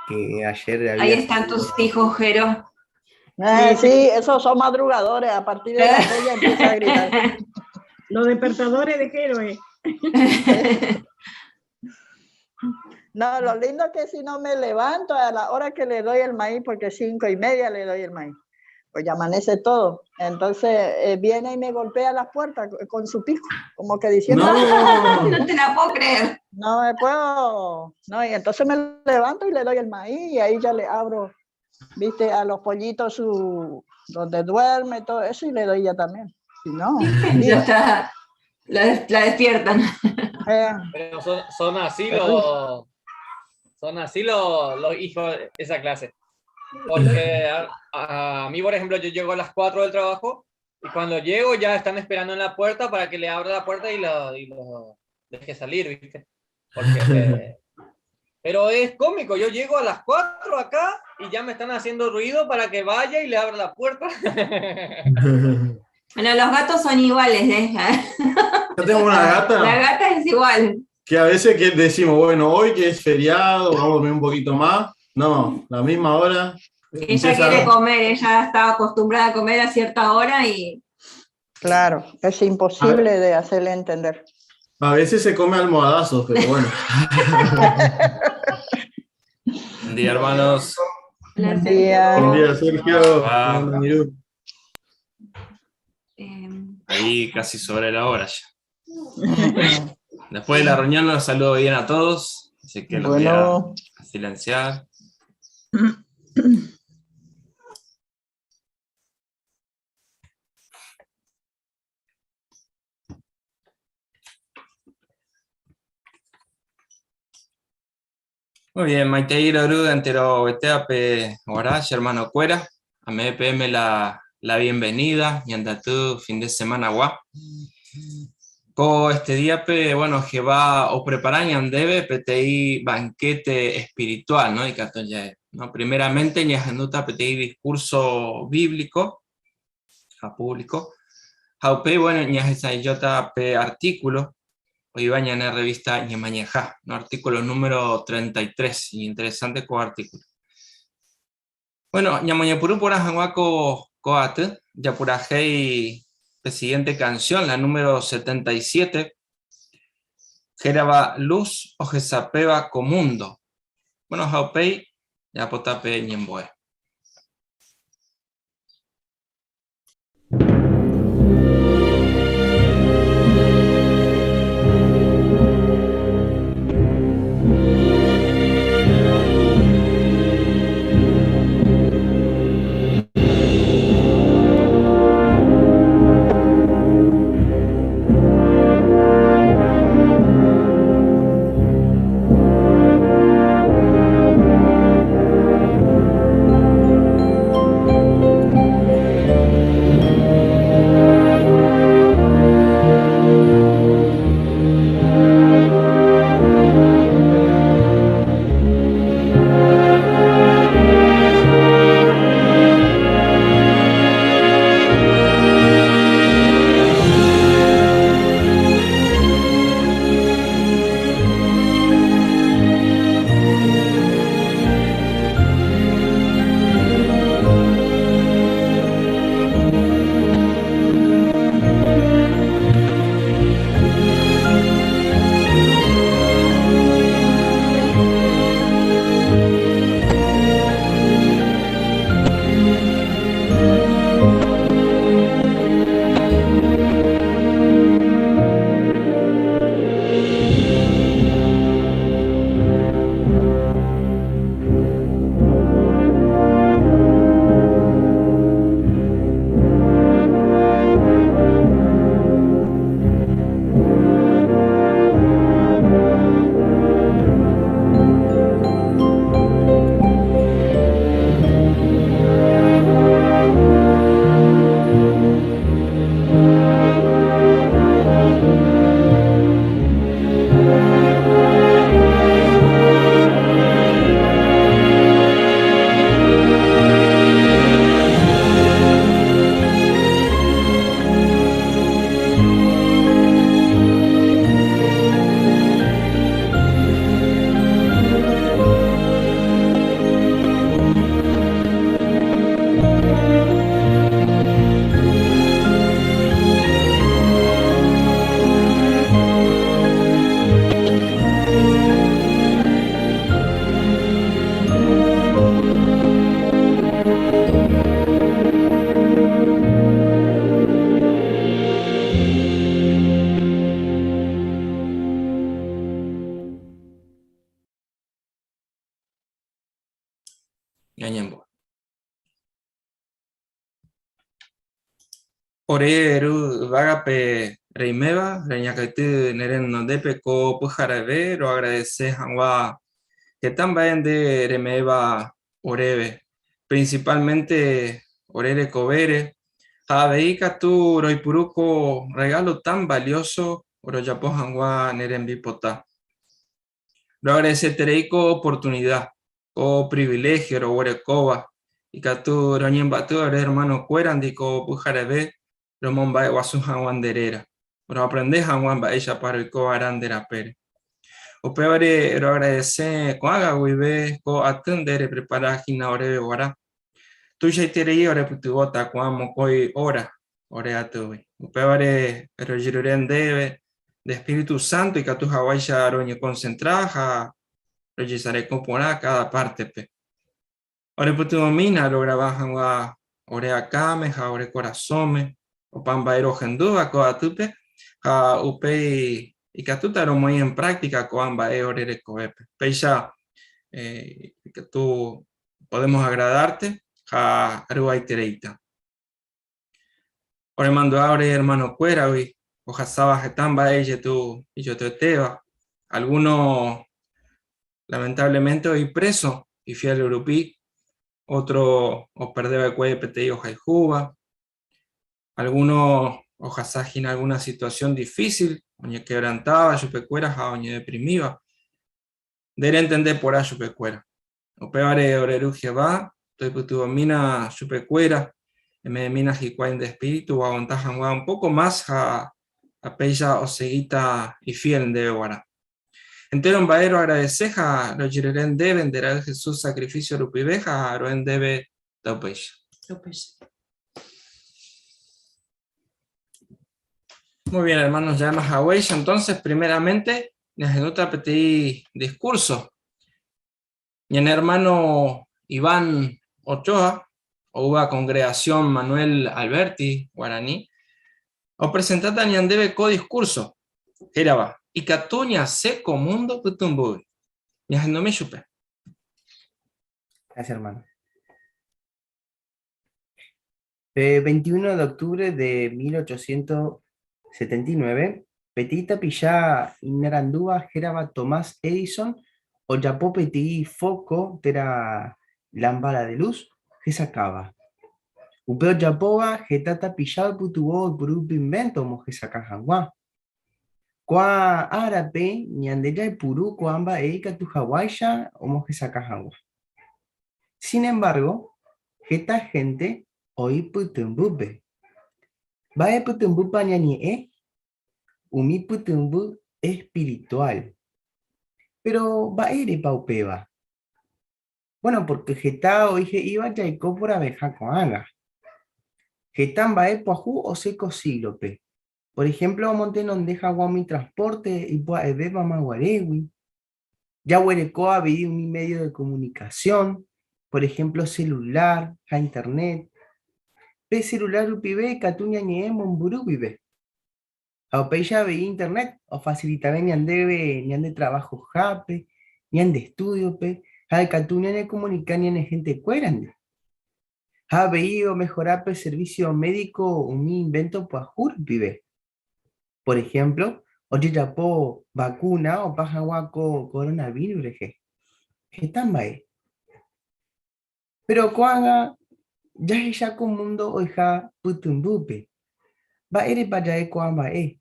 Que ayer Ahí había están salido. tus hijos, Jero. Sí, esos son madrugadores. A partir de las 6 ya empieza a gritar. Los despertadores de Jero, eh. No, lo lindo es que si no me levanto a la hora que le doy el maíz, porque 5:30 le doy el maíz, pues ya amanece todo. Entonces viene y me golpea las puertas con su pico, como que diciendo, No. No te la puedo creer. No me puedo. No, y entonces me levanto y le doy el maíz y ahí ya le abro, viste, a los pollitos su, donde duerme, todo eso, y le doy ya también. Si no, Ya está. La despiertan. Pero son así los, son así los hijos de esa clase. Porque a mí, por ejemplo, yo llego a las 4 del trabajo y cuando llego ya están esperando en la puerta para que le abra la puerta y lo deje salir, ¿viste? Porque, pero es cómico, yo llego a las 4 acá y ya me están haciendo ruido para que vaya y le abra la puerta. Bueno, los gatos son iguales. Yo tengo una gata. La gata es igual. Que a veces que decimos, bueno, hoy que es feriado, vamos a dormir un poquito más. No, la misma hora. Ella Empieza quiere comer, ella está acostumbrada a comer a cierta hora y... Claro, es imposible de hacerle entender. A veces se come almohadazos, pero bueno. Buen día, hermanos. Buen día. Buen día, Sergio. Ah. Buen día, Mirú. Ahí casi sobre la hora ya. Después de la reunión los saludo bien a todos, así que los voy a Bueno. silenciar. Muy bien, Maite Oruga, entero Beteape, Guará, hermano Cuera, a MPM la bienvenida, y anda tú, fin de semana guá. Co este día, pe, bueno, que va o preparar y andebe, PTI banquete espiritual, ¿no? Y cartón ya es, ¿no? Primeramente, ñajanduta PTI discurso bíblico, a público. Jaupe, bueno, ñajesayota pe artículo, hoy va en la revista Ñemañajá, ¿no? Artículo número 33, interesante co artículo. Bueno, Ñamañapurú por Ajanguaco Coate, Yapurajei, la siguiente canción, la número 77, Geraba Luz o Jesapeba Comundo. Bueno, Jaupei, Yapotape Ñemboe. Thank you. Ñañembo'e. Ore Ru yvágape reiméva, reñakãity ne renondépe ko pyhareve roagradese hag̃ua heta mba'e nde reme'ẽva oréve, principalmente ore rekovére, ha avei katu roipuru ko regalo tan valioso rojapo hag̃ua ne rembipota. Roagradeseterei ko oportunida, ko privilegio roguerekóva, ikatu roñembyaty ore hermano-kuérandi ko pyhareve romomba'eguasu hag̃ua nde réra, roaprende hag̃ua mba'éichapa roiko va'erã nde rapére. Upévare roagradese ko'ág̃a guive ko aty nde reprepara hína oréve guarã. Tuichaiterei orepytyvõta ko'ã mokõi óra ore atýgui. Upévare rojerure ndéve nde Espíritu Santo ikatu haguáicha roñekonsentra ha rojesareko porã káda pártepe. Orepytyvõmína rograva hag̃ua ore akãme ha ore korasõme opa mba'e rohendúva ko atýpe ha upéi ikatúta romoĩ en práctica ko'ã mba'e ore rekovépe. Péicha ikatu podemos agradarte ha rovy'aitereíta. Oremandu'a ore hermanokuéragui ohasáva heta mba'e ijetu'uetéva, alguno lamentablemente oĩ preso ifiel rupi, otro operde va'ekue peteĩ ohayhúva, alguno ohasa hína alguna situación difícil oñekebrantáva chupekuéra ha oñedeprimíva. Nde rentende porã chupekuéra. Upévare ore Ru Jehová, toipytyvõmína chupekuéra, eme'ẽmína hikuái nde espíritu oaguanta hag̃ua un póko mas ha péicha osegíta ifiél ndéve g̃uarã. Entéro mba'e roagradese ha rojerure ndéve nde Ra'y Jesús sakrifísio rupive ha ro'e ndéve taupéicha. Taupéicha. Muy bien, hermanos, ya más haguéicha. Entonces, primeramente, ñahendúta peteĩ discurso. Ñane hermano Iván Ochoa, oúva Congregación Manuel Alberti, Guaraní, opresentáta ñandéve ko discurso, hérava, Ikatu ñasẽ ko mundo pytũmbýgui. Ñahendumi chupe. Gracias, hermano. Pe 21 de octubre de 1879, peteĩ tapicha iñarandúva hérava Thomas Edison ojapo peteĩ fóko térã lámpara de luz hesakãva. Upe ojapóva heta tapicha oipytyvõ oipuru upe invénto omohesakã hag̃ua. Ko'ã árape ñande jaipuru ko'ã mba'e ikatu haguáicha omohesakã hag̃ua. Sin embargo, heta hénte oĩ pytũmbýpe. Mba'e pytũmbýpa ñañe'ẽ? Umi pytũmby espirituál. Péro mba'érepa upéva? Bueno, pórke heta oĩ he'íva jaiko porãveha ko'ág̃a. Heta mba'e pyahu osẽ ko síglope. Por ehémplo, omotenonde hag̃ua umi transpórte ipya'eve mamaguarégui. Jaguereko avei umi medio de comunicación, por ejemplo celular ha internet. Pe celular rupive ikatu ñañe'ẽ mombyry guive. Ha upéicha avei internet ofasilitave ñandéve ñande trabajohápe, ñande estúdiope ha ikatu ñañekomunika ñane hentekuérandi. Ha avei omehora pe servicio médico umi invento pyahu rupive. Por ehémplo, ojejapo vakúna opa hag̃ua ko koronavírus rehe. Heta mba'e. Péro ko'ág̃a jahecha ko múndo oiha pytũmbýpe. Mba'érepa ja'e ko'ã mba'e?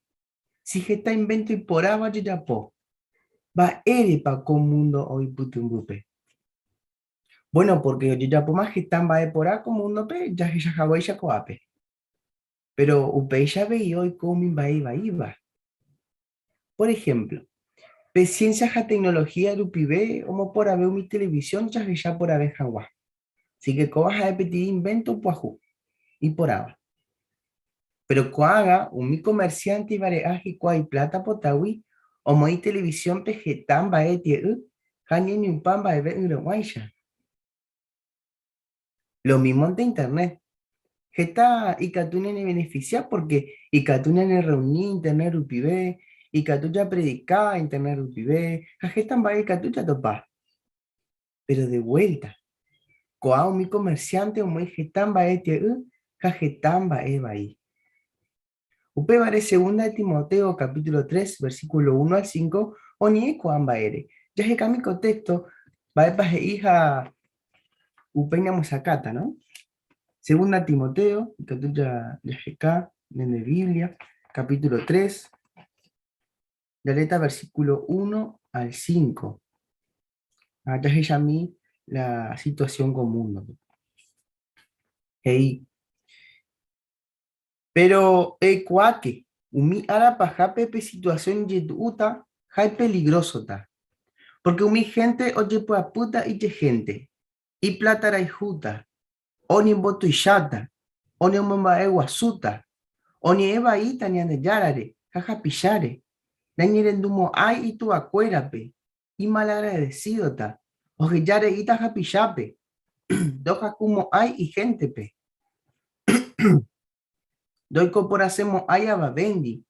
Si heta invénto iporãva ojejapo, mba'érepa ko múndo oĩ pytũmbýpe? Buéno, pórke ojejapóma heta mba'e porã ko múndope jahecha haguéicha ko'ápe. Péro upéicha avei oiko umi mba'e ivaíva. Pór ehémplo, pe siénsia ha teknolohía rupive omoporãve umi televisión jahecha porãve hag̃ua. Síke kóva ha'e peteĩ invénto pyahu, iporãva. Péro ko'ág̃a umi komersiánte ivare'a hikuái pláta potágui omoĩ televisiónpe heta mba'e tie'ỹ ha ñeñupa mba'eve ỹrõguáicha. Lomímonte internet. Heta ikatu ñanevenefisia pórke ikatu ñanerreuni internet rupive, ikatu japredika internet rupive ha heta mba'e ikatu jatopa. Péro de vuélta, Ko'ã umi comerciante omoĩ heta mba'e tie'ỹ ha heta mba'e vai. Upévare, Segunda de Timoteo capítulo 3, versículo 1 al 5, oñe'ẽ ko'ã mba'ére. Jahekami ko texto, mba'épa he'i ha upéi ñamyesakãta, no? Segunda Timoteo, ikatu jaheka ñande Biblia, capítulo 3, jaleéta versículo 1 al 5. Ha jahechami la situación ko múndope. He'i, Péro eikuaáke, umi ára pahápe pe situasión ijetu'úta ha ipeligrósota, pórke umi hénte ojepy'apýta ijehénte, iplatarayhúta, oñembotuicháta, oñemomba'eguasúta, oñe'ẽ vaíta Ñandejárare ha hapicháre, naiñerendumo'ãi ituvakuérape, imalagradesídota, oheja reíta hapichápe, ndohakumo'ãi ihéntepe, ndoikoporãsemo'ãi avavéndi,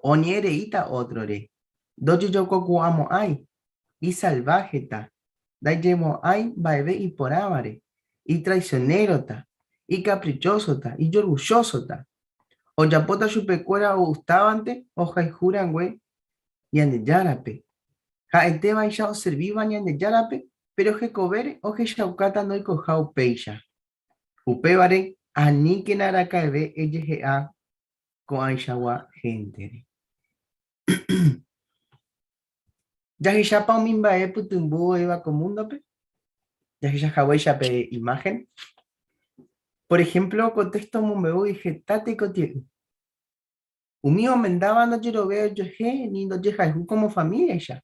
oñe'ẽ reíta ótrore, ndojejokokuaamo'ãi, isalváheta, ndaijemo'ãi mba'eve iporãvare, itraisionérota, ikaprichósota, ijorgullósota, ojapóta chupekuéra ogustávante ohayhu rangue Ñandejárape. Ha'etévaicha oservíva Ñandejárape, péro hekovére ohechaukáta ndoikoha upéicha. Upévare, aníkena araka'eve ejehe'a ko'ãichagua héntere. Jahechápa umi mba'e pytũmby oĩva ko múndope? Jahecha haguéicha pe imáhen. Por ehémplo, ko téxto omombe'u heta tekotie'ỹ. Umi omendáva ndojeroviái ojuehe ni ndojehayhu kómo famíliaicha.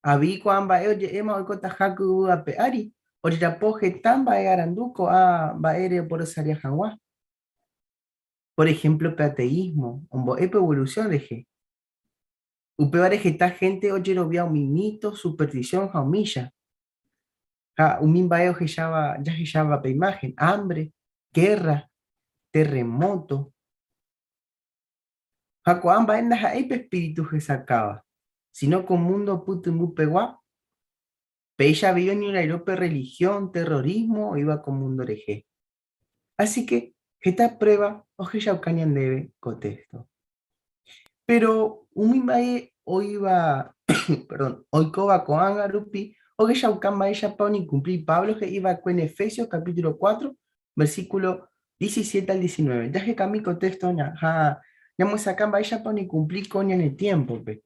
Avei ko'ã mba'e oje'éma oikotaha ko yvy ape ári, ojejapo heta mba'e arandu ko'ã mba'ére oporosaria hag̃ua. Por ehémplo pe ateísmo ombo'e pe evolusión rehe. Upévare heta hénte ojerovia umi mito, superstición ha umícha. Ha umi mba'e ohecháva jahecháva pe imáhen, hambre, gérra, terremóto. Ha ko'ã mba'e ndaha'éi pe espíritu hesakãva, síno ko múndo pytũmbupegua. Péicha avei oñorairõ pe rrelihión, terrorísmo oĩva ko múndo rehe. Asíke heta pruéva ohechauka ñandéve ko téxto. Péro umi mba'e oĩva, perdón, oikóva ko'ág̃a rupi ohechauka mba'éichapa oñekumpli Pablo he'i va'ekue en Efesios capítulo 4, versículo 17 al 19. Jahekami ko téxto ha ñamyesakã mba'éichapa oñekumpli ko ñane tiémpope.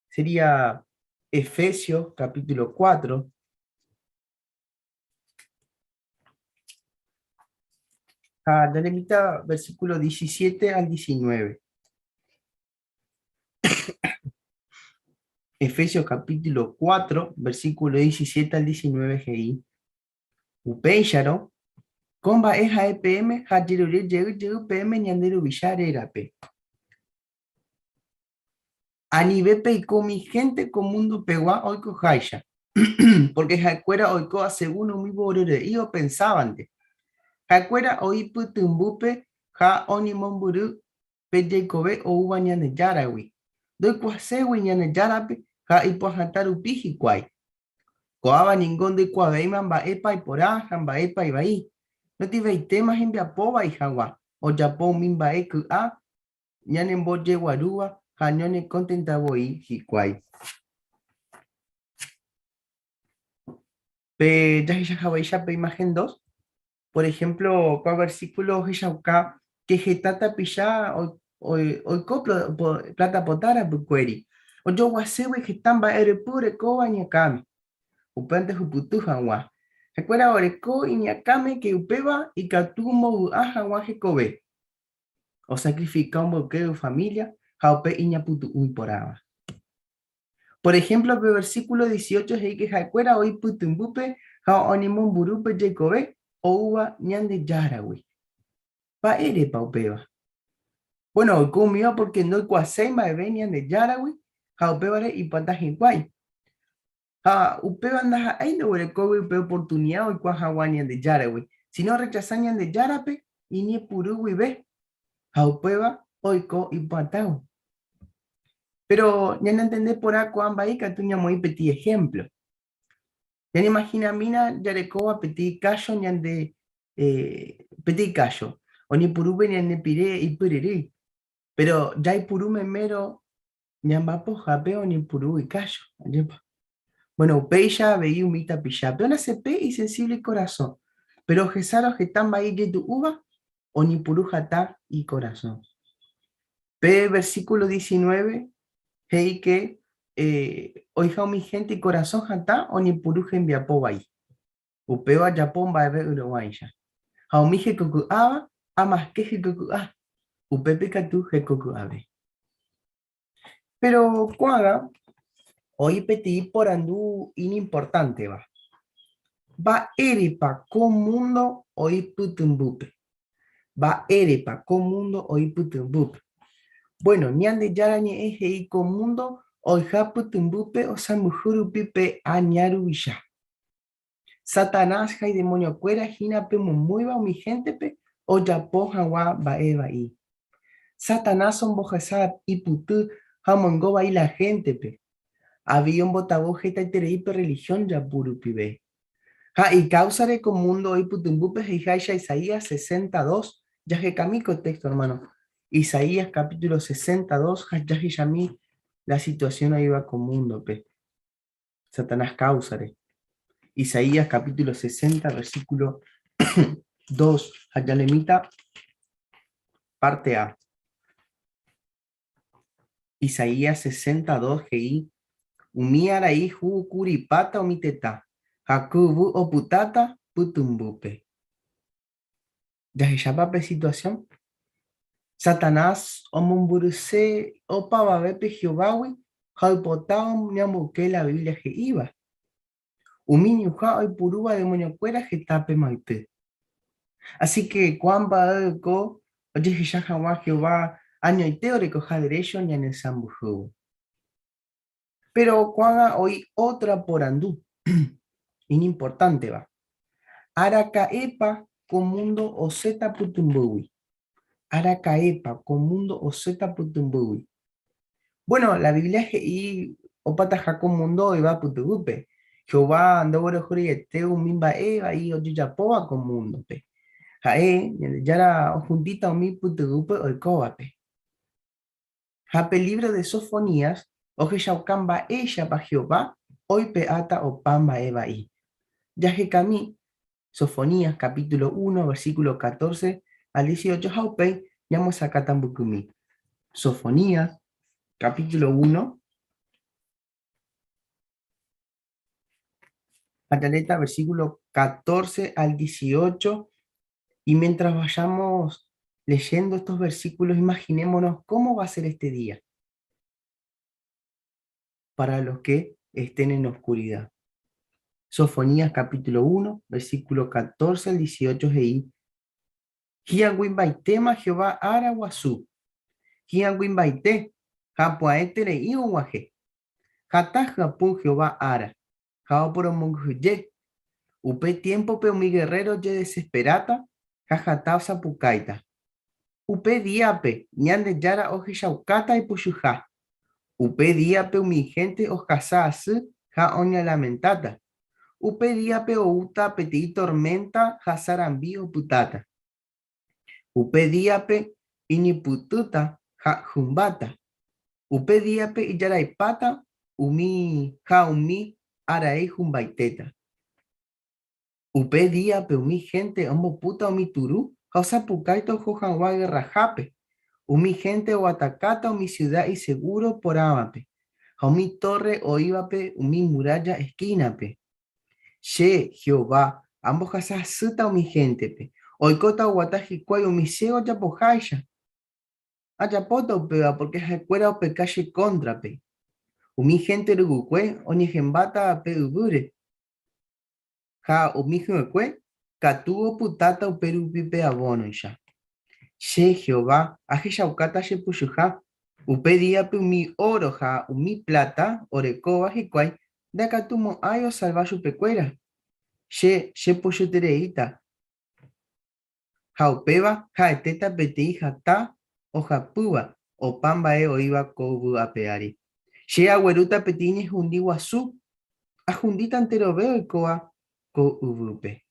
Sería Efesios capítulo 4, Ha jalemíta versículo 17 al 19. Efesios capítulo 4, versículo 17 al 19 he'i, Upéicharõ, ko mba'e ha'e peẽme ha jerure jey jey peẽme ñande Ruvicha rérape. Anive peiko umi hénte ko mundopegua oikoháicha, pórke ha'ekuéra oiko asegún umi voryre'i opensávante. Ha'ekuéra oĩ pytymbýpe ha oñemombyry pe jeikove oúva Ñandejáragui, ndoikuaaségui Ñandejárape ha ipohãta rupi hikuái. Ko'ãva ningo ndoikuaavéima mba'épa iporã ha mba'épa ivai, notĩveitéma hembiapo vai hag̃ua, ojapo umi mba'e ky'a ñanembojeguarúva ha ñanekontenta voi hikuái. Pe jahecha haguéicha pe imagen 2, por ejemplo, ko versículo ohechauka ke heta tapicha oiko plata pota rapykuéri, ojoguaségui heta mba'e rypy orekóva iñakãme, upévante ohupyty hag̃ua. Ha'ekuéra oreko iñakãme ke upéva ikatu ombovy'a hag̃ua hekove. Osakrifika omboyke ifamília ha upe iñapytu'ũ iporãva. Por ehémplo, pe versíkulo 18 he'i ke ha'ekuéra oĩ pytymbýpe ha oñemomburu pe jeikove oúva Ñandejáragui. Mba'érepa upéva? Bueno, oiko umíva pórke ndoikuaaséi mba'eve Ñandejáragui ha upévare ipy'ata hikuái. Ha upéva ndaha'éi ndoguerekógui upe oportunida oikuaa hag̃ua Ñandejáragui, síno orrechasa Ñandejárape iñepyrũ guive, ha upéva oiko ipy'atãgui. Péro ñanentende porã ko'ã mba'e ikatu ñamoĩ peteĩ ehémplo. Ñañeimahinamína jarekóva peteĩ kácho ñande peteĩ kácho, oñepyrũve ñande pire ipyryrỹi, péro jaipuru memérõ ñamba'apohápe oñepyrũ ikácho, ajépa? Bueno, upéicha avei umi tapichápe onasepe isensible ikorasõ, péro ohesárõ heta mba'e ijetu'úva, oñepyrũ hatã ikorasõ. Pe versículo 19 he'i ke oĩha umi hénte ikorasõ hatã oñepyrũ hembiapo vai. Upéva ojapo mba'eve yrõguáicha. Ha umi hekoky'áva amaske hekoky'a, upépe katu hekoky'ave. Péro ko'ág̃a oĩ peteĩ porandu iñimportánteva, Mba'érepa ko múndo oĩ pytũmbýpe? Mba'érepa ko múndo oĩ pytũmbýpe? Buéno, Ñandejára Ñe'ẽ he'i ko múndo oĩha pytũmbýpe osãmbyhy rupi pe Aña ruvicha. Satanás ha idemoniokuéra hína pe omomýiva umi héntepe ojapo hag̃ua mba'e vai. Satanás ombohasa ipyty ha omoingo vai la héntepe. Avei ombotavy hetaiterei pe rrelihión japu rupive. Ha ikáusare ko múndo oĩ pytũmbýpe he'iháicha Isaías 62, jahekami ko téxto ermáno. Isaías kapítulo 62 ha jahechami la situasión oĩva ko múndope. Satanás káusare. Isaías capítulo 60, versículo 2, ha jalemíta parte A. Isaías 62 he'i, Umi arai hu kuripáta umi tetã, ha ku yvy opytáta pytũmbýpe. Jahechápa pe situasión? Satanás omombyryse opavavépe Jehovágui ha oipota ñamboyke la Biblia he'íva. Umi ñuhã oipurúva demoniokuéra heta pemayty. Así ke ko'ã mba'e oiko ojehecha hag̃ua Jehová añoite orekoha derécho ñanesãmbyhývo. Péro ko'ág̃a oĩ ótra porandu iñimportánteva, Araka'épa ko múndo osẽta pytũmbýgui? Araka'épa ko múndo osẽta pytũmbýgui? Buéno, la Biblia he'i opataha ko múndo oĩva pytyvýpe. Jehová ndoguerohoryete umi mba'e vai ojejapóva ko múndope. Ha'e, Ñandejára ohundíta umi pytyvýpe oikóvape. Ha pe lívro de Sofonías ohechauka mba'éichapa Jehová oipe'áta opa mba'e vai. Jahekami Sofonías capítulo uno, versículo catorce al dieciocho ha upéi ñamyesakãta mbykymi. Sofonías capítulo uno, ha jaleéta versículo catorce al dieciocho Y mientras vayamos leyendo estos versículos, imaginémonos cómo va a ser este día para los que estén en oscuridad. Sofonías capítulo 1, versículo 14 al 18 he'i, Hi'ag̃uimbaitéma Jehová ára guasu, hi'ag̃uimbaite ha pya'eterei og̃uahẽ. Hatã hyapu Jehová ára, ha oporomongyhyje. Upe tiémpope umi gerréro ojedesesperáta ha hatã osapukáita. Upe díape Ñandejára ohechaukáta ipochyha. Upe díape umi hénte ohasa asy ha oñalamentáta. Upe díape oúta peteĩ torménta ha sarambi opytáta. Upe díape iñypytũta ha hymbáta. Upe díape ijaraipáta umi ha umi arai humbaitéta. Upe díape umi hénte ombopúta umi turu ha osapukáita oho hag̃ua gerrahápe. Umi hénte oatakáta umi siuda isegúro porãvape ha umi tórre oĩvape umi murálla eskínape. Che, Jehová, ambohasa asýta umi héntepe, oikóta oguata hikuái umi siégo ojapoháicha. Ajapóta upéva pórke ha'ekuéra opeka che kóntrape. Umi hénte ruguykue oñehembáta pe yvýre, ha umi hyekue katu opytáta upérupi pe avónoicha. Che, Jehová, ahechaukáta che pochyha, upe díape umi óro ha umi pláta orekóva hikuái ndakatumo'ãi osalva chupekuéra. Che chepochyetereíta, ha upéva ha'etéta peteĩ hatã ohapýva opa mba'e oĩva ko yvy ape ári. Che aguerúta peteĩ ñehundi guasu. Ahundíta enterove oikóva ko yvýpe.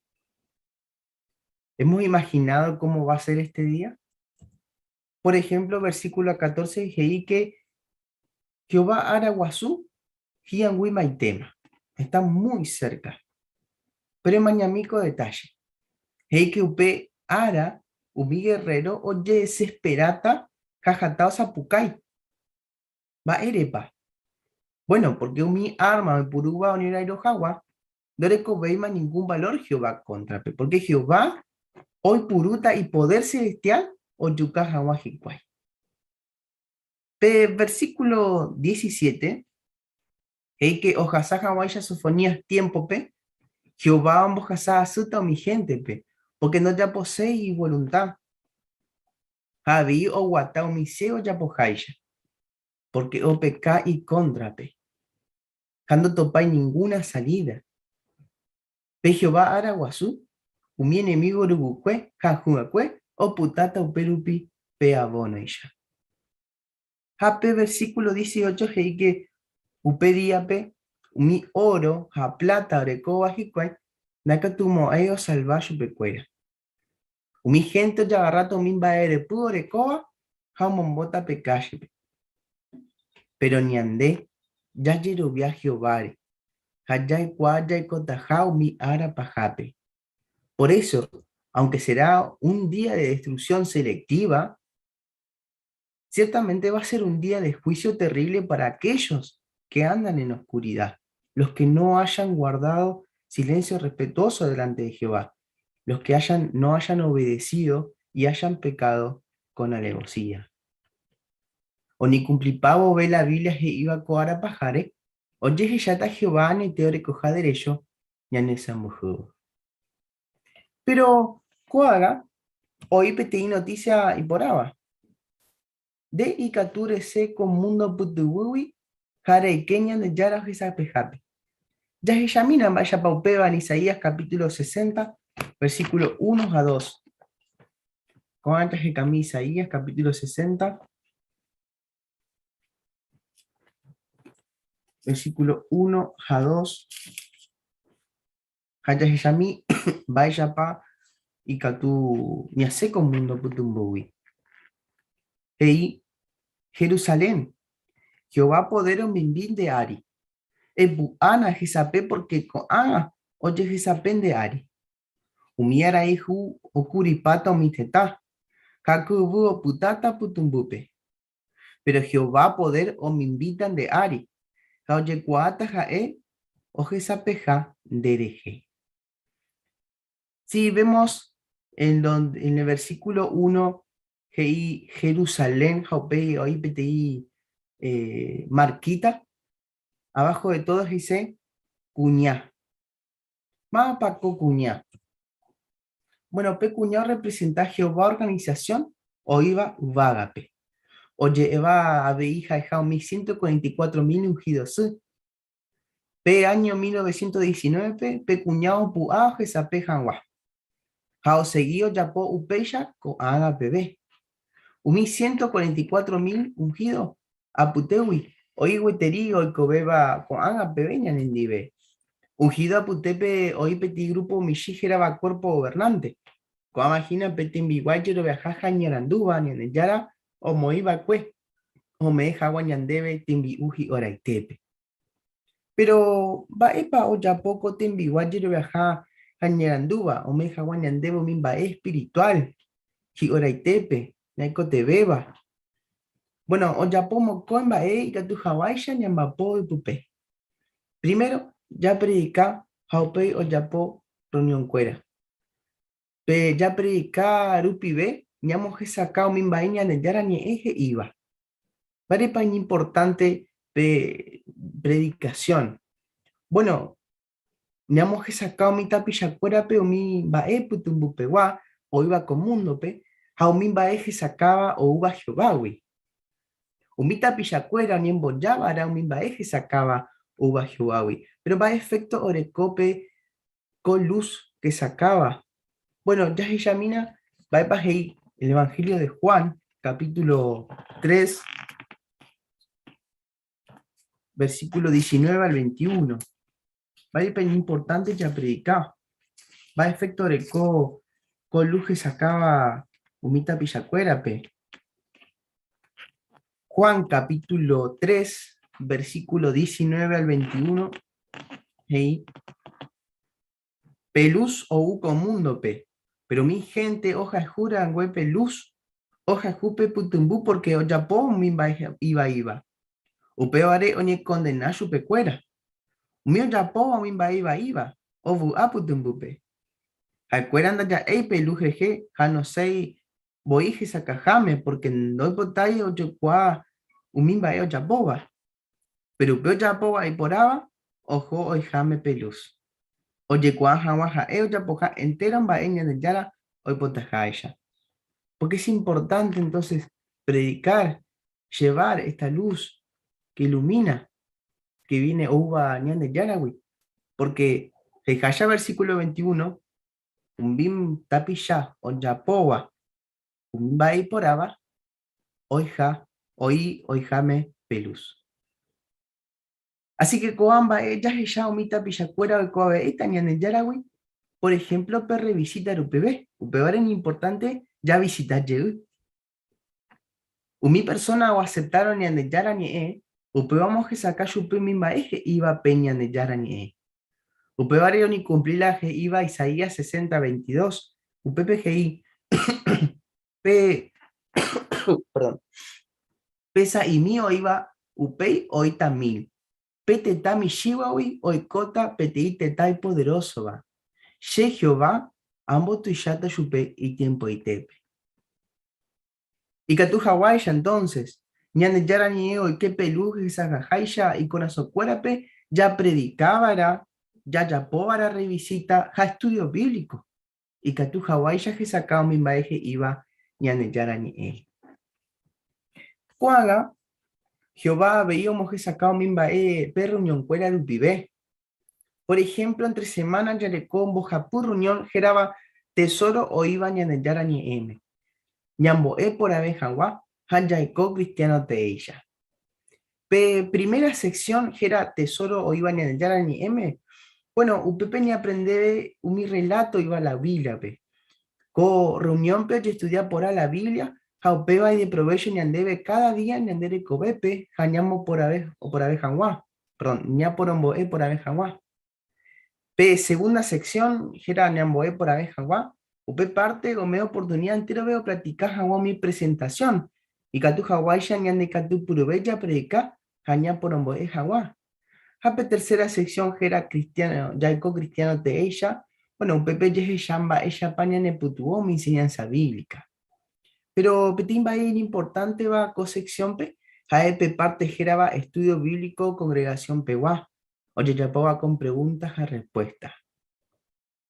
¿Hemos imaginado cómo va a ser este día? Por ejemplo, versículo 14 he'i que Jehová ára guasu hi'ag̃uimaitéma, está muy cerca. Pero emañami ko detalle. He'i que upe ára umi guerrero ojedesesperáta ha hatã osapukái. Mba'érepa? Bueno, porque umi arma oipurúva oñorairõ hag̃ua ndorekovéima ningún valor Jehová kóntrape, porque Jehová oipurúta ipodér celestial ojuka hag̃ua hikuái. Pe versículo 17 he'i ke ohasa hag̃uáicha Sofonías tiémpope, Jehová ombohasa asýta umi héntepe, pórke ndojaposéi ivolunta, ha avei oguata umi che ojapoháicha, pórke opeka ikóntrape, ha ndotopái ningúna salída. Pe Jehová ára guasu, umi enemígo ruguykue ha hũ'akue opytáta upérupi pe avónoicha. Ha pe versíkulo 18 he'i ke upe díape umi óro ha pláta orekóva hikuái ndaikatumo'ãi osalva chupekuéra. Umi hénte ojagarráta umi mba'erepy orekóva ha omombóta pe kállepe. Péro ñande jajerovia Jehováre ha jaikuaa jaikotaha umi ára pahápe. Por éso, aunke será un día de destrucción selectiva, ciertamente va a ser un día de juicio terrible para aquellos que andan en oscuridad, los que no hayan guardado silencio respetuoso delante de Jehová, los que hayan, no hayan obedecido y hayan pecado con alevosía. Oñekumplipa vove la Biblia he'íva ko ára paháre, ojehecháta Jehová añete orekoha derécho ñanesãmbyhývo. Péro ko'ág̃a oĩ peteĩ notísia iporãva. Nde ikatu resẽ ko múndo pytyguýgui ha reike Ñandejára ohesapehápe. Jahechamína mba'éichapa upéva en Isaías capítulo 60, versículo 1 ha 2. Ko'ág̃a jahekami Isaías capítulo 60, versículo 1 ha 2. Ha jahechami mba'éichapa ikatu ñasẽ ko múndo pytũmbýgui. He'i, Jerusalén, Jehová podér omimbi nde ári. Epu'ãna hesape pórke ko'ág̃a ojehesape nde ári. Umi arai hu okuripáta umi tetã, ha ko yvy opytáta pytũmbýpe. Péro Jehová podér omimbíta nde ári, ha ojekuaáta ha'e ohesapeha nderehe. Si vemos en, en el versículo 1 he'i Jerusalén ha upéi oĩ peteĩ eh, marquita, abajo de todo he'ise kuña. Mávapa ko kuña? Bueno, pe kuña orrepresenta Jehová organisasión oĩva yvágape. Oje'éva avei ha'eha umi 144 mil unhído sy. Pe áño 1919-pe pe kuña opu'ã ohesape hag̃ua, ha osegi ojapo upéicha ko'ág̃a peve. Umi 144 mil unhído apytégui oĩ gueteri oikovéva ko'ág̃a peve ñanendive. Unhído apytépe oĩ peteĩ grúpo michĩ hérava Cuerpo Gobernante. Ko'ãva hína pe tembiguái jeroviaha ha iñarandúva Ñandejára omoĩ va'ekue ome'ẽ hag̃ua ñandéve tembi'u hi'oraitépe. Péro mba'épa ojapo ko tembiguái jeroviaha ha iñarandúva ome'ẽ hag̃ua ñandéve umi mba'e espirituál hi'oraitépe ñaikotevẽva? Bueno, ojapo mokõi mba'e ikatu haguáicha ñamba'apo ipype. Primero, japredika ha upéi ojapo rreunionkuéra. Pe japredika rupive ñamohesakã umi mba'e Ñandejára Ñe'ẽ he'íva. Mba'érepa iñimportánte pe predikasión? Bueno, ñamohesakã umi tapichakuérape umi mba'e pytũmbupegua oĩva ko múndope ha umi mba'e hesakãva oúva Jehovágui. Umi tapichakuéra oñembojava'erã umi mba'e hesakãva oúva Jehovágui. Péro mba'e efékto oreko pe ko lus hesakãva? Bueno, jahechamína mba'épa he'i el Evangelio de Juan, capítulo 3, versículo 19 al 21. Mba'épa iñimportánte japredika? Mba'e efecto oreko ko luz hesakãva umi tapichakuérape? Juan capítulo 3, versículo 19 al 21, he'i, Pe luz ou ko múndope, péro umi hénte ohayhu rangue pe luz, ohayhu pe pytũmby pórke ojapo umi mba'e ivaíva. Upévare oñekondena chupekuéra. Umi ojapóva umi mba'e ivaíva, ovy'a pytũmbýpe. Ha'ekuéra ndaja'éi pe luz rehe ha nosẽi voi hesakãháme pórke ndoipotái ojekuaa umi mba'e ojapóva. Péro upe ojapóva iporãva oho oiháme pe lus, ojekuaa hag̃ua ha'e ojapoha entéro mba'e Ñandejára oipotaháicha. Pórke es importante entonces predicar, llevar esta luz que ilumina, que viene oúva Ñandejáragui, pórke he'iháicha versículo 21, Umi tapicha ojapóva umi mba'e iporãva, oiha, oĩ oiháme pe lus. Así que ko'ã mba'e jahecha umi tapichakuéra oikuaave'éta Ñandejáragui, por ejemplo pe revisita rupive, upévare iñimportánte javisita jey. Umi persóna oaseptárõ Ñandejára Ñe'ẽ, upéva omohesakã chupe umi mba'e he'íva pe Ñandejára Ñe'ẽ. Upévare oñekumpli la he'íva Isaías 60, 22, upépe he'i, Pe, perdón, pe sa'imi oĩva upéi oĩta mil, pe tetã michĩvagui oikóta peteĩ tetã ipoderósova. Che, Jehová, ambotuicháta chupe itiempoitépe. Ikatu haguáicha entonces, Ñandejára Ñe'ẽ oike pe luz hesakãháicha ikorasõkuérape japredikava'erã, jajapova'erã rrevisíta ha estúdio bíblico, ikatu haguáicha hesakã umi mba'e he'íva Ñandejára Ñe'ẽ. Ko'ág̃a, Jehová avei omohesakã umi mba'e pe rreunionkuéra rupive. Por ehémplo, éntre semána jareko mbohapy rreunión hérava Tesóro oĩva Ñandejára Ñe'ẽme, ñambo'e porãve hag̃ua ha jaiko kristiáno teéicha. Pe primera sección héra Tesóro oĩva Ñandejára Ñe'ẽme, bueno, upépe ñaaprendeve umi rreláto oĩva la Bíbliape. Ko rreuniónpe ojestudia porã la Biblia ha upéva ideprovécho ñandéve káda día ñande rekovépe ha ñamoporave oporave hag̃ua, perdón, ñaporombo'e porãve hag̃ua. Pe segunda sección héra Ñambo'e porãve hag̃ua, upe párte ome'ẽ oportunida enterove opractika hag̃ua umi presentasión, ikatu haguáicha ñandekatupyryve japredika ha ñaporombo'e hag̃ua. Ha pe tercera sección héra Cristiano, Jaiko cristiano teéicha, bueno, upépe jehecha mba'éichapa ñanepytyvõ umi enseñanza bíblica. Péro peteĩ mba'e iñimportánteva ko sección-pe ha'e pe párte hérava Estudio Bíblico Congregación-pegua, ojejapóva con pregunta ha respuesta.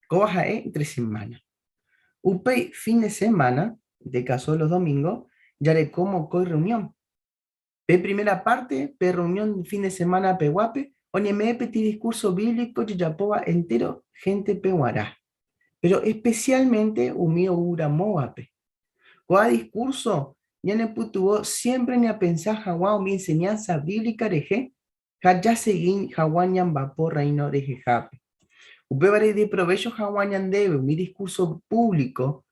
Kóva ha'e entre semana. Upéi fin de semana, de caso los domingos, jareko mokõi reunión. Pe primera parte, pe reunión fin de semana peguápe, oñeme'ẽ peteĩ discurso bíblico ojejapóva entero héntepe g̃uarã, pero especialmente umi ou ramóvape. Ko'ã discurso ñanepytyvõ siempre ñapensa hag̃ua umi enseñanza bíblica rehe ha jasegi hag̃ua ñamba'apo Rréino rehehápe. Upévare ideprovécho hag̃ua ñandéve umi diskúrso púvliko,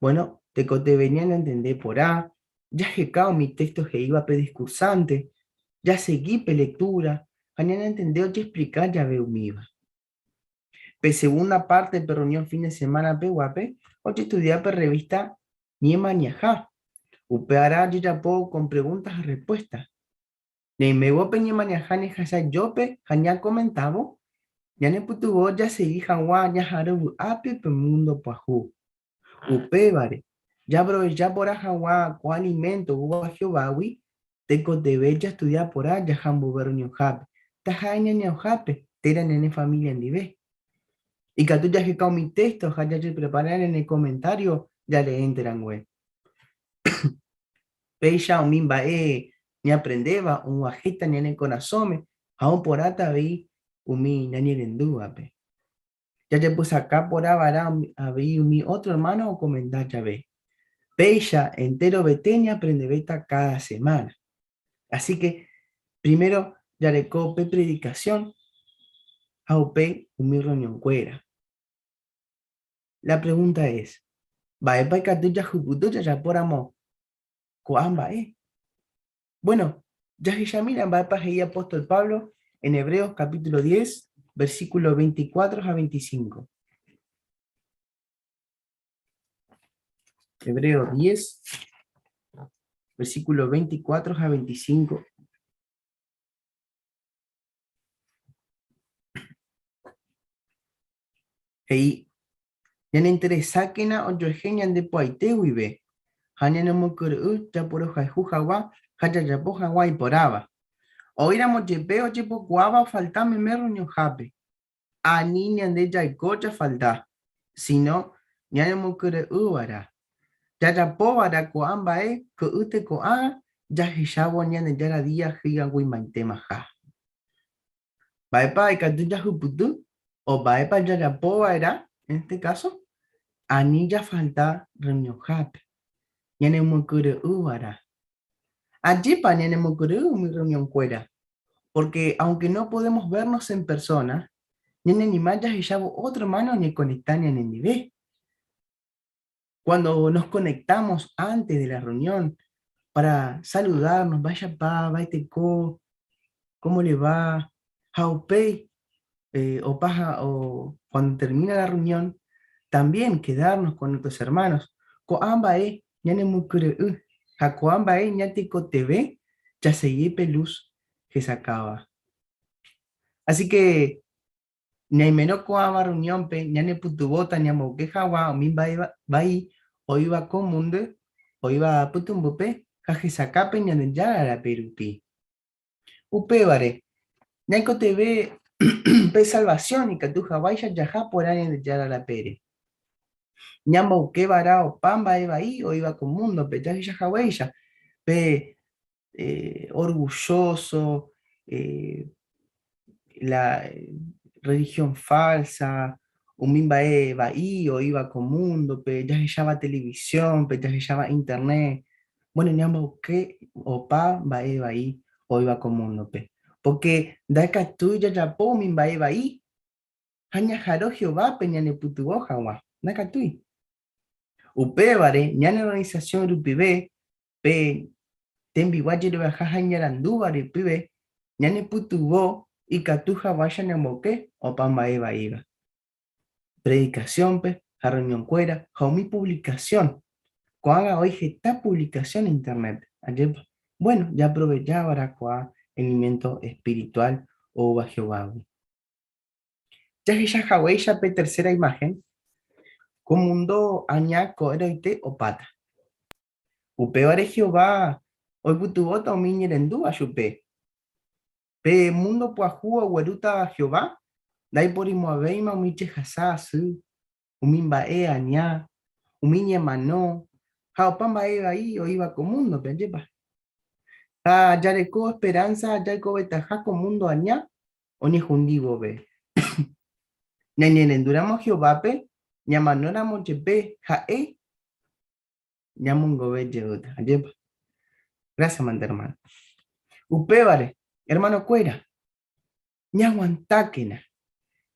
vuéno, tekotevẽ ñanentende porã, jaheka umi téxto he'íva pe diskursánte, jasegi pe lektúra ha ñanentende ojeexplika jave umíva. Pe segunda párte pe rreunión fin de semána peguápe ojestudia pe rrevísta Ñemañaha. Upearã ojejapo con pregúnta ha rrespuésta. Ñaimévo pe ñemañaha ñehasa Jópe ha ñakomentávo, ñanepytyvõ jasegi hag̃ua ñaharõ vy'ápe pe múndo pyahu. Upévare, japrovecha porã hag̃ua ko aliménto oúva Jehovágui, tekotevẽ jastudia porã jaha mboyve rreunionhápe, taha'e ñañe'õhápe térã ñane família ndive. Ikatu jaheka umi téxto ha jajeprepara ñane komentário jaleénte rangue. Péicha umi mba'e ñaaprendéva og̃uahẽta ñane korasõme ha oporãta avei umi ñañerendúvape. Jajepysaka porã va'erã avei umi ótro ermáno okomenta jave. Péicha enterovete ñaaprendevéta káda semána. Así ke primero jareko pe predikasión. Ha upéi umi reunionkuéra. La pregunta es, mba'épa ikatu jahupyty jajapóramo ko'ã mba'e? Bueno, jahechamína mba'épa he'i apóstol Pablo en Hebreos capítulo 10, versículo 24 ha 25. Hebreos 10, versículo 24 ha 25. He'i, Ñaneinteresákena ojuehe ñande po'aite guive, ha ñanemokyre'ỹ japorohayhu hag̃ua ha jajapo hag̃ua iporãva. Oĩramo jepe ojepokuaáva ofalta meme rreunionhápe, ani ñande jaiko jafalta, síno ñanemokyre'ỹva'erã. Jajapova'erã ko'ã mba'e ko'ýte ko'ág̃a jahechávo Ñandejára día hi'ag̃uimaitémaha. Mba'épa ikatu jahupyty o mba'épa jajapo va'erã en este caso? Ani jafalta reunionhápe, ñanemokyre'ỹ va'erã. Ajépa ñanemokyre'ỹ umi reunionkuéra? Porque aunque no podemos vernos en persona, ñaneanima jahechávo ótro hermano oñekonekta ñanendive. Cuando nos conectamos antes de la reunión para saludarnos, vaya pa, vaiteko, ¿cómo le va? Ha upéi, o paja, o cuando termina la reunión, también quedarnos con nuestros hermanos. Ko'ã mba'e ñanemokyre'ỹ ha ko'ã mba'e ñatekotevẽ jasegi pe luz hesakãva. Así que Ñaimerõ ko'ãva reunión-pe ñanepytyvõta ñamboyke hag̃ua umi mba'e vai oĩva ko múndo oĩva pytũmbýpe ha hesakãpe Ñandejára rape rupi. Upévare, ñaikotevẽ pe salvasión ikatu haguáicha jaha porã Ñandejára rapére. Ñamboyke va'erã opa mba'e vai oĩva ko múndope jahecha haguéicha pe orgulloso, la religión falsa, umi mba'e vai oĩva ko múndope, jahecháva televisiónpe, jahecháva internet, bueno, ñamboyke opa mba'e vai oĩva ko múndope. Pórke ndaikatúi jajapo umi mba'e vai ha ñaha'arõ Jehovápe ñanepytyvõ hag̃ua. Ndaikatúi. Upévare, ñane organisasión rupive Pe tembiguái jeroviaha ha iñarandúva rupive ñanepytyvõ ikatu haguáicha ñamboyke opa mba'e vaíva. Predikasiónpe ha rreunionkuéra ha umi puvlikasión. Ko'ág̃a oĩ heta puvlikasión Internétpe, ajépa? Buéno, jaaprovecha ko'ã eliménto espirituál oúva Jehovágui. Jahecha haguéicha pe tercera imáhen, ko múndo aña ko'ẽrõite opáta. Upévare Jehová oipytyvõta umi iñerendúva chupe. Pe múndo pyahu oguerútava Jehová, ndaiporimo'ãvéima umi jehasa asy, umi mba'e aña, umi ñemano ha opa mba'e vai oĩva ko múndope, ajépa? Ha jareko esperánsa jaikovetaha ko múndo aña oñehundi vove. Ñañerendúramo Jehovápe, ñamanóramo jepe ha'e ñamongove jeýta. Ajépa? Gracias, mante hermano. Upévare, hermanokuéra, ñaguantákena,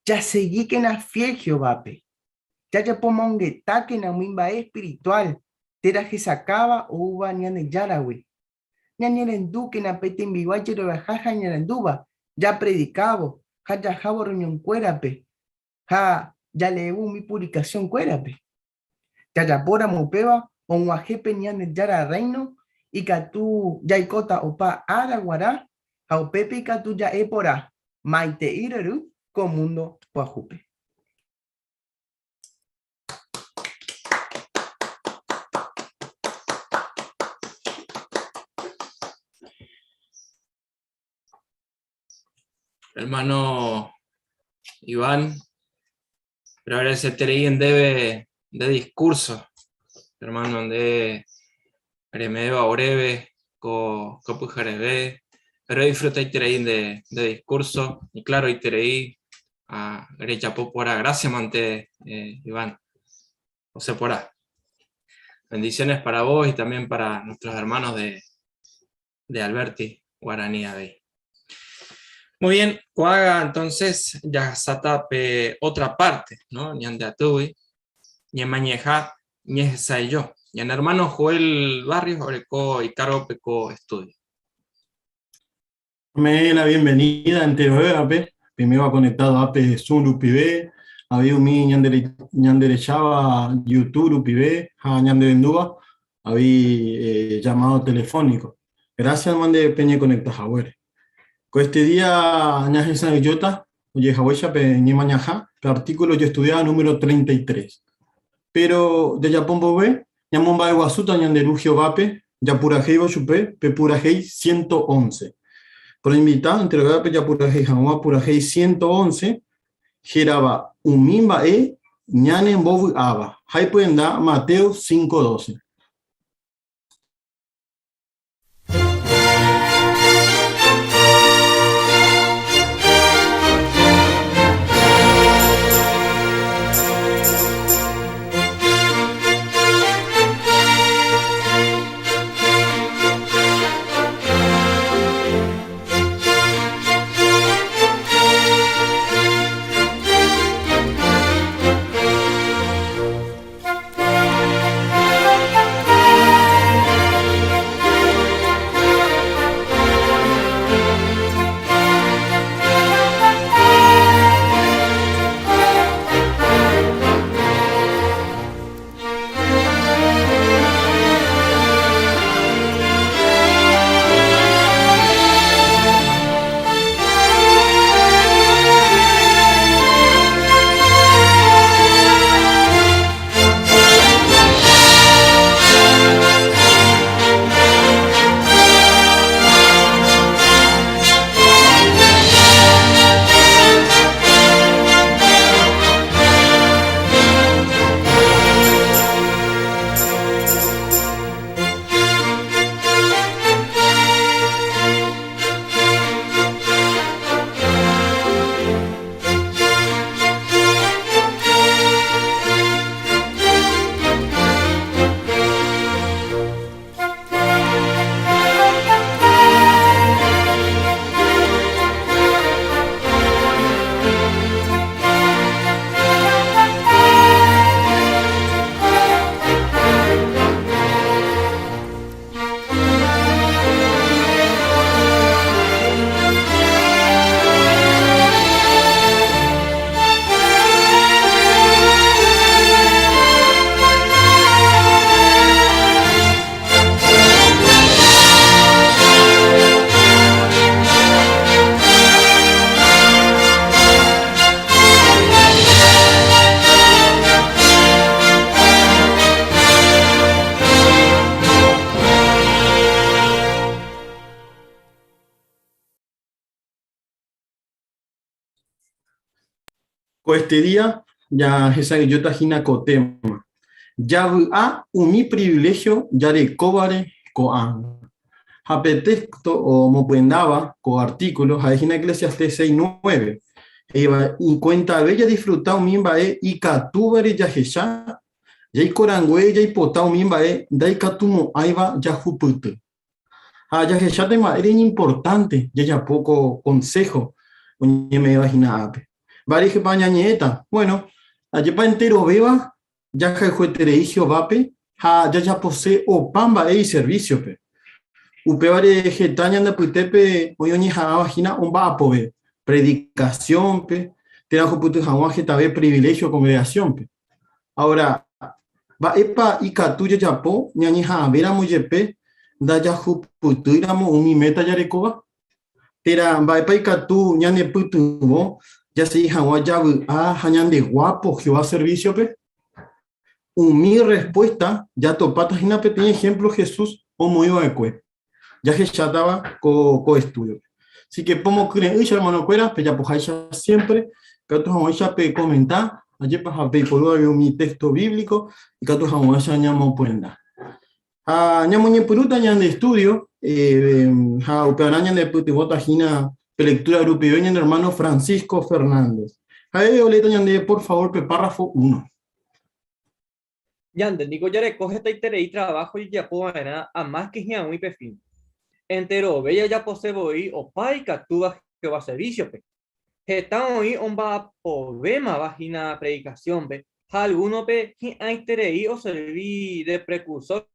jasegíkena fiel Jehovápe, jajapomongetákena umi mba'e espiritual térã hesakáva oúva Ñandejáragui. Ñañerendúkena pe tembiguái jeroviaha ha iñarandúva, japredikávo ha jahávo reunionkuérape ha jaleévo umi puvlikasionkuérape. Jajapóramo upéva, og̃uahẽ pe Ñandejára Rréino ikatu jaikóta opa ára guarã ha upépe ikatu ja'e porã maitei rory ko múndo pyahúpe. Hermano Iván, Pero agradecerterei ndéve nde discurso, hermano, nde reme'ẽva oréve ko ko pyhareve, pero edisfrutaiterei nde nde discurso, iclaroiterei ha rejapo porã. Gracias mante, Iván. Osẽ porã. Bendiciones para vos y también para nuestros hermanos de, de Alberti, Guaraní avei. Muy bien, ko'ág̃a entonces jahasáta pe otra parte, ¿no? Ñande atýgui, ñemañeha ñehesa'ỹijo. Ñane hermano Joel Barrios oreko ikárgope ko estudio. Me la bienvenida enterovévape, primero conectado ápe Zoom rupive, avei umi ñanderecháva YouTube rupive ha ñanderendúva avei llamado telefónico. Gracias mande peñeconecta haguére. Ko este día ñahesa'ỹijóta ojehaguéicha pe ñemañaha pe artículo ojestudiáva número 33. Péro jajapo mboyve, ñamomba'eguasúta ñande Ru Jehovápe japurahéivo chupe pe purahéi 111. Poroinvita enterovévape japurahéi hag̃ua purahéi 111 hérava Umi mba'e ñanembovy'áva ha ipyenda Mateo 5:12. Ko este día jahesa'ỹijóta hína ko téma, Javy'a umi priviléhio jarekóvare ko'ág̃a. Ha pe téxto omopyendáva ko artíkulo ha'e hína Eclesiastés 6, 9, he'íva, Ikuentave jadisfruta umi mba'e ikatúvare jahecha, jaiko rangue jaipota umi mba'e ndaikatumo'ãiva jahupyty. Ha jahecháta mba'ére iñimportánte jajapo ko konsého oñeme'ẽva hína ápe. Mba'érehepa ñañe'ẽta? Bueno, ajépa enterovéva jahayhueterei Jehovápe ha jajapose opa mba'e iservísiope. Upévare heta ñande apytépe oĩ oñeha'ãva hína omba'apove predikasiónpe térã ohupyty hag̃ua hetave priviléhio kongregasiónpe. Ahora, mba'épa ikatu jajapo ñañeha'ãvéramo jepe ndajahupytýiramo umi méta jarekóva? Térã mba'épa ikatu ñanepytyvõ jasegi hag̃ua javy'a ha ñandeguápo Jehová servísiope? Umi rrespuésta jatopáta hína peteĩ ehémplo Jesús omoĩ va'ekue, jahechátava ko estúdiope. Así que pomokyre'ỹ che hermanokuéra, pejapoháicha siémpre, ikatu hag̃uáicha pekomenta, ajépa ha peiporu avei umi téxto bíblico ikatu hag̃uáicha ñamopyenda. Ha ñamoñepyrũta ñande estúdio, ha upearã ñanepytyvõta hína pe lectura rupive ñane hermano Francisco Fernández. Ha'e oleéta ñandéve por favor pe párrafo uno. Ñande niko jareko hetaiterei traváho jajapo va'erã amáske hi'ag̃ui pe fin. Enterove jajapose voi opa ikatúva. Jehová servísiope. Heta oĩ omba'apovémava hína predikasiónpe ha algúnope hi'ãiterei oservi de prekursór,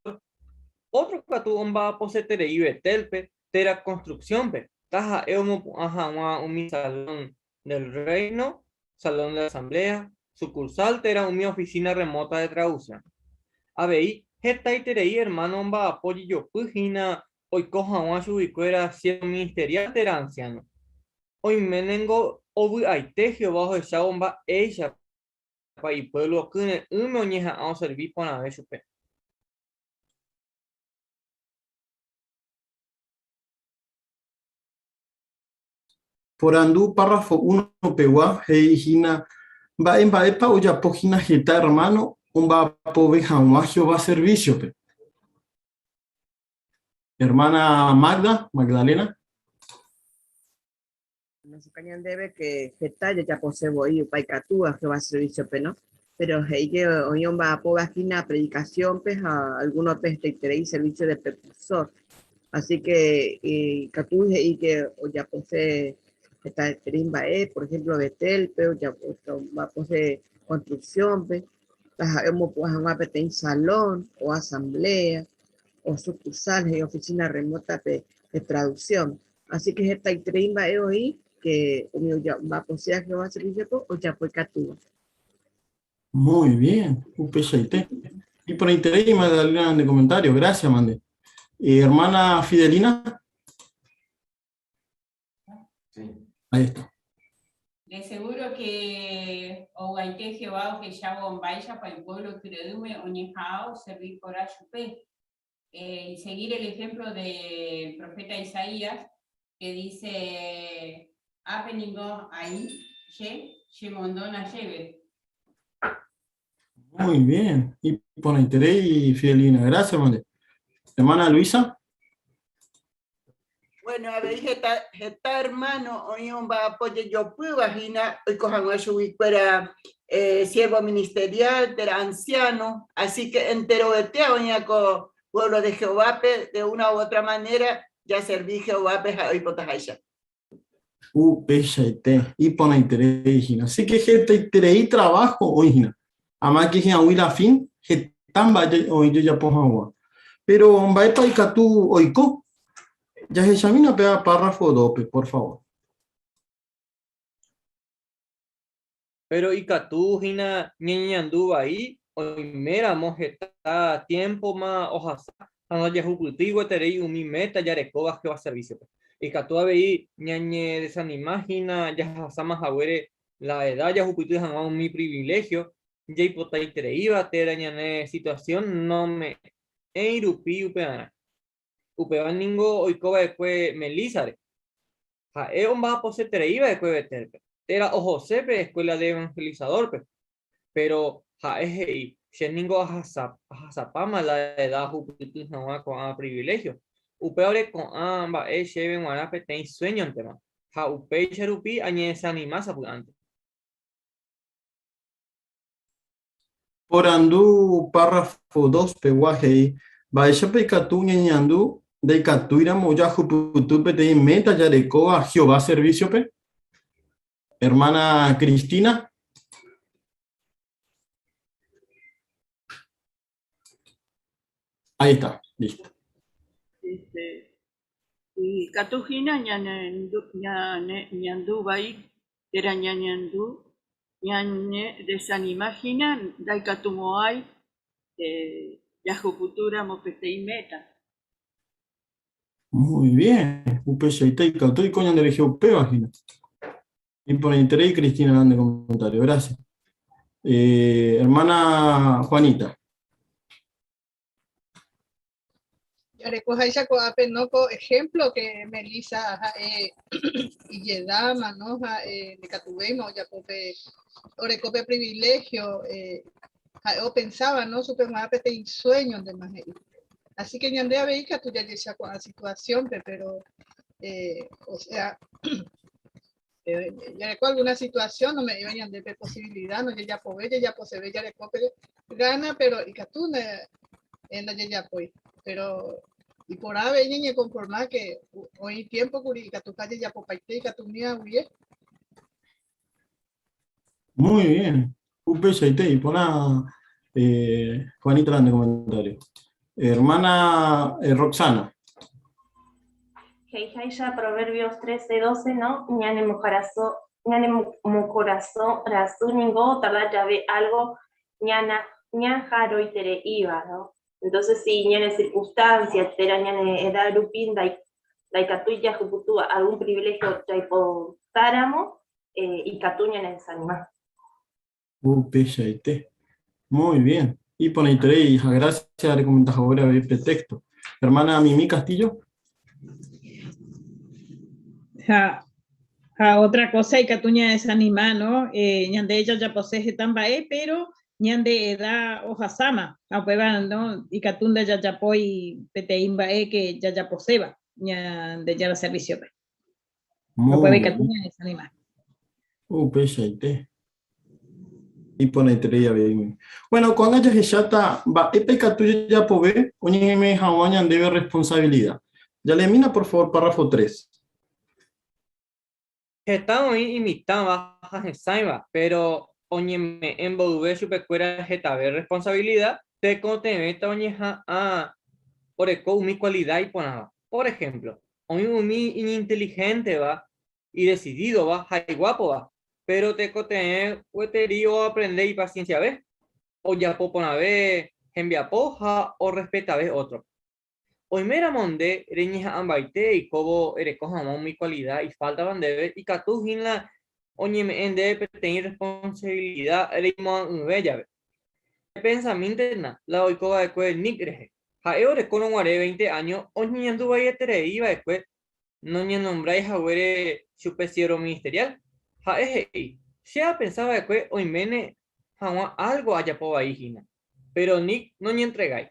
ótro katu omba'aposeterei Betélpe térã konstruksiónpe, taha'e omopu'ã hag̃ua umi Salón del Reino, Salón de Asamblea, sukursál térã umi ofisína rremóta de traduksión. Avei, hetaiterei ermáno omba'apo jejopy hína oiko hag̃ua chuguikuéra siérvo ministeriál térã ansiáno. Oime ningo ovy'aite Jehová ohechávo mba'éichapa ipuévlo kyre'ỹme oñeha'ã oservi porãve chupe. Porandu párrafo uno pegua he'i hína mba'e mba'épa ojapo hína heta ermáno omba'apove hag̃ua Jehová servísiope. Hermana Magda, Magdalena. Nosuka ñandéve que heta jajapose voi upa ikatúva Jehová servicio-pe, no? Pero he'i que oĩ omba'apóva hína predicación-pe ha alguno-pe hetaiterei servicio de precursor. Así que ikatu he'i que ojapose hetaiterei mba'e, por ejemplo Betel-pe, omba'apose construcción-pe, taha'e omopu'ã hag̃ua peteĩ salón o asamblea o sucursal he'i oficina remota-pe de traducción. Así que hetaiterei mba'e oĩ que umi omba'aposéva Jehová servicio-pe ojapo ikatúva. Muy bien, upeichaite. Iporãiterei Magdalena nde comentario, gracias mande. Hermana Fidelina. Sí. Ahí está. De seguro que oguaite Jehová ohechávo mba'éichapa ipueblo kyre'ỹme oñeha'ã oservi porã chupe. Y seguir el ejemplo del profeta Isaías, que dice, Ápe ningo aĩ che, chemondóna chéve. Muy bien. Iporãiterei, Fidelina. Gracias, mande. Hermana Luisa. Bueno, avei heta, heta hermano oĩ omba'apo jejopýva hína oiko hag̃ua chuguikuéra eh, siervo ministerial térã anciano, así que enterovete oĩva ko pueblo de Jehovápe de una u otra manera jaservi Jehovápe ha'e oipotaháicha. Upeichaite, iporãiterei hína. Así que hetaiterei trabajo oĩ hína. Amáke hi'ag̃ui la fin, heta mba'e oĩ jajapo hag̃ua. Péro mba'épa ikatu oiko? Jahechamína péva párrafo dópe, por favor. Péro ikatu hína ñañeñandu vai oiméramo heta tiémpoma ohasa ha ndajahupytýi gueterei umi méta jarekóva Jehová servísiope. Ikatu avei ñañedesanima hína jahasáma haguére la eda jahupyty hag̃ua umi priviléhio jaipotaitereíva térã ñane situasión nome'ẽi rupi upearã. Upéva ningo oiko va'ekue Melísare. Ha'e omba'aposeterei va'ekue Betélpe, térã ohose pe Escuela de Evangelizador-pe. Péro ha'e he'i, Che ningo ahasapáma la eda ahupyty hag̃ua ko'ã priviléhio. Upévare ko'ã mba'e chéve g̃uarã peteĩ suéñontema, ha upéicha rupi añedesanima sapy'ánte. Porandu párrafo dos pegua he'i, Mba'éichapa ikatu ñañandu ndaikatúiramo jahupyty peteĩ méta jarekóva Jehová servísiope? Hermana Cristina. Ahí está, listo. Este, ikatu hína ñañandu vai térã ñañandu ñañedesanima hína ndaikatumo'ãi jahupytýramo peteĩ méta. Muy bien, upeichaite ikatu oiko ñanderehe upéva hína. Iporãiterei Cristina nde comentario, gracias. Eh, hermana Juanita. Jarekoháicha ko'ápe no ko ejemplo que Melissa ha'e ijedáma, no? Ha'e ndikatuvéima ojapo pe oreko pe privilegio eh, ha'e opensáva, no? Chupe g̃uarã peteĩ sueño ndéma he'i. Así que ñande avei katu jajecha ko'ã situación-pe, pero eh, o sea, eh, jareko alguna situación ome'ẽva ñandéve posibilidad, no jajapove, jajaposeve, jareko pe gana, pero ikatu ndajajapói. Pero Iporã avei ñañekonformáke oĩ tiémpo kuri ikatuha jajapopaite ikatumi aguyje. Muy bien. Upeichaite, iporã eh, Juanita la comentario. Hermana eh, Roxana. He'iháicha Proverbios 13, 12, no? Ñanemokarasõ, ñanemokorasõ rasy ningo otarda jave algo ñana, ñaharoitereíva, no? Entonces si ñane circunstancia térã ñane edad rupi ndaikatúi jahupyty algún privilegio jaipotáramo, ikatu ñanedesanima. Upeichaite. Muy bien. Iporãiterei ha gracias rekomenta haguére avei pe texto. Hermana Mimi Castillo. Ha, ha otra cosa ikatu ñadesanima, no? Eh, ñande jajapose heta mba'e, pero ñande edad ohasáma, ha upéva no ikatu ndajajapói peteĩ mba'e que jajaposéva Ñandejára servicio-pe. Upéva ikatu ñadesanima. Upeichaite. Iporãiterei avei. Bueno, ko'ág̃a jahecháta mba'épa ikatu jajapove oñeme'ẽ hag̃ua ñandéve responsabilidad. Jaleemína por favor párrafo 3. Heta oĩ imitãva ha hesãiva, péro oñeme'ẽ mboyve chupekuéra hetave rresponsavilida, tekotevẽta oñeha'ã oreko umi kualida iporãva. Pór ehémplo, oĩ umi iñintelihénteva, idesidídova ha iguápova, péro tekotevẽ gueteri oaprende ipasiensiave, ojapo porãve hembiapo ha orrespetave ótrope. Oiméramo nde reñeha'ãmbaite eikóvo ereko hag̃ua umi kualida ifáltava ndéve, ikatu hína oñeme'ẽ ndéve peteĩ rresponsavilida reimo'ã'ỹve jave. Epensamíntena la oiko va'ekue Nick rehe. Ha'e orekórõ guare veinte áño oñeñandu vaieterei va'ekue noñenombrái haguére chupe siérvo ministeriál. Ha'e he'i, Che apensa va'ekue oiméne hag̃ua álgo ajapo vai hína. Péro Nick noñentregái.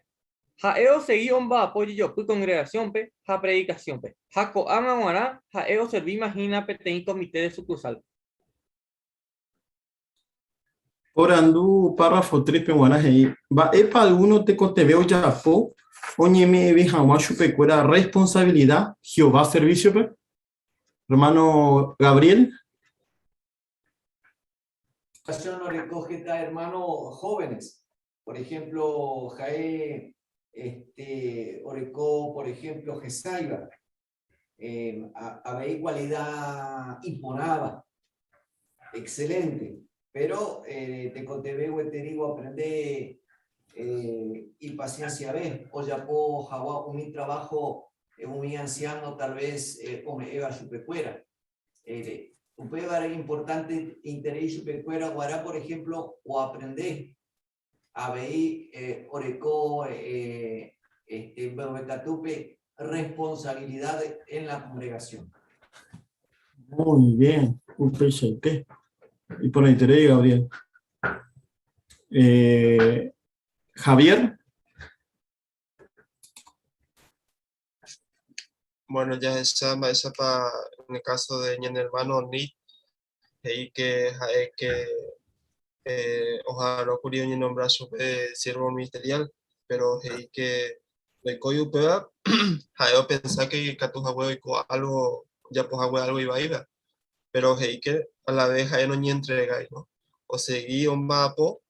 Ha'e osegi omba'apo jejopy kongregasiónpe ha predikasiónpe, ha ko'ág̃a g̃uarã ha'e oservíma hína peteĩ komite de sukursálpe. Porandu párrafo 3-pe g̃uarã he'i, Mba'épa algúno tekotevẽ ojapo oñeme'ẽve hag̃ua chupekuéra rresponsavilida Jehová servísiope? Ermáno Gabriel. Ocasión oreko heta hermano jóvenes. Por ejemplo, ha'e este, oreko, por ejemplo, hesãiva, eh, avei cualidad iporãva, excelente, pero eh, tekotevẽ gueteri oaprende eh, ipacienciave, ojapo hag̃ua umi trabajo eh, umi anciano tal vez eh, ome'ẽva chupekuéra. Eh, upévare importante interei chupekuéra guarã, por ejemplo, oaprende avei eh, oreko eh, este, mbeguekatúpe responsabilidad en la congregación. Muy bien, upeichaite. Iporãiterei, Gabriel. Eh, Javier. Bueno, jahecha mba'éichapa en el caso de ñane hermano Nick, he'i que ha'e que oha'arõkuri oñenombra chupe siervo ministerial, pero he'i que ndoikói upéva, ha'e opensa que ikatu hague oiko algo, ojapo hague algo ivaíva, pero he'i que a la vez ha'e noñentregái, no? Osegi omba'apo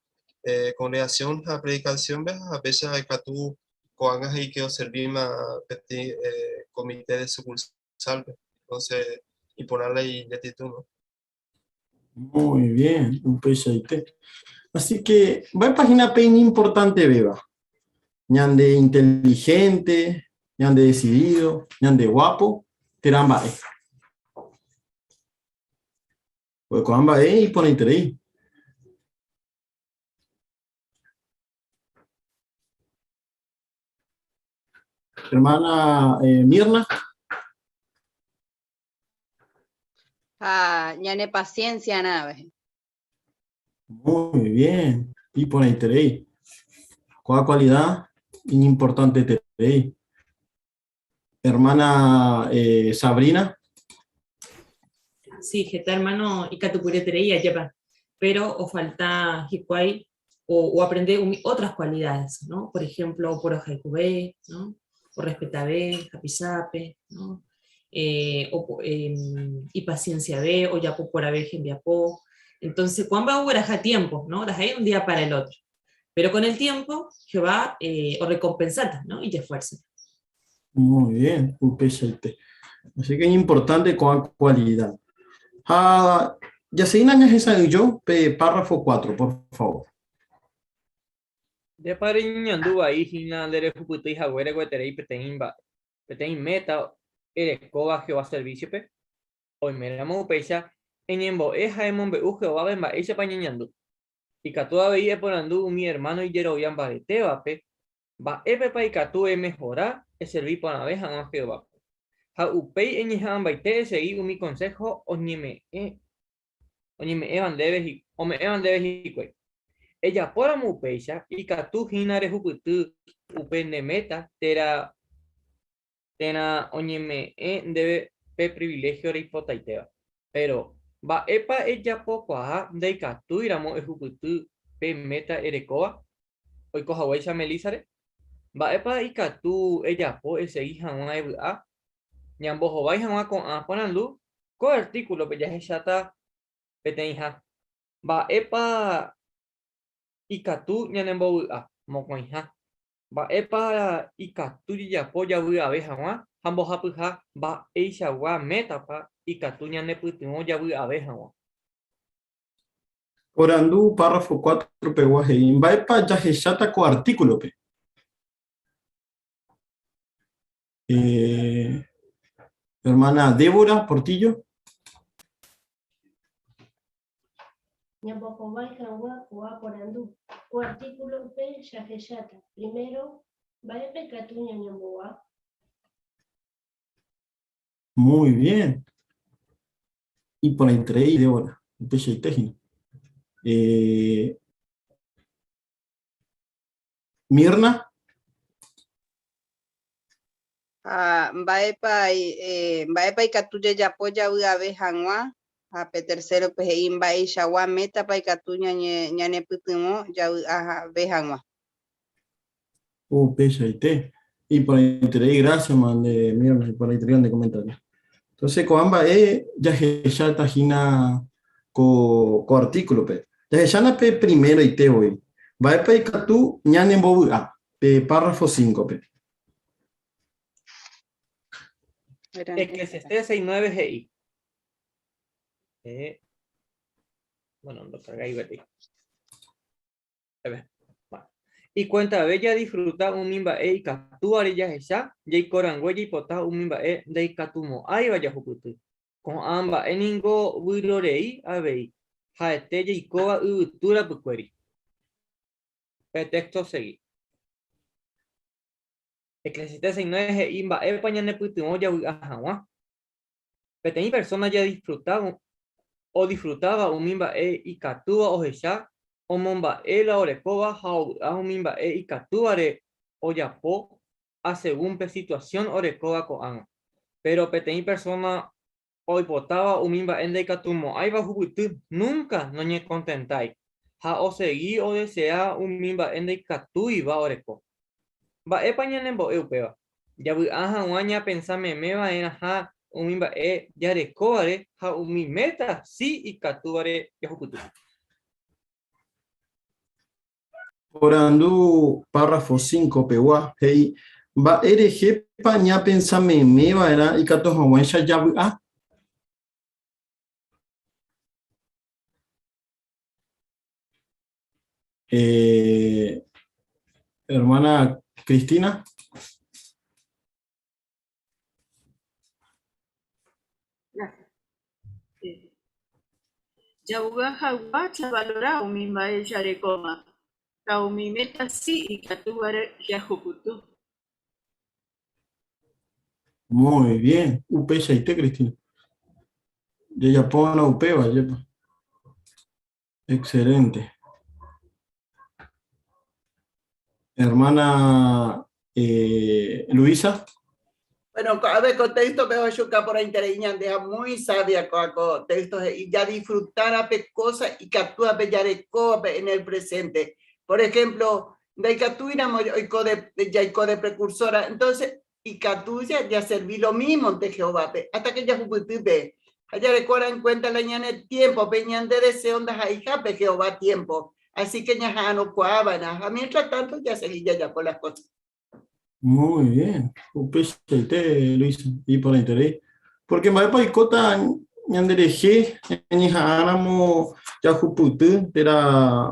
congregación ha predicación-pe ha péicha ikatu ko'ág̃a he'i ke oservíma peteĩ comité de sucursal-pe. Entonces, iporã la iñactitud, no? Muy bien, upeichaite. Así que, mba'épa hína pe iñimportantevéva? Ñande inteligente, ñande decidido, ñande guapo, térã mba'e? Porque ko'ã mba'e iporãiterei. Hermana eh, Mirna. Ha ñane paciencia nave. Muy bien, iporãiterei. Ko'ã cualidad iñimportanteterei. Hermana eh, Sabrina. Sí, heta hermano ikatupyryeterei ajépa, pero ofalta hikuái o, o aprende umi otras cualidades, ¿no? Por ejemplo, oporohayhuve, ¿no? Orrespetave hapichápe, no? Eh, ipacienciave, ojapo porãve hembiapo. Entonces, ko'ã ogueraha tiempo, no? Ndaha'éi un día para el otro. Pero con el tiempo, Jehová eh, orrecompensáta, no? Ijesfuerzo. Muy bien, upeichaite. Así que es importante ko'ã cualidad. Ha jaseína ñahesa'ỹijo pe párrafo 4, por favor. Ndépa reñeñandu vai hína nderehupytýi haguére gueterei peteĩ mba'e, peteĩ méta erekóva Jehová servísiope? Oiméramo upéicha, eñembo'e ha emombe'u Jehovápe mba'éichapa eñeñandu. Ikatu avei eporandu umi ermáno ijerovia mbaretévape mba'épepa ikatu emehora eservi porãve hag̃ua Jehovápe. Ha upéi eñeha'ãmbaite esegi umi konsého oñeme'ẽ oñeme'ẽva ndéve ome'ẽva ndéve hikuái. Ejapóramo upéicha, ikatu hína rehupyty upe ne méta térã térã oñeme'ẽ ndéve pe priviléhio reipotaitéva. Péro, mba'épa ejapokuaa ndaikatúiramo ehupyty pe méta erekóva oiko haguéicha Melísare? Mba'épa ikatu ejapo esegi hag̃ua evy'a? Ñambohovái hag̃ua ko'ã porandu, ko artíkulope jahecháta peteĩha, Mba'épa ikatu ñanembovy'a? Mokõiha, Mba'épa ikatu jajapo javy'ave hag̃ua? Ha mbohapyha, Mba'eichagua métapa ikatu ñanepytyvõ javy'ave hag̃ua? Porandu párrafo 4 pegua he'i, Mba'épa jahecháta ko artíkulope? Eh, hermana Débora Portillo. Ñambohovái hag̃ua ko'ã porandu, ko artíkulope jahecháta, Primero, mba'épa ikatu ñañombo'a? Muy bien. Iporãiterei, Débora. Upeichaite hína. Eh, Mirna. Ha mba'épa, eh, mba'épa ikatu jajapo javy'ave hag̃ua? Ha pe tercero-pe he'i mba'eichagua métapa ikatu ñañe, ñanepytyvõ javy'ave hag̃ua. Upeichaite. Iporãiterei, gracias, man, de Mirna, iporãiterei nde comentario. Entonces, ko'ã mba'e jahecháta hína ko, ko artículo-pe. Jahechána pe primeroite voi. Mba'épa ikatu ñanembovy'a pe párrafo 5-pe. Eclesiastés 6.9 he'i. Eh, bueno, ndocargái gueteri. Ikuentave jadisfruta umi mba'e ikatúvare jahecha, jaikorangue jaipota umi mba'e ndaikatumo'ãiva jahupyty. Ko'ã mba'e ningo vyrorei avei, ha'ete jaikóva yvytu rapykuéri. Pe téxto osegi. Eclesiastés 6:9 he'i mba'épa ñanepytyvõ javy'a hag̃ua. Peteĩ persóna jadisfruta odisfrutáva umi mba'e ikatúva ohecha, omomba'e la orekóva ha ovy'a umi mba'e ikatúvare ojapo asegún pe situasión orekóva ko'ág̃a. Péro peteĩ persóna oipotáva umi mba'e ndaikatumo'ãiva ohupyty núnka noñekontentái ha osegi odesea umi mba'e ndaikatúiva oreko. Mba'épa ñanembo'e upéva? Javy'a hag̃ua ñapensa meme va'erãha umi mba'e jarekóvare ha umi méta si ikatúvare jahupyty. Porandu párrafo 5 pegua he'i, Mba'e rehépa ñapensa meme va'erã ikatu hag̃uáicha javy'a? Eh, hermana Cristina. Gracias. Eh, Javy'a hag̃ua javalora umi mba'e jarekóva ha umi méta si ikatúvare jahupyty. Muy bien, upeichaite Cristina. Jajapóna upéva, ajépa. Excelente. Hermana eh, Luisa. Bueno, ko'ápe ko texto-pe ohechuka porãiterei ñande ha muy sabia ko'ã ko texto he'i jadisfrutara pe cosa ikatúvape jarekóvape en el presente. Por ejemplo, Ndaikatúiramo oiko de, jaiko de precursora, entonces ikatu jaservi lo mímonte Jehovápe, hasta que jahupyty pe. Ha jarekóra en cuenta la ñane tiempo, pe ñande deseo ndaha'eihápe Jehová tiempo. Así que ñaha'arõkuaava'erã ha mientras tanto jasegi jajapo las cosas. Muy bien. Upeichaite, Luisa, iporãiterei. Porque mba'épa oikóta ñanderehe ñañeha'ãramo jahupyty térã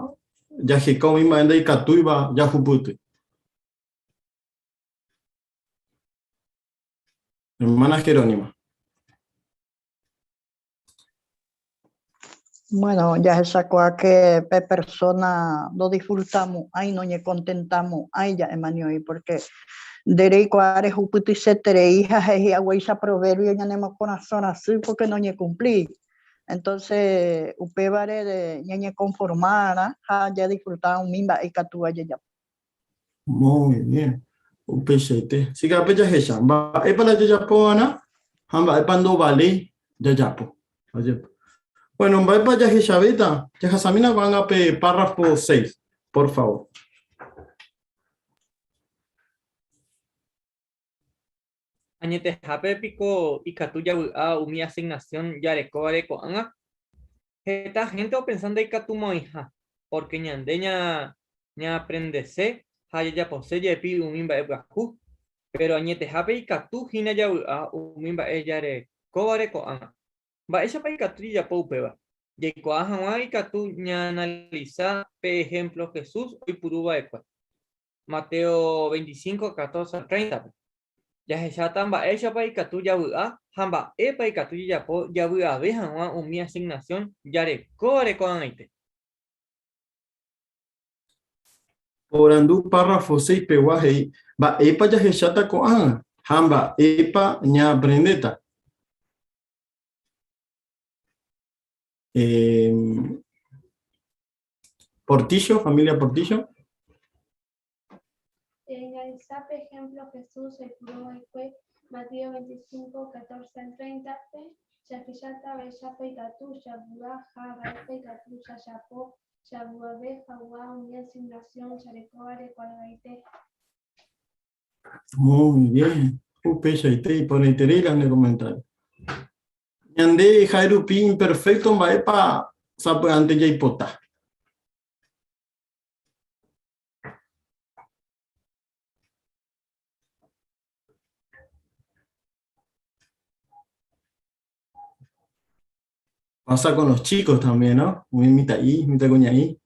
jaheka umi mba'e ndaikatúiva jahupyty. Hermana Jerónima. Bueno, jahechakuaa que pe persona ndodisfrutamo'ãi, noñecontentamo'ãi ja'émani porque nde reikuaa rehupytyseterei ha he'i haguéicha proverbio ñanemokorasõ rasy porque noñecumplíi. Entonces, upévare ñañeconforma'arã ha jadisfruta umi mba'e ikatúva jajapo. Muy bien. Upeichaite. Así que ápe jahecha mba'épa la jajapova'erã ha mba'épa ndovaléi jajapo. Ajépa. Bueno, mba'épa jahechavéta? Jahasamína ko'ág̃a pe párrafo 6, por favor. Añetehápe piko ikatu javy'a umi asignasión jarekóvare ko'ág̃a? Heta hénte opensa ndaikatumo'ãiha, pórke ñande ñaaprendese ha jajapose jepi umi mba'e pyahu. Péro añetehápe ikatu hína javy'a umi mba'e jarekóvare ko'ág̃a. Mba'éichapa ikatu jajapo upéva? Jaikuaa hag̃ua ikatu ñaanalisa pe ehémplo Jesús oipuru va'ekue. Mateo 25, 14 al 30-pe. Jahecháta mba'éichapa ikatu javy'a ha mba'épa ikatu jajapo javy'ave hag̃ua umi asignasión jarekóvare ko'ag̃aite. Porandu párrafo 6 pegua he'i, Mba'épa jahecháta ko'ág̃a ha mba'épa ñaaprendéta? Portillo, familia Portillo. Jahecha pe ejemplo Jesús oipuru va'ekue Mateo 25, 14 al 30 pe, jahecháta mba'éichapa ikatu javy'a ha mba'épa ikatu jajapo javy'ave hag̃ua umi asignasión jarekóvare ko'ag̃aite. Muy bien. Upeichaite iporãiterei la ne comentario. Ñande ha'e rupi imperfecto mba'épa sapy'ánte jaipota. Pasa con los chicos también, ¿no? Umi mitã'i, mitãkuña'i.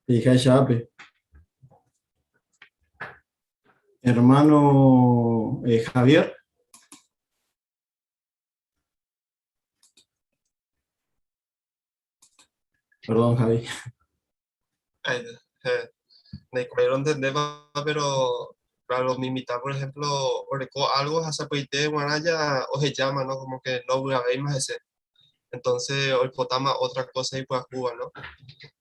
He'iháicha ápe. Hermano Javier. Perdón, Javi. Ay, ndaikuaái rontendépa, pero claro, mi mitad, por ejemplo, oreko algo ha sapy'aite g̃uarã ja ohejáma, ¿no? Como que no vy'avéima hese. Entonces oipotáma otra cosa ipyahúva, ¿no?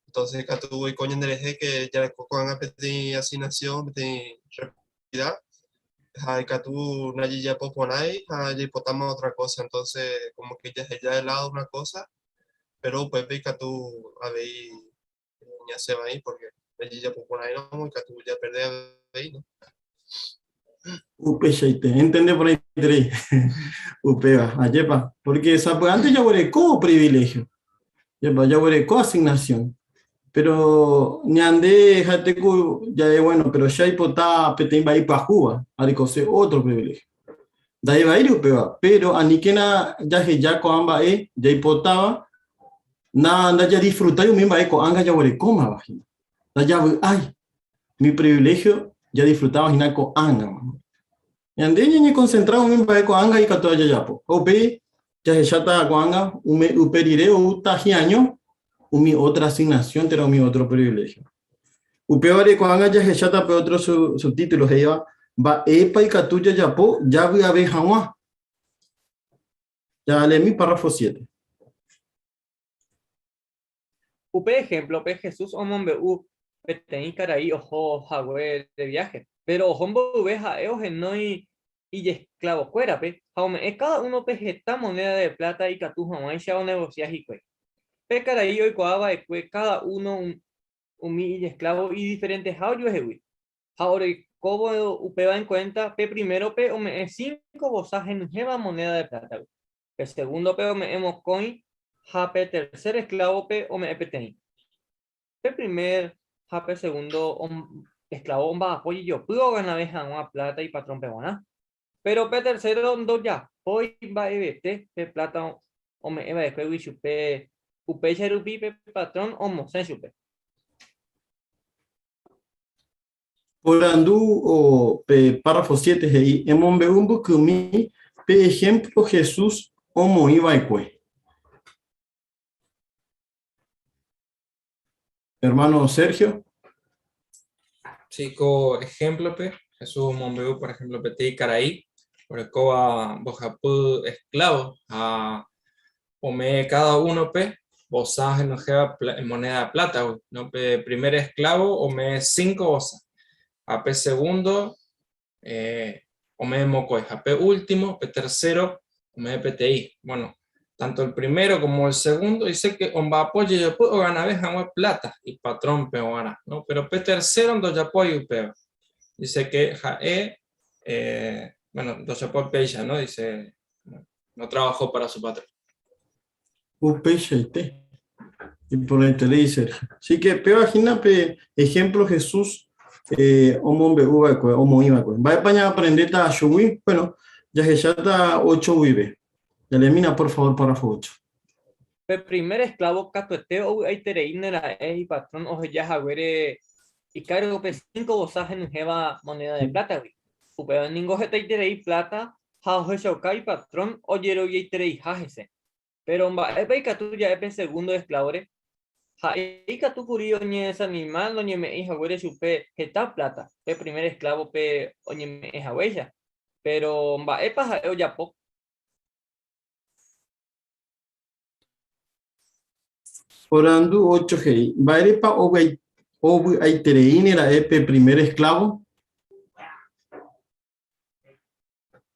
Entonces katu oiko ñanderehe que jareko ko'ág̃a peteĩ asignación, peteĩ responsabilidad, ha ikatu najejapo porãi ha jaipotáma otra cosa, entonces como que jaheja de lado una cosa, pero upépe ikatu avei ñasẽ vai porque jajejapo porãiramo ikatu japerde avei, ¿no? Upeichaite, entende porãiterei upéva, ajépa, porque sapy'ánte jaguereko privilegio, ajépa, jaguereko asignación, pero ñande ha'ete ku ja'e bueno, pero che aipota peteĩ mba'e ipyahúva, arekose otro privilegio. Nda'evaíri upéva, pero aníkena jaheja ko'ã mba'e jaipotáva na ndajadisfrutái umi mba'e ko'ág̃a jaguerekómava hína. Ndajavy'ái umi priviléhio jadisfrutáva hína ko'ág̃a. Ñande ñañekonsentra umi mba'e ko'ág̃a ikatúva jajapo. Ha upéi jahecháta ko'ág̃a umi upe rire oúta hi'año umi ótra asignasión térã umi ótro priviléhio. Upévare ko'ág̃a jahecháta pe ótro subtítulo he'íva Mba'épa ikatu jajapo javy'ave hag̃ua. Jaleemi párrafo 7. Upe ehémplope Jesús omombe'u peteĩ karai oho hague de viáhe. Péro oho mboyve ha'e ohenói Ijesklavokuérape ha ome'ẽ káda únope heta monéda de pláta ikatu hag̃uáicha onegosia hikuái. Pe karai oikuaa va'ekue káda uno umi ijesklávo idiferenteha ojuehegui. Ha orekóvo upéva enkuénta, pe primérope ome'ẽ cinco vosa henyhẽva monéda de plátagui, pe segúndope ome'ẽ mokõi ha pe tercer esklávope ome'ẽ peteĩ. Pe primer ha pe segundo esklavo omba'apo jejopy oganave hag̃ua pláta ipatrónpe g̃uarã. Péro pe tercero ndojapói mba'evete pe pláta ome'ẽ va'ekuégui chupe, upéicha rupi pe patrón omosẽ chupe. Porandu o pe párrafo 7 he'i, Emombe'u mbykymi pe ehémplo Jesús omoĩ va'ekue. Hermano Sergio. Sí, ko ejemplo-pe, Jesús omombe'u, por ejemplo, peteĩ karai orekóva mbohapy esclavo ha ome'ẽ cada uno-pe vosa henyhẽva moneda de plata-gui, no? Pe primer esclavo ome'ẽ cinco vosa, ha pe segundo ome'ẽ mokõi, ha pe último, pe tercero, ome'ẽ peteĩ. Bueno, tanto el primero como el segundo dice que omba'apo jejopy oganave hag̃ua plata ipatrón-pe g̃uarã, no? Pero pe tercero ndojapói upéva. Dice que ha'e, bueno, ndojapói péicha, no? Dice, no trabajó para su patrón. Upeichaite. Iporãiterei, Sergio. Así que péva hína pe ejemplo Jesús eh, omombe'u va'ekue, omoĩ va'ekue. Mba'épa ñaaprendéta chugui? Bueno, jahecháta 8 guive. Jaleemína, por favor, párrafo 8. Pe primer esklavo katuete ovy'aitereíne ra'e ipatrón oheja haguére ikárgope cinco vosa henyhẽva monéda de plátagui. Upéva ningo hetaiterei pláta ha ohechauka ipatrón ojeroviaitereiha hese. Péro mba'épa ikatu ja'e pe segundo esklávore? Ha'e ikatu kuri oñedesanima noñeme'ẽi haguére chupe heta pláta pe primer esklávope oñeme'ẽ haguéicha. Péro mba'épa ha'e ojapo? Porandu 8 he'i, Mba'érepa ovy'aitereíne ra'e pe primer esklávo?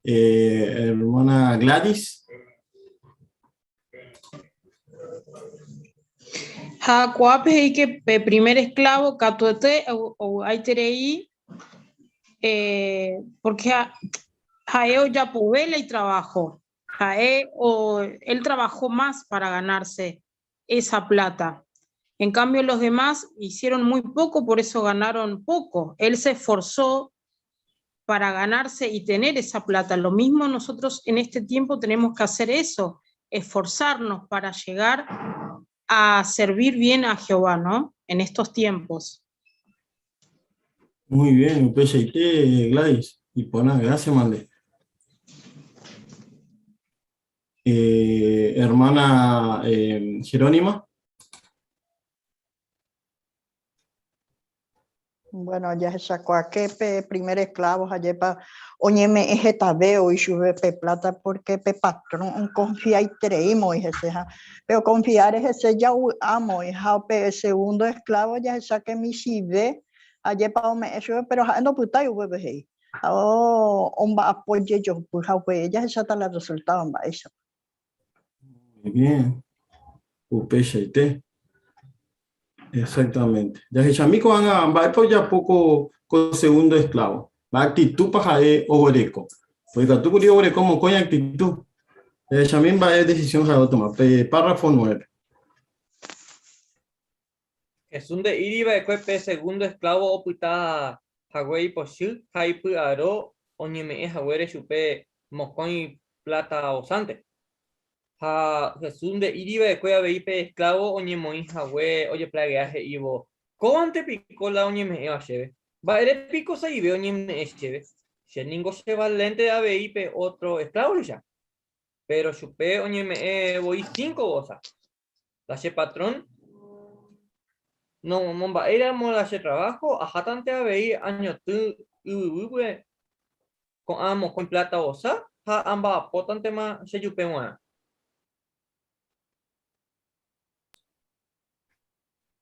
Eh, hermana Gladys. Ha ko'ápe he'i que pe primer esclavo katuete ovy'aiterei eh, porque ha'e ojapove la itrabajo. Ha'e o, él trabajó más para ganarse esa plata. En cambio los demás hicieron muy poco, por eso ganaron poco. Él se esforzó para ganarse y tener esa plata. Lo mismo nosotros en este tiempo tenemos que hacer eso, esforzarnos para llegar a servir bien a Jehová, ¿no? En estos tiempos. Muy bien, upeichaite Gladys. Iporã, gracias mande. Eh, hermana eh, Jerónima. Bueno, jahechakuaáke pe primer esclavo ha'épa oñeme'ẽ hetave oĩ chupe pe plata porque pe patrón oconfiaitereíma oĩ hese ha pe oconfiáre hese javy'áma oĩ ha pe segundo esclavo jahecháke michĩve ajépa ome'ẽ chupe pero ha'e ndopytái upépe he'i ha omba'apo jejopy ha upéi jahecháta la resultado mba'éichapa. Muy bien. Upeichaite. Exactamente. Jahechami ko'ág̃a mba'épa ojapo ko, ko segundo esclavo. Mba'e actitúpa ha'e oguereko. Oikatu kuri oguereko mokõi actitud. Jahechami mba'e decisión ha'e otoma. Pe párrafo 9. Jesús nde'íri va'ekue pe segundo esclavo opyta hague ipochy ha ipy'aro oñeme'ẽ haguére chupe mokõi pláta vosánte. Ha Jesús nde'íri va'ekue avei pe esclavo oñemoĩ hague ojeplagea he'ívo, Kóvante piko la oñeme'ẽva chéve? Mba'ére piko sa'ive oñeme'ẽ chéve? Che ningo chevalénte avei pe ótro esclávoicha. Péro chupe oñeme'ẽ voi cinco vosa. La che patrón nomomba'éiramo la che trabajo, ahátante avei añotỹ yvyguýpe ko'ã mokõi pláta vosa ha amba'apótantema chejupe g̃uarã.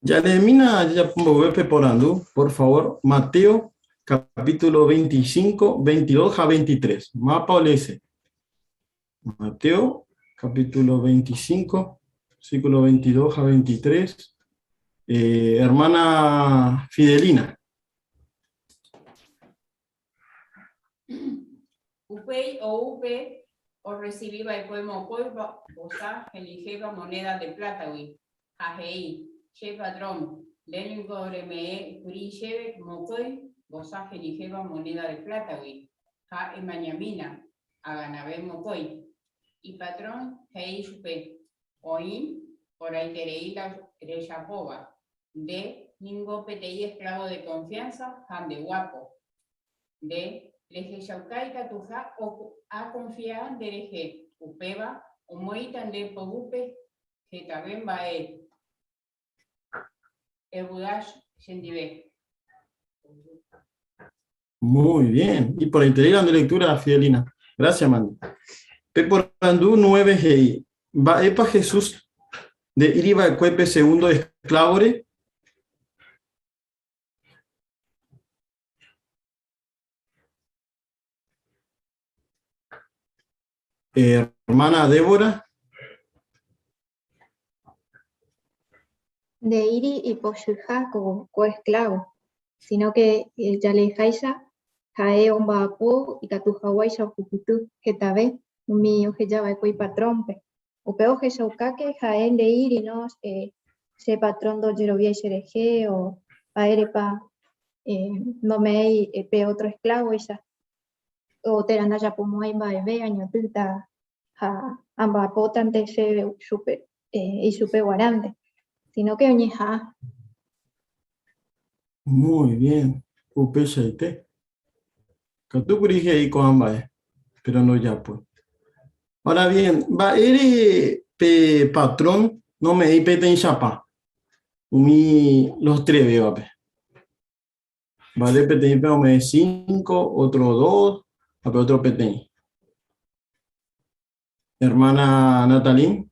Jaleemína jajapo mboyve pe porandu, por favor, Mateo. capítulo 25, 22 ha 23. Mápa oleese. Mateo, capítulo 25, versículo 22 a 23. Eh, hermana Fidelina. Upéi ou pe orresivi va'ekue mokõi vosa henyhẽva monéda de plátagui, ha he'i, Che patrón, nde ningo reme'ẽ kuri chéve mokõi vosa henyhẽva monéda de plátagui, ha emañamína, aganave mokõi. Ipatrón he'i chupe, Oĩ porãiterei la rejapóva, nde ningo peteĩ esklávo de konfiánsa ha ndeguápo. Nde rehechauka ikatuha akonfia nderehe, upéva omoĩta nde poguýpe hetave mba'e. Evy'a chendive. Muy bien. Iporãiterei la nde lectura, Fidelina. Gracias, Mandy. Pe porandu 9 he'i, Mba'épa Jesús nde'íri va'ekue pe segundo esclávore? Hermana Débora. Nde'íri ipochyha ko esclavo, sino que jaleeháicha ha'e omba'apo ikatu haguáicha ohupyty hetave umi ohejava'ekue ipatrónpe. Upéva ohechaukáke ha'e nde'íri no che patrón ndojeroviái cherehe o mba'érepa nome'ẽi pe otro esclavoicha o térã ndajapomo'ãi mba'eve añotỹta ha amba'apótante chéve chupe, ichupe guarãnte, sino que oñeha'ã. Muy bien, upeichaite. Katu kuri he'i ko'ã mba'e, pero ndojapói. Ahora bien, mba'ére pe patrón nome'ẽi peteĩ chapa umi los trevévape? Vale peteĩpe ome'ẽ cinco, otro dos, ha pe otro peteĩ. Hermana Natalín.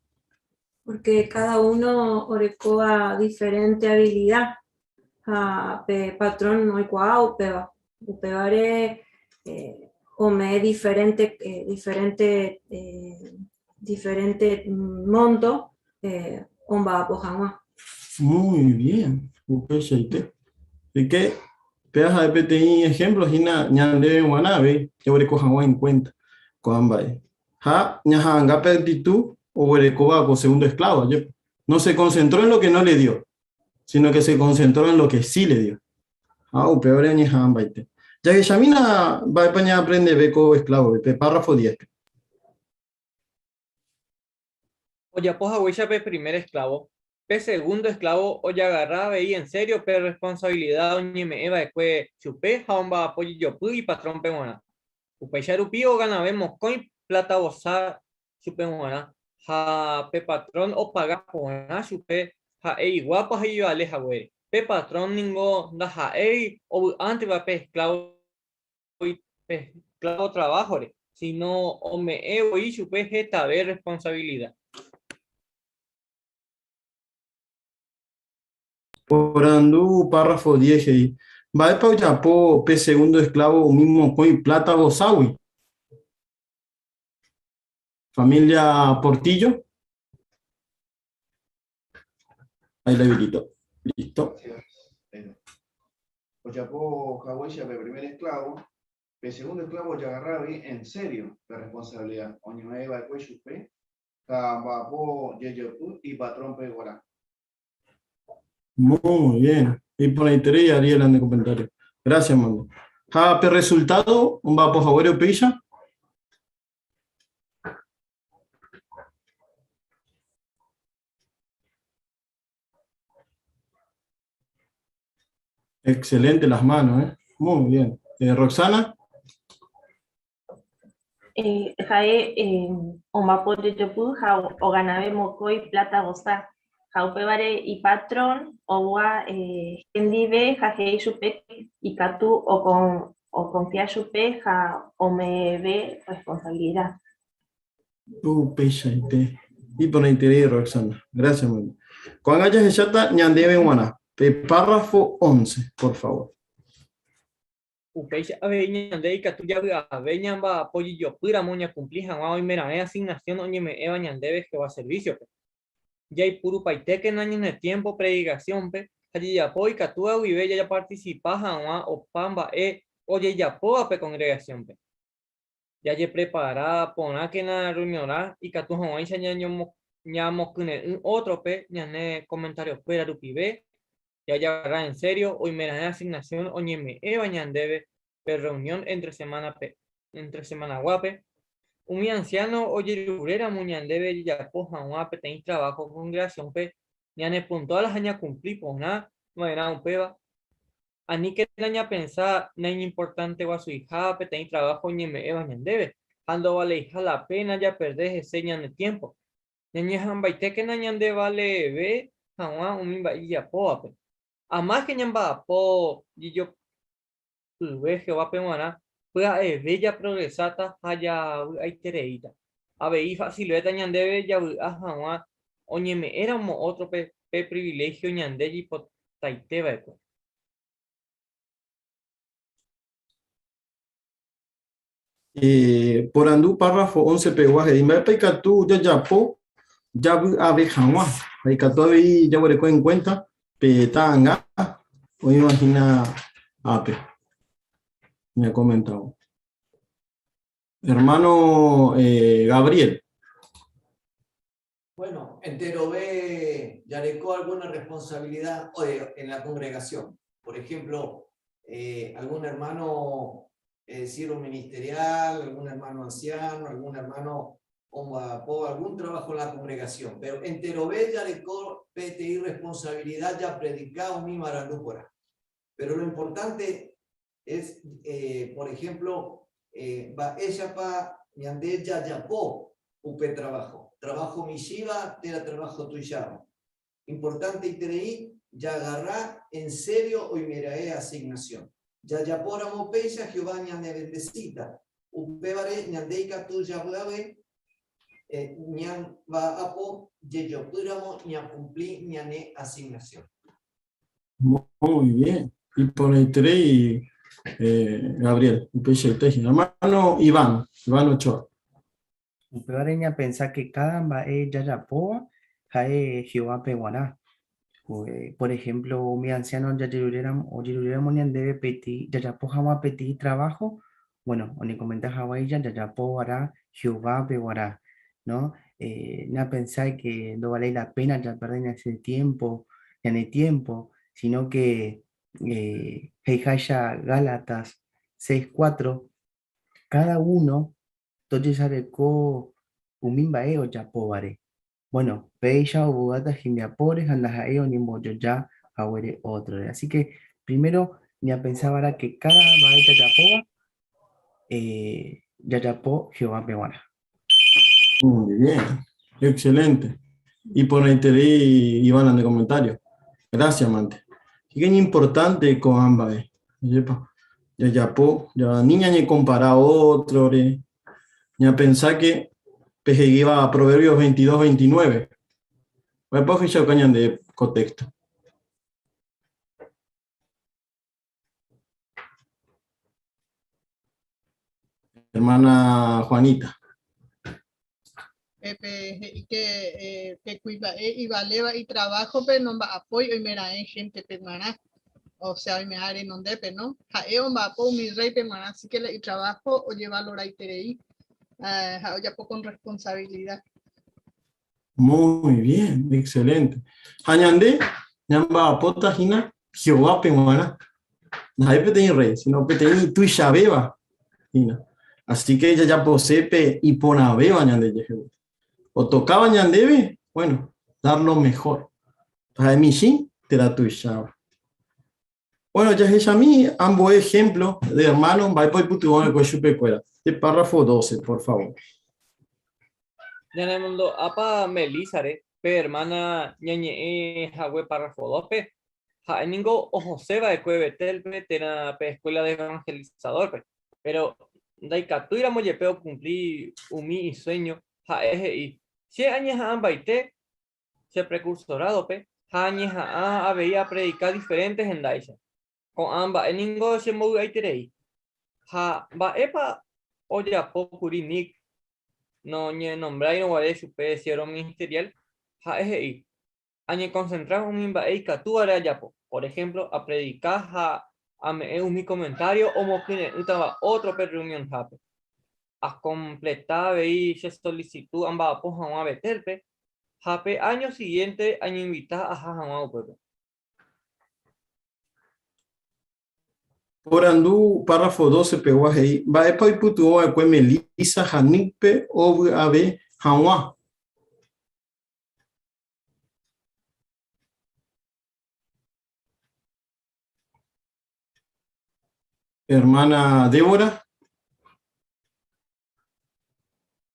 Porque cada uno orekóva diferente habilidad ha pe patrón oikuaa upéva. Upévare ome'ẽ diferente, diferente, diferente monto omba'apo hag̃ua. Muy bien, upeichaite. Así que, péva ha'e peteĩ ejemplo hína ñandéve g̃uarã avei jaguereko hag̃ua en cuenta ko'ã mba'e. Ha ñaha'anga pe actitud oguerekóva ko segundo esclavo, ajépa. No se concentró en lo que no le dio, sino que se concentró en lo que sí le dio. Ha upévare oñeha'ãmbaite. Jahechamína mba'épa ñaaprendeve ko esclavo-pe, pe párrafo 10-pe. Ojapo haguéicha pe primer esclavo, pe segundo esclavo ojagarra avei en serio pe responsabilida oñeme'ẽ va'ekue chupe ha omba'apo jejopy ipatrónpe g̃uarã. Upéicha rupi oganave mokõi pláta vosa chupe g̃uarã ha pe patrón opaga porã chupe ha'e iguápo ha ivale haguére. Pe patrón ningo ndaha'éi ovy'ánteva pe esclavo pe esclavo trabajo-re, sino ome'ẽ voi chupe hetave responsabilidad. Porandu párrafo 10 he'i, Mba'épa ojapo pe segundo esclavo umi mokõi pláta voságui? Familia Portillo. Ahí la habilito. Listo. Ojapo haguéicha pe primer esclavo, pe segundo esclavo ojagarra avei en serio pe responsabilidad oñeme'ẽ va'ekue chupe ha omba'apo jejopy ipatrónpe guarã. Muy bien. Iporãiterei Ariela nde comentario. Gracias, mando. Ha pe resultado omba'apo haguére upéicha? Excelente las manos, ¿eh? Muy bien. Eh, Roxana. Eh, ha'e eh, omba'apo jejopy ha oganave mokõi pláta vosa, ha upévare ipatrón oua eh, hendive ha he'i chupe ikatu okonfia chupe ha ome'ẽve responsabilidad. Upeichaite. Iporãiterei, Roxana. Gracias, mami. Ko'ág̃a jahecháta ñandéve g̃uarã pe párrafo 11, por favor. Upéicha avei ñande ikatu javy'ave ñamba'apo jejopýramo ñakumpli hag̃ua oimeraẽ asignasión oñeme'ẽva ñandéve Jehová servísiope. Jaipurupaitékena ñane tiémpo predikasiónpe ha jajapo ikatúva guive japartisipa hag̃ua opa mba'e ojejapóva pe kongregasiónpe. Jajeprepara porãkena rreunionrã ikatu hag̃uáicha ñamokyre'ỹ ótrope ñane komentariokuéra rupive Jajagarra en serio oimeraẽ asignación oñeme'ẽva ñandéve pe reunión entre semana-pe, entre semana-guápe. Umi anciano ojeruréramo ñandéve jajapo hag̃ua peteĩ trabajo congregación-pe, ñanepuntual ha ñakumpli porã va'erã upéva. Aníkena ñapensa naiñimportanteguasuiha peteĩ trabajo oñeme'ẽva ñandéve ha ndovaleiha la pena japerde hese ñane tiempo. Ñañeha'ãmbaitékena ñande valeve hag̃ua umi mba'e jajapóvape. Amáske ñamba'apo jejopyve Jehovápe g̃uarã, pya'eve japrogresáta ha javy'aitereíta. Avei ifasilevéta ñandéve javy'a hag̃ua oñeme'ẽramo ótrope pe priviléhio ñande jaipotaite va'ekue. Eh, porandu párrafo 11 pegua he'i mba'épa ikatu jajapo javy'ave hag̃ua ha ikatu avei jaguereko en cuenta pe ta'anga oĩva hína ápe ñakomentávo. Hermano eh, Gabriel. Bueno, enterove jareko alguna responsabilidad en la congregación. Por ejemplo, eh, algún hermano eh, siervo ministerial, algún hermano anciano, algún hermano o algún trabajo en la congregación. Pero enterove jareko peteĩ responsabilidad ya predicado mi marandúpora. Pero lo importante es, eh, por ejemplo, eh, mba'éichapa ñande jajapo upe trabajo. Trabajo michĩva térã trabajo tuicháva. Importanteiterei jagarra en serio oimeraẽ asignación. Jajapóramo péicha Jehová ñanevendesíta. Upévare ñande ikatu javy'ave eh, ñamba'apo jejopýramo ñakumpli ñane asignación. Muy bien. Iporãiterei, eh, Gabriel, upeichaite hína. Hermano Iván, Iván Ochoa. Upévare ñapensa que cada mba'e jajapóva ha'e Jehovápe g̃uarã. Por ejemplo, umi anciano jajeruréramo ojeruréramo ñandéve peteĩ jajapo hag̃ua peteĩ trabajo, bueno, oñekomenta haguéicha jajapo va'erã Jehovápe g̃uarã, no? Eh, ñapensái que ndovaléi la pena japerde ñane tiempo, ñane tiempo, sino que eh, he'iháicha Gálatas 6:4, cada uno tojesareko umi mba'e ojapóvare. Bueno, péicha ovy'áta hembiapóre ha ndaha'éi oñembojoja haguére ótrore. Así que, primero ñapensa va'erã que cada mba'e jajapóva, eh, jajapo Jehovápe g̃uarã. Muy bien, excelente. Iporãiterei Iván nde comentario. Gracias, mante. Así que importante ko'ã mba'e. Ajépa, jajapo, ja ni ñañekompara ótrore, ñapensa que pe he'íva Proverbios 22, 29. Mba'épa ohechauka ñande ko texto? Hermana Juanita. Pepe he'i que eh, pe kuimba'e ivaléva itrabajo-pe nomba'apói oimeraẽ gente-pe g̃uarã. O sea, oimeha renondépe, no? Ha'e omba'apo umi rey-pe g̃uarã, así que la itrabajo ojevaloraiterei eh, ha ojapo con responsabilidad. Muy bien, excelente. Ha ñande ñamba'apóta hína Jehovápe g̃uarã. Ndaha'éi peteĩ rey, sino peteĩ tuichavéva hína. Así que jajapose pe iporãvéva ñandejehegui. Otokáva ñandéve, bueno, dar lo mejor. Taha'e michĩ térã tuicháva. Bueno, jahechami ambue ejemplo de hermano mba'épa oipytyvõ va'ekue chupekuéra. Pe párrafo 12, por favor. Ñanemondo'ápa Melísare, pe hermana ñañe'ẽ hague párrafo 2-pe? Ha'e ningo ohose va'ekue Betélpe térã pe Escuela de Evangelizador-pe, péro ndaikatúiramo jepe okumpli umi isuéño, ha'e he'i, Che añeha'ãmbaite che prekursorádope ha añeha'ã avei apredika diferénte hendáicha. Ko'ã mba'e ningo chembovy'aiterei. Ha mba'épa ojapo kuri Nick noñenombrairõ guare chupe siervo ministerial? Ha'e he'i, Añekonsentra umi mba'e ikatúvare ajapo, por ehémplo, apredika ha ame'ẽ umi komentário omokyre'ỹtava ótrope rreunionhápe. Akompleta avei che solisitu amba'apo hag̃ua Betélpe, ha pe áño sigiénte añeinvita aha hag̃ua upépe. Porandu párrafo 12 pegua he'i, Mba'épa oipytyvõ va'ekue Melissa ha Nick-pe ovy'ave hag̃ua? Hermana Débora.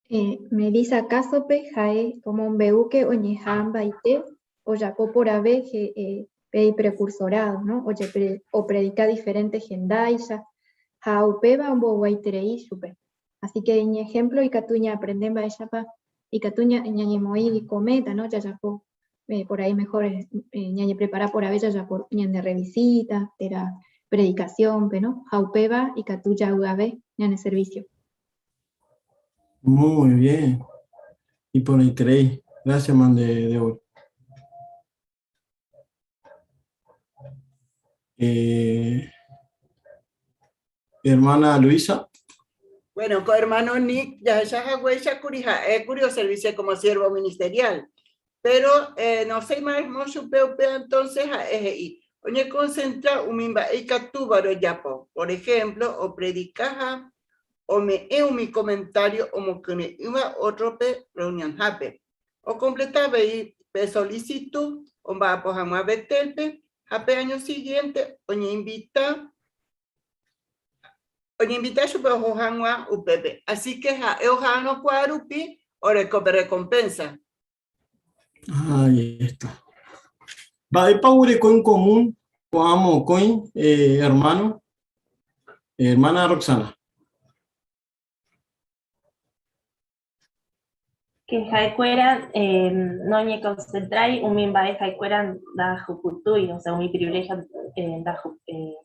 Eh, Melissa kásope ha'e omombe'úke oñeha'ãmbaite ojapo porãve eh, pe iprekursorádo, no? Ojepre, opredika diferente hendáicha ha upéva omboguaiterei chupe. Así que iñehémplo ikatu ñaaprende mba'éichapa ikatu ñañemoĩ ko méta, no? Jajapo eh, por ahí mejor eh, ñañeprepara porãve jajapo ñande revisita térã predikasiónpe, no? Ha upéva ikatu javy'ave ñane servicio. Muy bien. Iporãiterei. Gracias, man de Débora. Eh, hermana Luisa. Bueno, ko hermano Nick jahecha haguéicha kuri ha'e kuri oservise como siervo ministerial. Pero eh, nosẽimaramo chupe upéva entonces ha'e he'i, oñekonsentra umi mba'e ikatúvare ojapo. Por ejemplo, opredika ha ome'ẽ umi comentario omokyre'ỹva ótrope reunionhápe. Okompleta avei pe solicitud omba'apo hag̃ua Betélpe ha pe áño siguiente oñeinvita oñeinvita chupe oho hag̃ua upépe. Así que ha'e oha'arõkuaa rupi oreko pe recompensa. Ahí está. Mba'épa oguereko en común ko'ã mokõi eh, hermano? Hermana Roxana. Que ha'ekuéra eh, noñekonsentrái umi mba'e ha'ekuéra ndahupytýi, o sea, umi privilegio eh, ndahu, eh,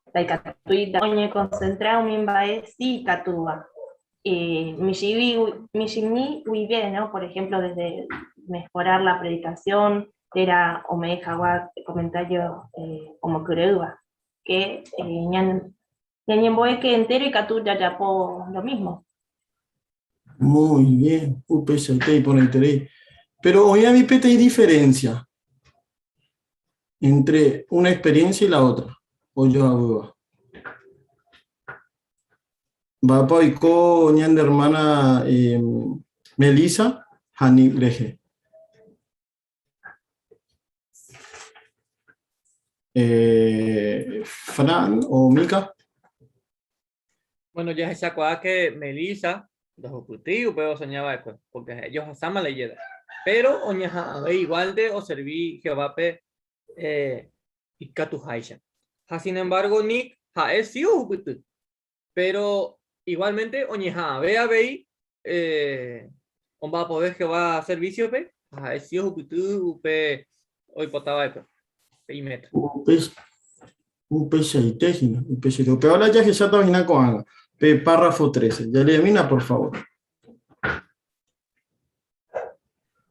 ndaikatúi oñekonsentra umi mba'e si ikatúva. Eh, michĩmi, michĩmi guive, ¿no? Por ejemplo, desde mejorar la predicación, térã ome'ẽ hag̃ua comentario eh, omokyre'ỹva, que eh, ñan, Ñañembo'e que entero ikatu jajapo lo mismo. Muy bien, upeichaite iporãiterei. Pero oĩ avei peteĩ diferencia entre una experiencia y la otra, ojoavýva. Mba'épa oiko ñande hermana eh, Melissa ha Nick rehe? Eh, Fran o Mica. Bueno, jahechakuaa que Melissa ndohupytýi upe osoña va'ekue, porque ha'e ohasáma la ijeda. Pero oñeha'ãve igual de oservi Jehovápe eh, ikatuháicha. Ha sin embargo Nick ha'e sí ohupyty, Pero igualmente oñeha'ãve avei eh, omba'apove Jehová servicio-pe ha ha'e sí ohupyty upe oipota va'ekue, pe iméta. Upe, upeichaite hína, upeichaite. Upéva la jahecháta hína ko'ág̃a, pe párrafo 13. Jaleemína, por favor.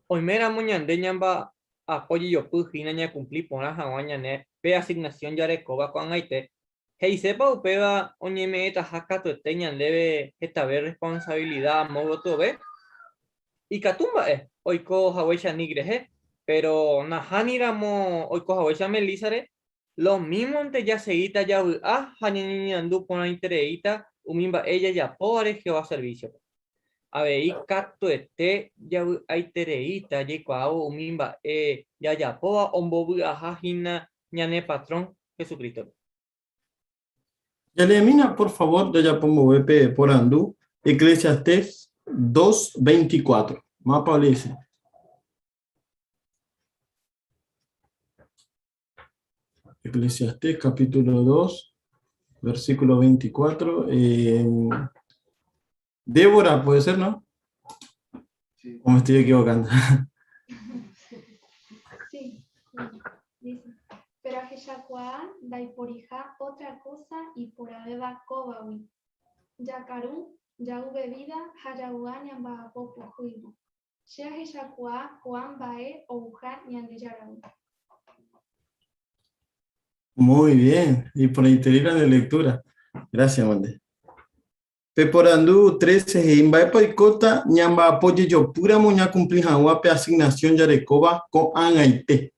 Oiméramo ñande ñamba'apo jejopy hína ñakumpli porã hag̃ua ñane pe asignasión jarekóva ko'ag̃aite, He'isépa upéva oñeme'ẽtaha katuete ñandéve hetave rresponsavilida amo gotyove? Ikatu mba'e oiko haguéicha Nick rehe, péro nahániramo oiko haguéicha Melísare, lomímonte jasegíta javy'a ha ñañeñandu porãitereíta umi mba'e jajapóvare Jehová servísiope. Avei katuete javy'aitereíta jaikuaávo umi mba'e jajapóva ombovy'aha hína ñane patrón Jesucristo-pe. Jaleemína, por favor, jajapo mboyve pe porandu, Eclesiastés 2:24. Mapa oleese. Eclesiastés capítulo 2, versículo 24. Eh, Débora, puede ser, ¿no? Sí. ¿O me estoy equivocando? Sí, dice. Pe Péro ahechakuaa ndaiporiha ótra kósa iporãvéva kóvagui, jakaru, ja'u vevída ha javy'a ñamba'apo pohýivo. Che ahechakuaa ko'ã mba'e ouha Ñandejáragui. Muy bien, iporãiterei la nde lectura. Gracias, mante. Peporandu 13 he'i mba'épa oikóta ñamba'apo jejopýramo ñakumpli hag̃ua pe asignasión jarekóva ko'ág̃aite.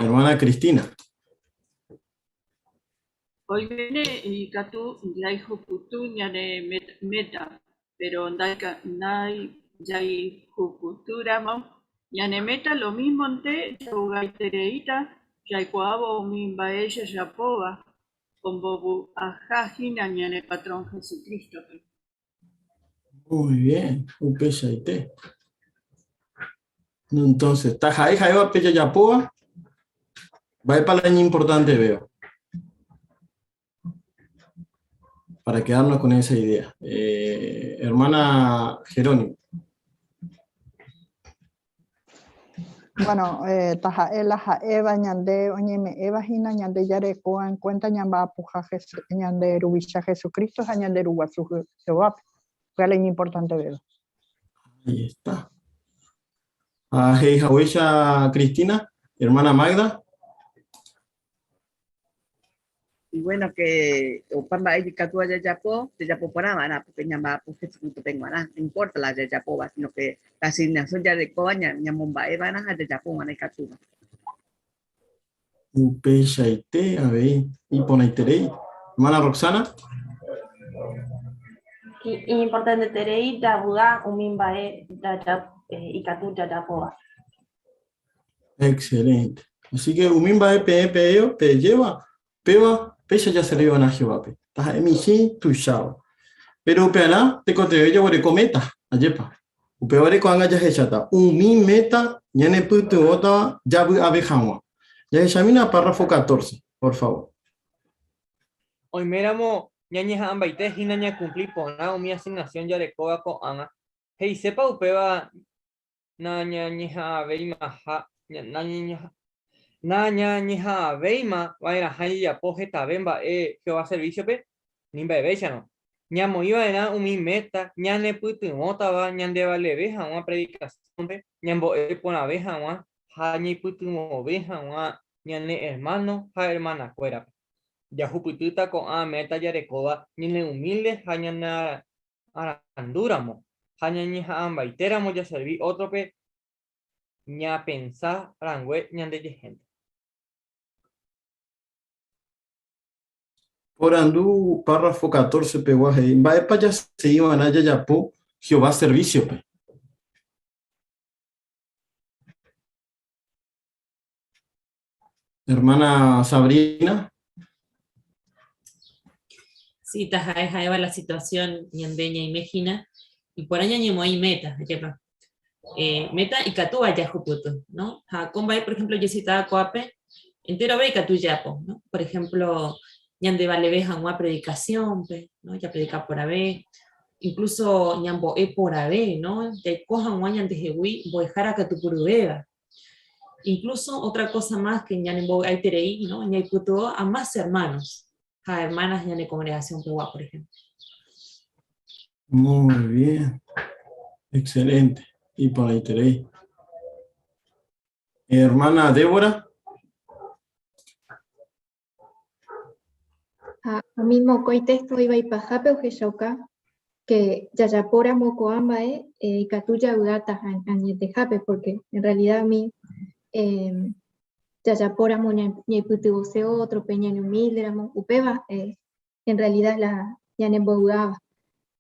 Hermana Cristina. Oiméne ikatu jaihupyty ñane méta, péro ndajaihupytýramo ñane méta lomímonte javy'aitereíta jaikuaávo umi mba'e jajapóva ombovy'ahahína ñane patrón Jesucrístope. Muy bien, upeichaite. Entonces, taha'e ha'éva pe jajapóva, mba'épa la iñimportantevéva? Para quedarnos con esa idea. Eh, hermana Jerónimo. Bueno, eh, taha'e la ha'éva ñande oñeme'ẽva hína ñande jarekóva en cuenta ñamba'apoha ñande Ruvicha Jesucristo ha ñande Ru Guasu Jehovápe. Upéva la iñimportantevéva. Ahí está. Ah, he'i haguéicha Cristina, hermana Magda. Y bueno, que opa mba'e ikatúva jajapo, jajapo porã va'erã, porque ñamba'apo Jesucristo-pe g̃uarã, no importa la jajapóva, sino que la asignación jarekóva ñamomba'e va'erã ha jajapo va'erã ikatúva. Upeichaite avei iporãiterei. Hermana Roxana. Iñimportanteterei javy'a umi mba'e ikatu jajapóva. Excelente. Así que umi mba'e peẽ peẽo pejéva, péva péicha jaservi va'erã Jehovápe. Taha'e michĩ tuicháva. Péro upearã tekotevẽ jaguereko méta, ajépa. Upévare ko'ág̃a jahecháta umi méta ñanepytyvõtava javy'ave hag̃ua. Jahechamína párrafo 14, por favor. Oiméramo ñañeha'ãmbaite hína ñakumpli porã umi asignasión jarekóva ko'ág̃a, he'isépa upéva nañañeha'ãveimaha nañañeha'ãvéima va'erãha jajapo hetave mba'e Jehová servísiope? Ni mba'evéicharõ. Ñamoĩ va'erã umi méta ñanepytyvõtava ñandevaleve hag̃ua predikasiónpe, ñambo'e porãve hag̃ua ha ñaipytyvõve hag̃ua ñane ermáno ha ermanakuérape. Jahupytýta ko'ã méta jarekóva ñaneumílde ha ñanearandúramo ha ñañeha'ãmbaitéramo jaservi ótrope ñapensa rangue ñandejehénte. Porandu párrafo 14 pegua he'i, Mba'épa jasegi va'erã jajapo Jehová servísiope? Hermana Sabrina. Sí, taha'e ha'éva la situación ñande ñaime hína, iporã ñañemoĩ meta, ajépa. Eh, meta ikatúva jahupyty, ¿no? Ha ko mba'e, por ejemplo, jecitaba ko'ápe, enterove ikatu japo, ¿no? Por ejemplo, ñande valeve hag̃ua predicación-pe, ¿no? Japredika porãve, incluso ñambo'e porãve, ¿no? Jaiko hag̃ua ñandehegui mbo'ehára katupyryvéva, Incluso otra cosa más que ñanembovy'aiterei, ¿no? Ñaipytyvõ a más hermanos ha hermanas ñane congregación pegua, por ejemplo. Muy bien. Excelente. Iporãiterei. Hermana Débora. Ha umi mokõi téxto oĩva ipahápe ohechauka ke jajapóramo ko'ã mba'e ikatu javy'áta añetehápe, pórke en rrealida umi jajapóramo ñaipytyvõse ótrope, ñaneumílderamo, upéva en rrealida la ñanembovy'áva.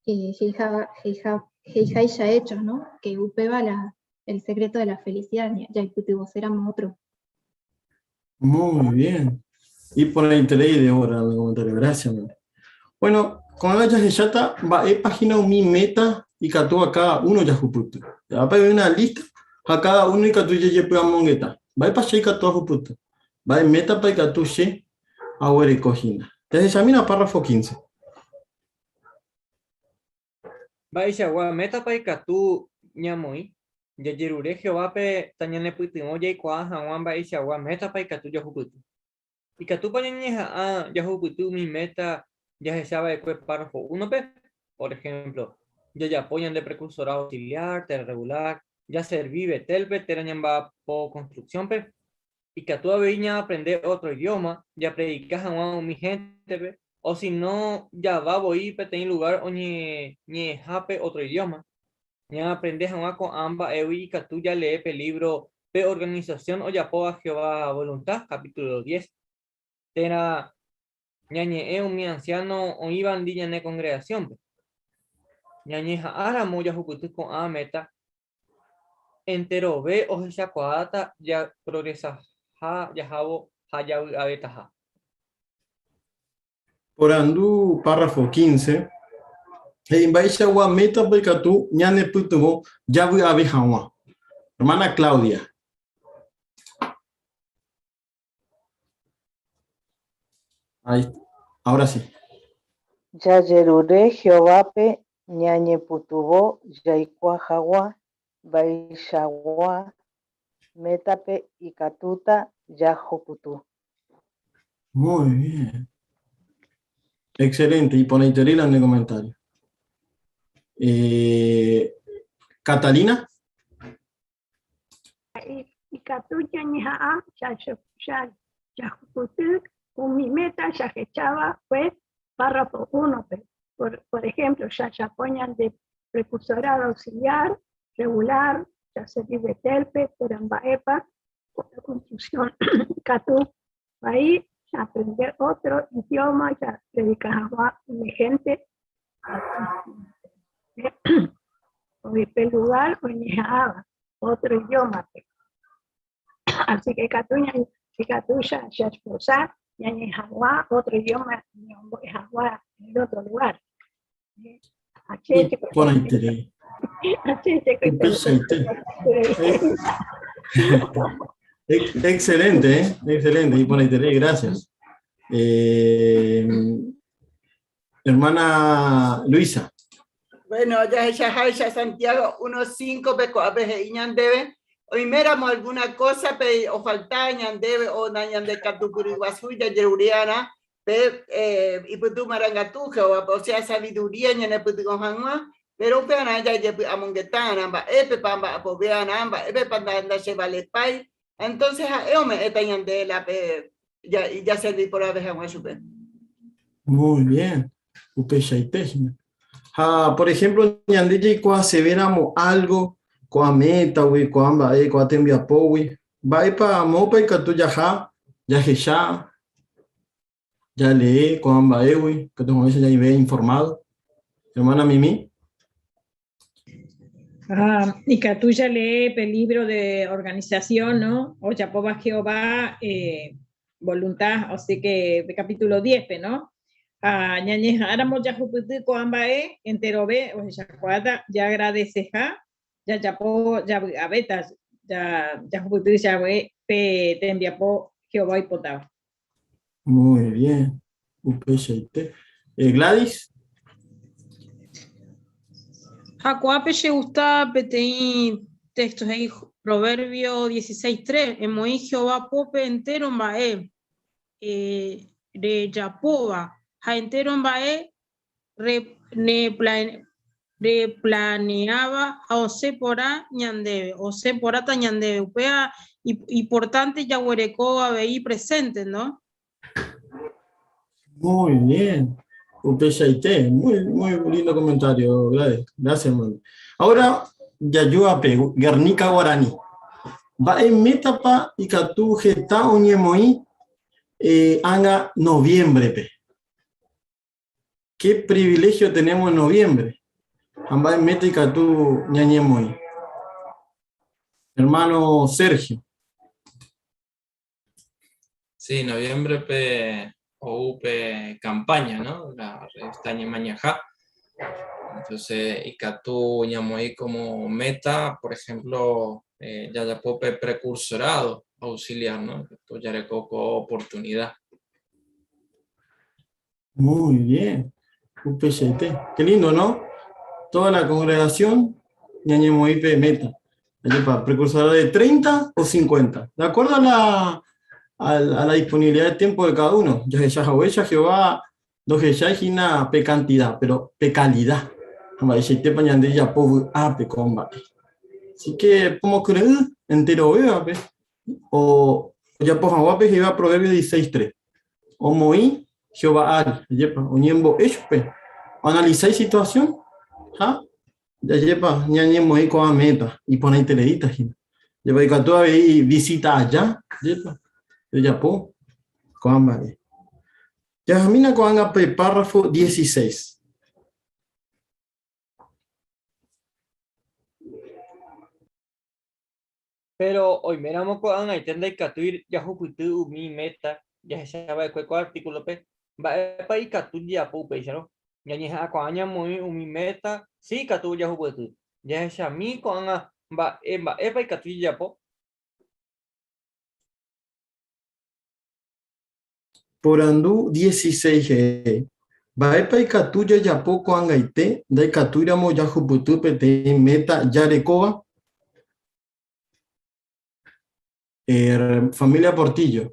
He'iháicha Hechos, no? Ke upéva la el secreto de la felicidad, jaipytyvõséramo ótrope. Muy bien. Iporãiterei Débora el comentario. Gracias. man. Bueno, ko'ág̃a jahecháta mba'épa hína umi méta ikatúva káda uno jahupyty. Ápe oĩ una lista ha káda uno ikatu jajepy'amongeta. Mba'épa che ikatu ahupyty? Mba'e métapa ikatu che aguereko hína? Jahechamína párrafo 15. Mba'eichagua métapa ikatu ñamoĩ? Jajerure Jehovápe tañanepytyvõ jaikuaa hag̃ua mba'eichagua métapa ikatu jahupyty. Ikatúpa ñañeha'ã jahupyty umi méta jahecha va'ekue párrafo únope? Por ehémplo, jajapo ñande prekursorado auxiliar térã regular, jaservi Betélpe térã ñamba'apo konstruksiónpe. Ikatu avei ñaaprende ótro idióma japredika hag̃ua umi héntepe, o si no java voi peteĩ lugár oñeñe'ẽhápe ótro idióma. Ñaaprende hag̃ua ko'ã mba'égui ikatu jalee pe lívro Pe organisasión ojapóva Jehová volunta, kapítulo diez, térã ñañe'ẽ umi ansiáno oĩvandi ñane kongregasiónpe. Ñañeha'ãramo jahupyty ko'ã méta, enterove ohechakuaáta japrogresaha jahávo ha javy'avetaha. Porandu párrafo 15, he'i mba'eichagua métapa ikatu ñanepytyvõ javy'ave hag̃ua. Hermana Claudia. Ahí, ahora sí. Jajerure Jehovápe ñañepytyvõ jaikuaa hag̃ua mba'eichagua métape ikatúta jahupyty. Muy bien. Excelente, iporãiterei la ne comentario. Eh, Catalina. Ikatu ñañeha'ã jahupyty umi meta jahecháva kue párrafo uno-pe. Por ejemplo, jajapo ñande precursorado auxiliar, regular, jaservi Betel-pe, térã mba'épa construcción ikatu vai jaaprende otro idioma japredika hag̃ua umi hénte oĩ pe lugár oñeha'ãva otro idiómape. Así que ikatu ikatu jaexpresa ñañe'ẽ hag̃ua otro idioma ñambo'e hag̃ua en otro lugár. Iporãiterei. Upeichaite. Excelente, ¿eh? Excelente, iporãiterei, gracias. Eh, hermana Luisa. Bueno, jahechaháicha Santiago 1.5 pe ko'ápe he'i ñandéve, oiméramo alguna cosa pe ofalta ñandéve o nañandekatupyryguasúi jajerure'arã pe eh, ipytu marangatu Jehovápe, o sea, sabiduría ñanepytyvõ hag̃ua, péro upearã jajepy'amongeta'arã mba'épepa mba'apove'arã, mba'épepa ndachevalepái, entonces ha'e ome'ẽta ñande la pe jaservi porãve hag̃ua chupe. Muy bien, upeichaite hína. Ha, por ejemplo, ñande jaikuaasevéramo algo ko'ã métagui, ko'ã mba'e, ko'ã tembiapógui, mba'épa moõpa ikatu jaha, jahecha, jalee ko'ã mba'égui, ikatu hag̃uáicha ñaime informado. Hermana Mimi. Ah, ikatu jalee pe libro de organización, ¿no? Ojapóva Jehová eh, voluntad, así que pe capítulo 10-pe, ¿no? Ha ñañeha'ãramo jahupyty ko'ã mba'e enterove ohechakuaáta jaagradeseha jajapo javy'avéta jahupyty jave pe tembiapo Jehová oipotáva. Muy bien, upeichaite. Eh, Gladys. Ha ko'ápe che gusta peteĩ texto he'i Proverbio 16:3, emoĩ Jehová pópe entéro mba'e eh, rejapóva ha entéro mba'e replaneáva ha osẽ porã ñandéve, osẽ porãta ñandéve. Upéva importante jaguereko avei presente, no? Muy bien. Upeichaite, muy, muy lindo comentario, Gladys. Gracias, hermano. Ahora, jaju ape, Guernica Guarani. Mba'e métapa ikatu heta oñemoĩ eh, ág̃a noviembre-pe. Qué privilegio tenemos en noviembre. Ha mba'e méta ikatu ñañemoĩ. Hermano Sergio. Sí, noviembre pe ou pe campaña, ¿no? La revista Ñemañaha. Entonces, ikatu ñamoĩ como meta, por ejemplo, eh, jajapo pe precursorado auxiliar, ¿no? Ikatu jareko ko oportunidad. Muy bien. Upeichaite. Qué lindo, ¿no? Toda la congregación, ñañemoĩ pe meta. Ajépa, precursorado de 30 o 50. De acuerdo a la, a la disponibilidad de tiempo de cada uno. Jahecha haguéicha Jehová ndohechái hína pe cantidad, pero pe calidad. Ha mba'eichaitépa ñande japo vy'ápe ko mba'e. Así que pomokyre'ỹ enterovévape o ojapo hag̃ua pe he'íva Proverbios 16:3. Omoĩ Jehová ári, ajépa, oñembo'e chupe, oanalisa isituasión ha ajépa ñañemoĩ ko'ã méta iporãitereíta hína. Ajépa ikatu avei visíta aja, ajépa, jajapo ko'ã mba'e. Jahamína ko'ág̃a pe párrafo 16. Péro oiméramo ko'ag̃aite ndaikatúi jahupyty umi méta jahechava'ekue ko artíkulope, mba'épa ikatu jajapo upéicharõ? Ñañeha'ãkuaa ñamoĩ umi méta si ikatu jahupyty. Jahechami ko'ág̃a mba'e mba'épa ikatu jajapo. Porandu 16 he'i, Mba'épa ikatu jajapo ko'ag̃aite ndaikatúiramo jahupyty peteĩ méta jarekóva? Familia Portillo.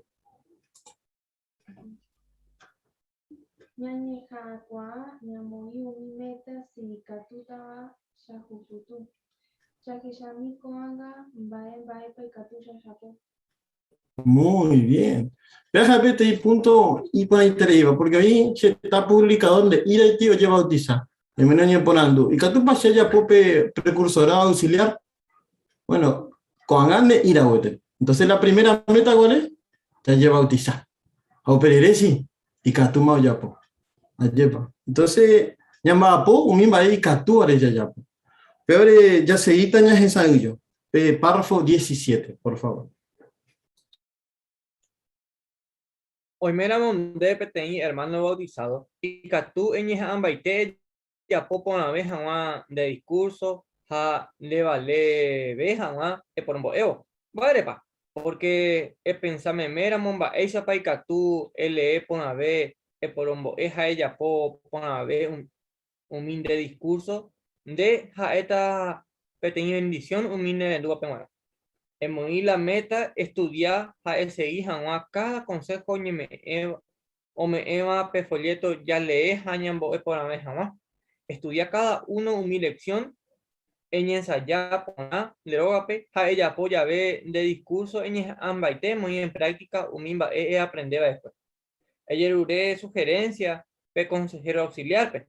Ñañeha'ãkuaa ñamoĩ umi méta si ikatútava jahupyty. Jahechami ko'ág̃a mba'e mba'épa ikatu jajapo. Muy bien. Peaja peteĩ punto iporãitereíva, porque oĩ heta publicador nde'íraiti ojebautiza. Oiméne oñeporandu, Ikatúpa che ajapo pe precursorado auxiliar? Bueno, ko'ág̃a nde'íra gueteri. Entonces la primera meta cuál es? Jajebautiza. Ha upe rire si, ikatúma ojapo. Ajépa. Entonces, ñamba'apo umi mba'e ikatúvare jajapo. Pévare jaseguíta ñahesa'ỹijo. Pe párrafo 17, por favor. Oiméramo nde peteĩ ermáno vautisádo, ikatu eñeha'ãmbaite ejapo porãve hag̃ua nde diskúrso ha ndevaleve hag̃ua eporombo'évo. Mba'érepa? Pórke epensa meméramo mba'éichapa ikatu elee porãve eporombo'e ha ejapo porãve umi nde diskúrso, nde ha'éta peteĩ vendisión umi nerendúvape g̃uarã. Emoĩ la méta estudia ha esegi hag̃ua káda konsého ome'ẽva pe folléto Jalee ha ñambo'e porãve hag̃ua. Estudia káda uno umi leksión, eñensaja porã nde rógape ha ejapo jave nde diskúrso eñeha'ãmbaite emoĩ en práktika umi mba'e eaprende va'ekue. Ejerure suherénsia pe konsehéro auxiliárpe,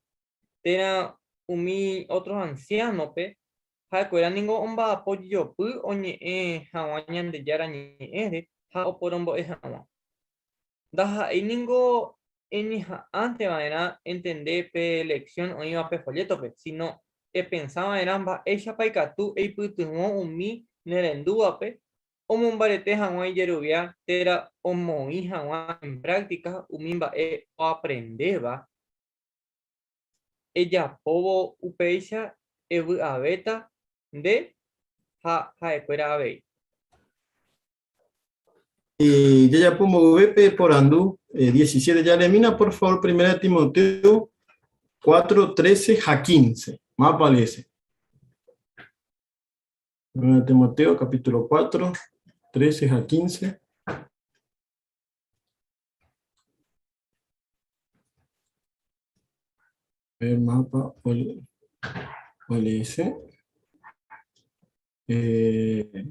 térã umi ótro ansiánope, ha'ekuéra ningo omba'apo jejopy oñe'ẽ hag̃ua Ñandejára Ñe'ẽre ha oporombo'e hag̃ua. Ndaha'éi ningo eñeha'ãnte va'erã entende pe leksión oĩva pe follétope, síno epensa va'erã mba'éichapa ikatu eipytyvõ umi nerendúvape omombarete hag̃ua ijerovia térã omoĩ hag̃ua en práktika umi mba'e oaprendéva, ejapóvo upéicha evy'avéta nde ha ha'ekuéra avei. Jajapo mboyve pe porandu 17, jalemína por favor Primera Timoteo 4, 13 ha 15. Mávapa leese? Primera Timoteo capítulo 4, 13 ha 15. El mapa OLS. Eh,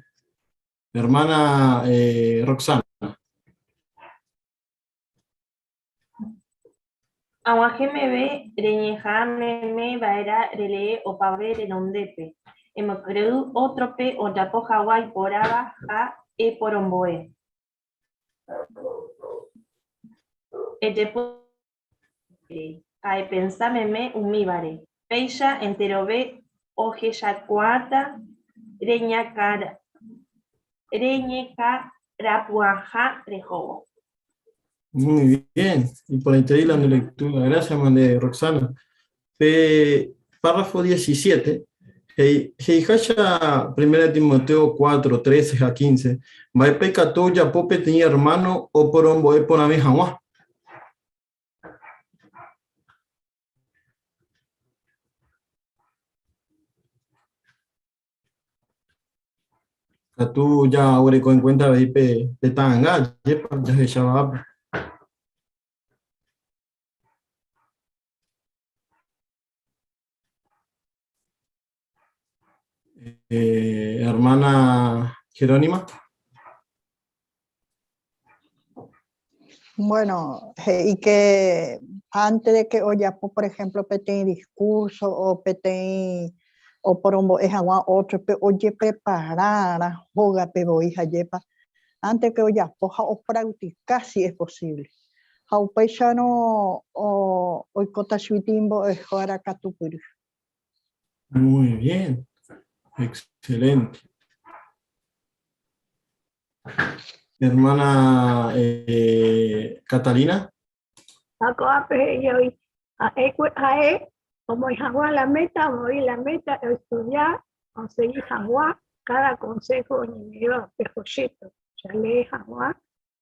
hermana eh, Roxana. Ag̃uahẽ meve reñeha'ã meme va'erã relee opavave renondépe, emokyre'ỹ ótrope ojapo hag̃ua iporãva ha eporombo'e. Ejepy'apy ha epensa meme umívare, péicha enterove ohechakuaáta reñekarapu'ãha rehóvo. Muy bien, iporãiterei la nde lectura. Gracias, mande Roxana. Pe párrafo 17, he'i, he'iháicha Primera Timoteo 4, 13 ha 15, mba'épa ikatu ojapo peteĩ ermáno oporombo'e porãve hag̃ua? Katu jaguereko en cuenta avei pe pe ta'anga, ajépa jahecháva ápe. Eh, hermana Jerónima. Bueno, he'i que antes de que ojapo, por ejemplo, peteĩ discurso o peteĩ oporombo'e hag̃ua ótrope ojeprepararã hógape voi ha jépa, antes que ojapo ha opractica si es posible. Ha upéicharõ oikóta chugui mbo'ehára katupyry. Muy bien, excelente. Hermana eh, Catalina. Ha ko'ápe he'i oĩ, ha'e, ha'e omoĩ hag̃ua la meta, omoĩ la meta, oestudia, osegi hag̃ua cada consejo oñeme'ẽva pe folleto, jalee hag̃ua,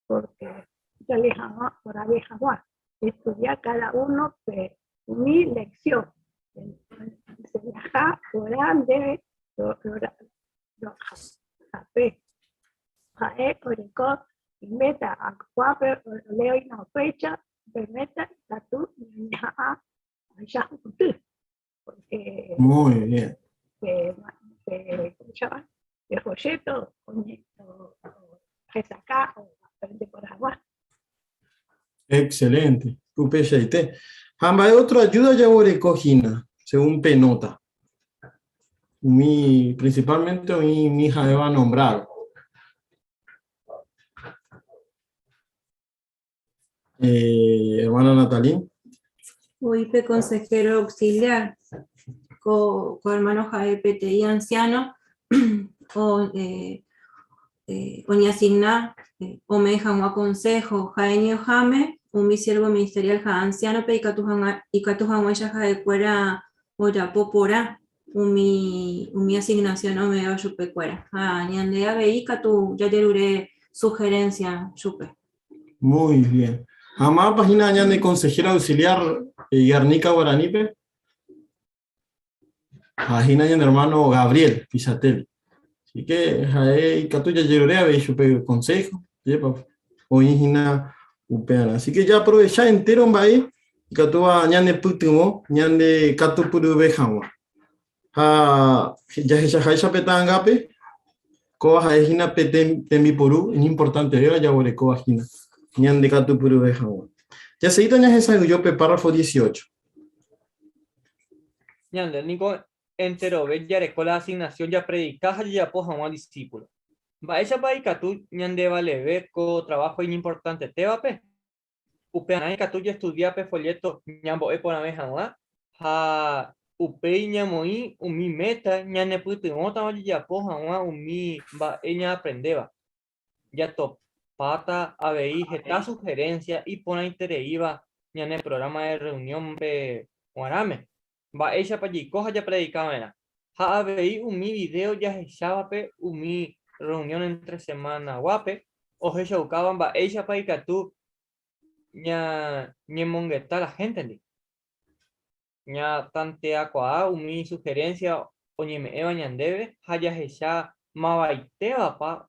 porque jalee hag̃ua orave hag̃ua, estudia cada uno pe umi lección, enseñaha ora ndéve rohape. Ha'e oreko iméta akuápe olee oĩva upéicha pe méta ikatu ñañeha'ã ohecha hupyty. Porque Muy bien. pe, pe, ¿cómo se llama? Pe folleto ohesakã oaprende porã hag̃ua. Excelente. Upeichaite. Ha mba'e otro ayuda jaguereko hína, según pe nota? Umi, principalmente oĩ umi ha'éva nombrar. Eh, hermana Natalie. Oĩ pe consejero auxiliar, ko, ko hermano ha'e peteĩ anciano o, eh, eh, oñeasigna eh, ome'ẽ hag̃ua consejo ha'eñoháme umi siervo ministerial ha anciano-pe ikatu hag̃ua ikatu hag̃uáicha ha'ekuéra ojapo porã umi umi asignación ome'ẽva chupekuéra. Ha ñande avei ikatu jajerure sugerencia chupe. Muy bien. Ha mávapa hína ñane consejero auxiliar Guernica guaranípe? Ha hína ñane hermano Gabriel Pisatelli. Así que ha'e ikatu jajerure avei chupe consejo, jepa, oĩ hína upearã. Así que ja aprovecha entero mba'e ikatúva ñanepytyvõ ñande katupyryve hag̃ua. Ha jahechaháicha pe ta'angápe, kóva ha'e hína pe tembiporu iñimportantevéva jaguerekóva hína ñande katupyryve hag̃ua. Jasegíta ñahesa'ỹijo pe párrafo 18. Ñande niko enterove jareko la asignasión japredika ha jajapo hag̃ua disípulo. Mba'éichapa ikatu ñandevaleve ko traváho iñimportantetévape? Upearã ikatu jaestudia pe folléto Ñambo'e porãve hag̃ua ha upéi ñamoĩ umi méta ñanepytyvõtava jajapo hag̃ua umi mba'e ñaaprendéva. Jatopáta avei heta suherénsia iporãitereíva ñane prográma de rreuniónpe g̃uarãme, mba'éichapa jaiko ha japredika va'erã, ha avei umi vidéo jahechávape umi rreunión éntre semanaguápe ohechaukáva mba'éichapa ikatu ñañemongeta la héntendi. Ñatanteakuaa umi suherénsia oñeme'ẽva ñandéve ha jahecha mavaitévapa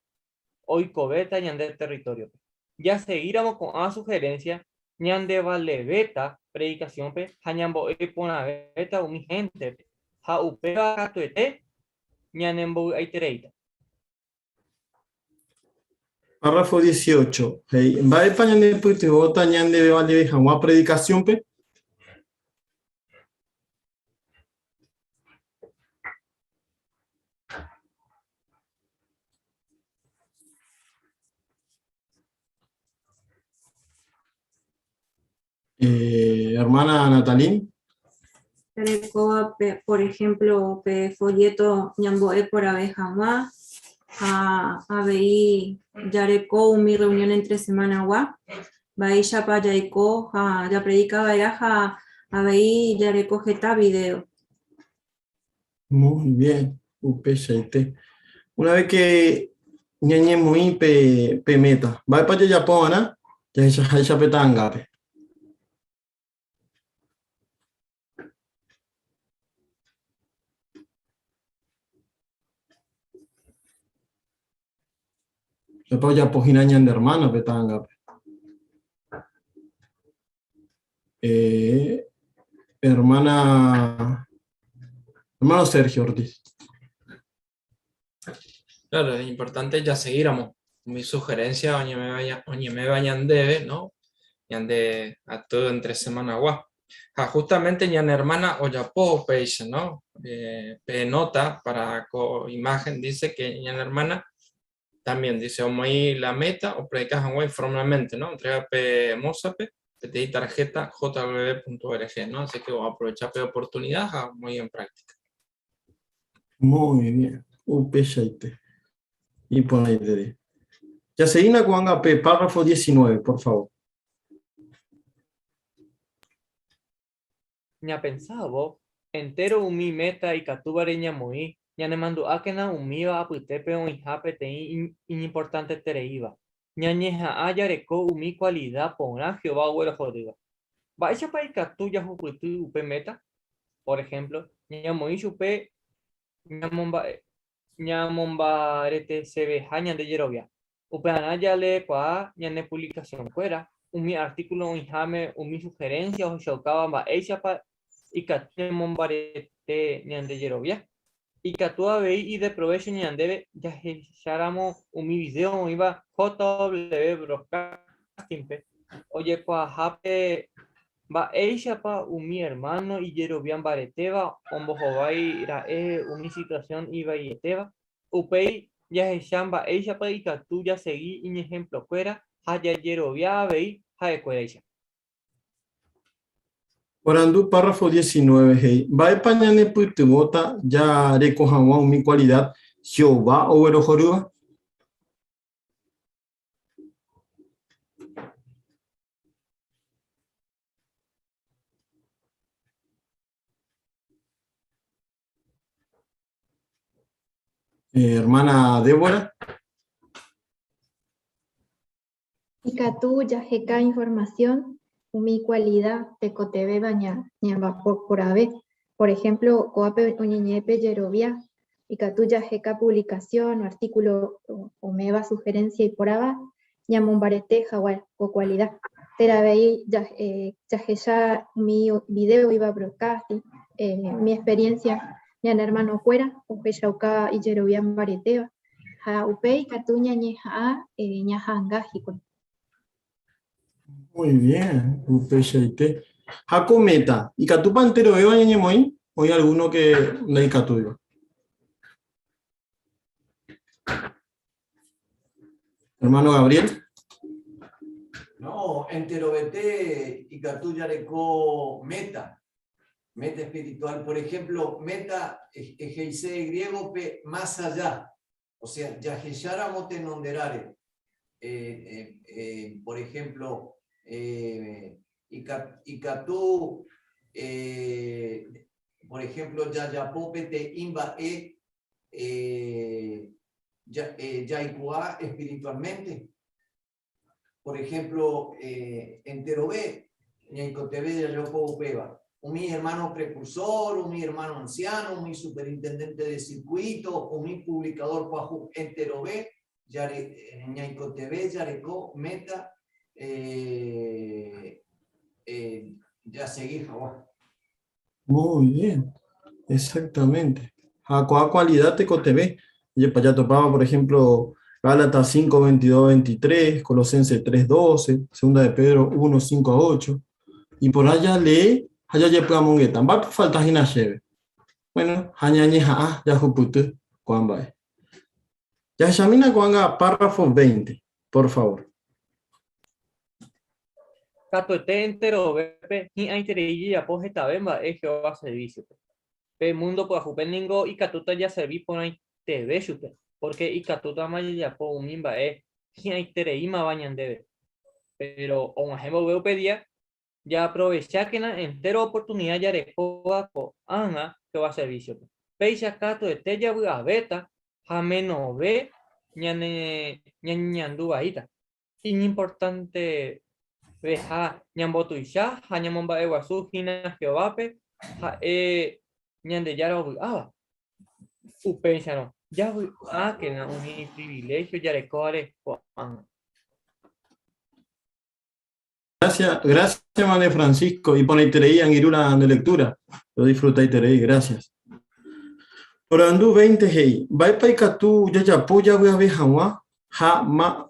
oikovéta ñande territóriope. Jasegíramo ko'ã suherénsia, ñandevalevéta predikasiónpe ha ñambo'e porãvéta umi héntepe, ha upéva katuete ñanembovy'aitereíta. Párrafo 18. He'i, Mba'épa ñanepytyvõta ñandevaleve hag̃ua predikasiónpe? Eh, hermana Natalín. Jarekóva pe, por ejemplo, pe folleto ñambo'e porãve hag̃ua, ha avei jareko umi reunión entre semana-gua, mba'éichapa jaiko ha japredika va'erã ha avei jareko heta video. Muy bien, upeichaite. Una vez que ñañemoĩ pe, pe meta, mba'épa jajapo va'erã? Jahechaháicha pe ta'angápe. Mba'épa ojapo hína ñande hermana pe ta'angápe? Eh, hermana, hermano Sergio Ortiz. Claro, es importante ya seguíramos mi sugerencia oñeméva ñandéve, ¿no? Ñande a todo entre semana gua. Ha justamente ñane hermana ojapo upéicha, ¿no? Eh, pe nota para ko imagen dice que ñane hermana también dice omoĩ la meta o predica hag̃ua informalmente, ¿no? Entrega pe mózape peteĩ tarjeta jw.org, ¿no? Así que aprovecha pe oportunidad ha omoĩ en práctica. Muy bien, upeichaite. Iporãiterei. Jaseína ko'ág̃a pe párrafo 19, por favor. Ñapensávo, entéro umi méta ikatúvare ñamoĩ, ñanemandu'ákena umíva apytépe oĩha peteĩ iñimportantetereíva, ñañeha'ã jareko umi kualida porã Jehová oguerohorýva. Mba'éichapa ikatu jahupyty upe méta? Por ehémplo, ñamoĩ chupe ñamombareteseveha ñande jerovia. Upearã jaleekuaa ñane puvlikasionkuéra, umi artíkulo oĩháme umi suherénsia ohechaukáva mba'éichapa ikatu ñamombarete ñande jerovia. Ikatu avei ideprovécho ñandéve jahecháramo umi vidéo oĩva JW Broadcasting-pe, ojekuaahápe mba'éichapa umi ermáno ijerovia mbaretéva ombohovái ra'e umi situasión ivaietéva. Upéi jahecha mba'éichapa ikatu jasegi iñehemplokuéra ha jajerovia avei ha'ekuéraicha. Porandu párrafo 19 he'i, Mba'épa ñanepytyvõta jareko hag̃ua umi kualida Jehová oguerohorýva? Eh, hermana Débora. Ikatu jaheka información umi kualida tekotevẽva ñamba'apo porãve. Por ejemplo, ko'ápe oñeñe'ẽ pe jerovia, ikatu jaheka publicación o artículo ome'ẽva sugerencia iporãva ñamombarete hag̃ua ko kualida. Térã avei jahecha umi video oĩva broadcasting, umi experiencia ñane hermano-kuéra ohechauka ijerovia mbaretéva, ha upéi ikatu ñañeha'ã ñaha'anga hikuái. Muy bien, upeichaite. Ha ko meta, ikatúpa enterovéva ñañemoĩ? Oĩ alguno que ndaikatúiva. Hermano Gabriel. No, enterovete ikatu jareko meta, meta espiritual. Por ejemplo, meta ejeise griego-pe más allá. O sea, jahecháramo tenonderãre. Eh, eh, eh, por ejemplo, ikatu, por ejemplo, jajapo peteĩ mba'e jaikuaa espiritualmente. Por ejemplo, enterove ñaikotevẽ jajapo upéva. Umi hermano precursor, umi hermano anciano, umi superintendente de circuito, umi publicador pyahu, enterove ñaikotevẽ jareko meta jasegi hag̃ua. Muy bien, exactamente. Ha ko'ã cualidad tekotevẽ, jepa jatopáva, por ejemplo, Gálatas 5, 22, 23, Colosenses 3, 12, Segunda de Pedro 1, 5 a 8, y por allá lee, ha jajepy'amongeta, mba'épa falta hína chéve? Bueno, ha ñañeha'ã jahupyty ko'ã mba'e. Jahechamína ko'ág̃a párrafo 20, por favor. Katuete enterovépe hi'ãiterei jajapo hetave mba'e Jehová servísiope. Pe múndo pyahúpe ningo ikatúta jaservi porãiteve chupe, pórke ikatútama jajapo umi mba'e hi'ãitereímava ñandéve. Péro og̃uahẽ mboyve upe día, Jaaprovechákena entéro oportunida jarekóva ko'ág̃a Jehová servísiope. Péicha katuete javy'avéta ha menove ñañeñandu vaíta. Iñimportanteveha ñambotuicha ha ñamomba'eguasu hína Jehovápe, ha'e Ñandejára ovy'áva. Upéicharõ. Javy'ákena umi priviléhio jarekóvare ko'ág̃a. Gracias, gracias, hermano Francisco. Iporãiterei angirũra nde lectura. Lo disfrutaiterei, gracias. Porandu 20 he'i, Mba'épa ikatu jajapo javy'ave hag̃ua ha ma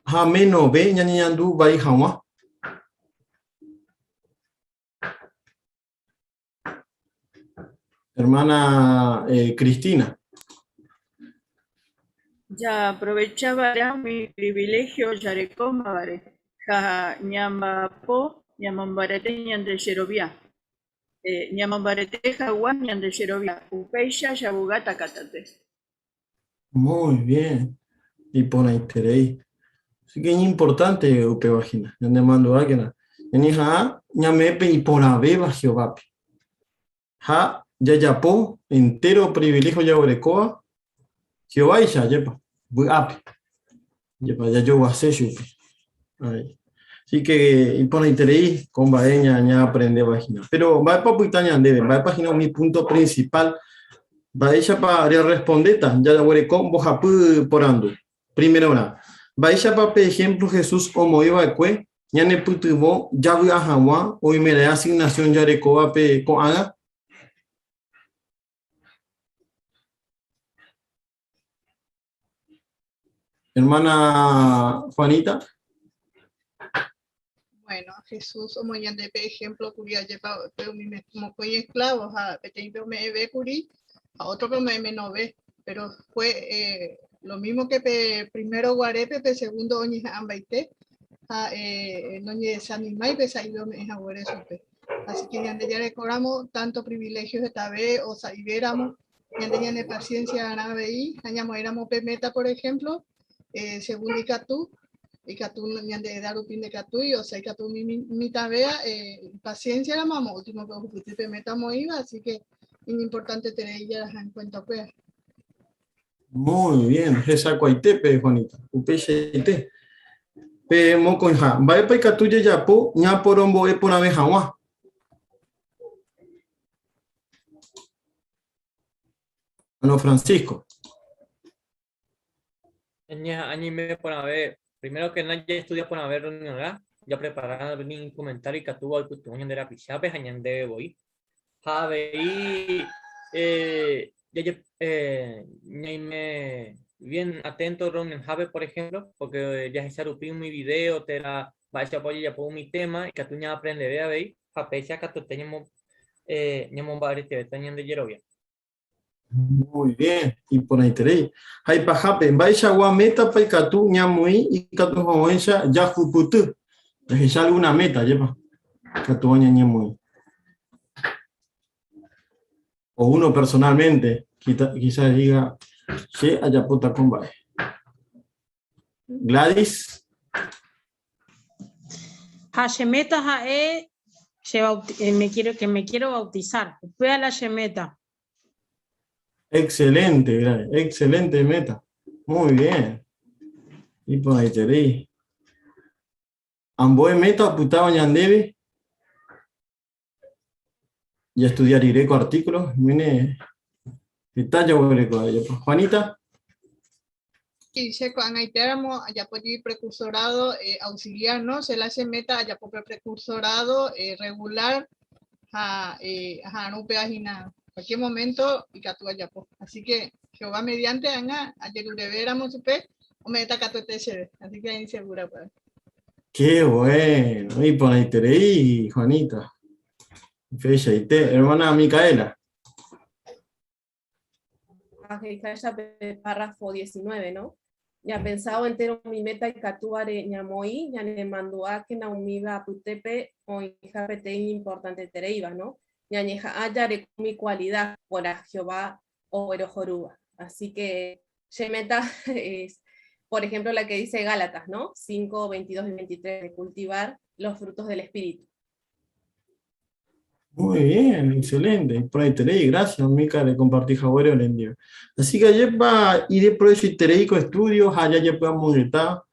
ha menove ñañeñandu vai hag̃ua? Hermana eh, Cristina. Jaaprovechava'erã umi priviléhio jarekómavare ha ñamba'apo ñamombarete ñande jerovia. Ñamombarete hag̃ua ñande jerovia, upéicha javugáta katuete. Muy bien. Iporãiterei. Así que iñimportante upéva hína. Ñanemandu'ákena. Ñañeha'ã ñame'ẽ pe iporãvéva Jehovápe. Ha jajapo entéro priviléhio jaguerekóva Jehováicha, ajépa, vy'ápe. Ajépa, jajoguase chupe. Ahí. Así que iporãiterei ko mba'e ñaaprendéva hína. Péro mba'épa opyta ñandéve? Mba'épa hína umi púnto prinsipál? Mba'éichapa rerrespondéta jaguereko mbohapy porandu? Primerorã, mba'éichapa pe ehémplo Jesús omoĩ va'ekue ñanepytyvõ javy'a hag̃ua oimeraẽ asignasión jarekóvape ko'ág̃a? Hermana Juanita. Bueno, Jesús omoĩ pe ejemplo kuri ajépa pe umi mokõi esclavo ha peteĩpe ome'ẽve kuri ha ótrope ome'ẽ menove, pero fue eh, lo mismo que pe primero guarépe, pe segundo oñeha'ãmbaite ha eh, noñedesanimái pe sa'ive ome'ẽ haguére chupe. Así que ñande jarekóramo tanto privilegio hetave o sa'ivéramo, ñande ñane paciencia arã avei ha ñamoĩramo pe meta, por ejemplo, eh, según ikatu, ikatu ñande edad rupi ndekatúi, o sea, ikatu umi mitãvéa eh, paciencia ramo amo último pe ohupyty pe meta omoĩva, así que iñimportanteterei jaraha en cuenta upéva. Muy bien, hesakuaitépe, Juanita, upeichaite. Pe mokõiha, mba'épa ikatu jajapo ñaporombo'e porãve hag̃ua? Hermano Francisco. Ñeha'ã ñaime porãve, primero que nada jaestudia porãve reunionrã, japrepara umi comentario ikatúva oipytyvõ ñande rapichápe ha ñandéve voi. Ha avei eh, eh, ñaime bien atento reunionhápe, por ejemplo, porque jahecha rupi umi video térã mba'éichapa ojejapo umi tema ikatu ñaaprendeve avei ha péicha katuete ñamo, eh, ñamombaretevéta ñande jerovia. Muy bien, iporãiterei. Ha ipahápe, mba'eichagua métapa ikatu ñamoĩ ikatu hag̃uáicha jahupyty? Jahecha alguna meta, ajépa? Ikatúva ñañemoĩ. O uno personalmente, quizás diga, che ajapóta ko mba'e. Gladys. Ha che meta ha'e che eh, me quiero, que me quiero bautizar. Upéva la che meta. Excelente, Gladys. Excelente meta. Muy bien. Iporãiterei. Ambue meta opytáva ñandéve jaestudia rire ko artículo, mine heta jaguereko ajapo. Juanita. Sí, che ko'ag̃aitéramo ajapo jey precursorado eh, auxiliar, no? Che la che meta ajapo pe precursorado eh, regular ha eh, aha'arõ upéva hína cualquier momento ikatu ajapo. Así que Jehová mediante ág̃a ajerurevéramo chupe ome'ẽta katuete chéve. Así que aĩ segura upéva. Qué bueno, iporãiterei, Juanita. Upeichaite, hermana Micaela. Ahechaháicha pe párrafo 19, no? Ñapensávo entéro umi méta ikatúvare ñamoĩ, ñanemandu'ákena umíva apytépe oĩha peteĩ iñimportantetereíva, no? Ñañeha'ã jareko umi kualida porã Jehová oguerohorúva. Así que che meta es, por ejemplo, la que dice Gálatas, ¿no? 5, 22 y 23, de cultivar los frutos del Espíritu. Muy bien, excelente. Iporãiterei, gracias, Mica, de compartir haguére orendive. Así que ajépa ideprovechoiterei ko estudio ha jajepy'amongeta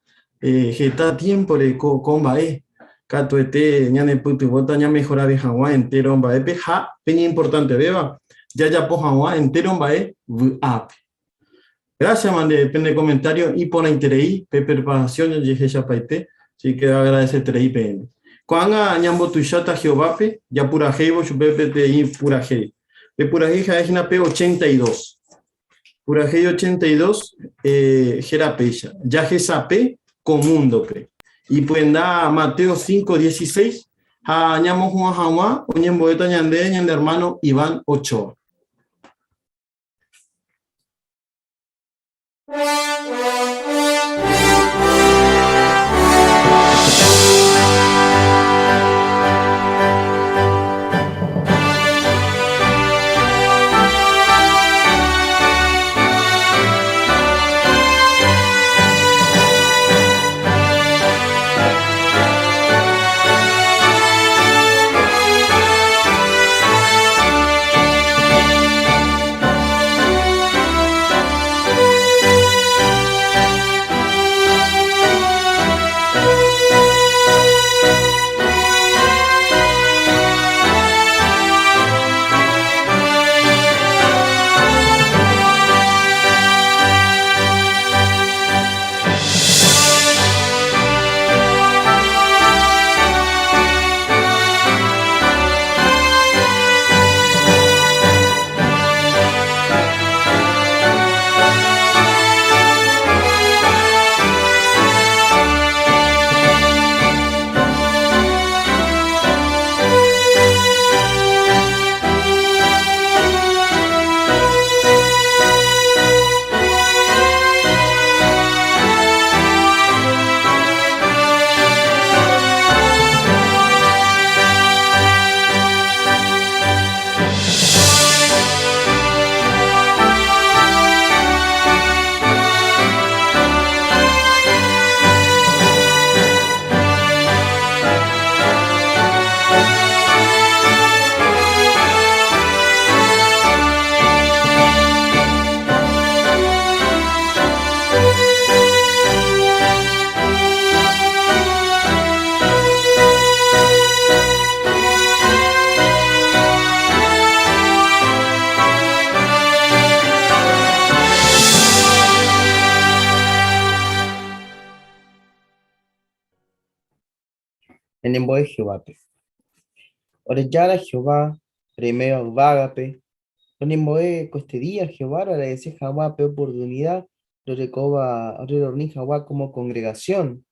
eh, heta tiémpore ko, ko mba'e. Katuete ñanepytyvõta ñamehorave hag̃ua entéro mba'épe ha pe iñimportantevéva, jajapo hag̃ua entéro mba'e vy'ápe. Gracias, mande, pende comentario iporãiterei pe preparación jajehechapaite, así que agradecerterei peẽme. Ko'ág̃a ñambotuicháta Jehovápe japurahéivo chupe peteĩ purahéi. Pe purahéi ha'e hína pe 82. Purahéi 82 eh, héra péicha, Jahesape ko múndope. Ipyenda Mateo 5, 16 ha ñamohu'ã hag̃ua oñembo'éta ñande ñande hermano Iván Ochoa. Ñanembo'e Jehovápe. Ore Jára Jehová, reiméva yvágape, roñembo'e koestedía Jehová roagradese hag̃ua pe oportunida rorekóva rorreuni hag̃ua kómo kongregasión.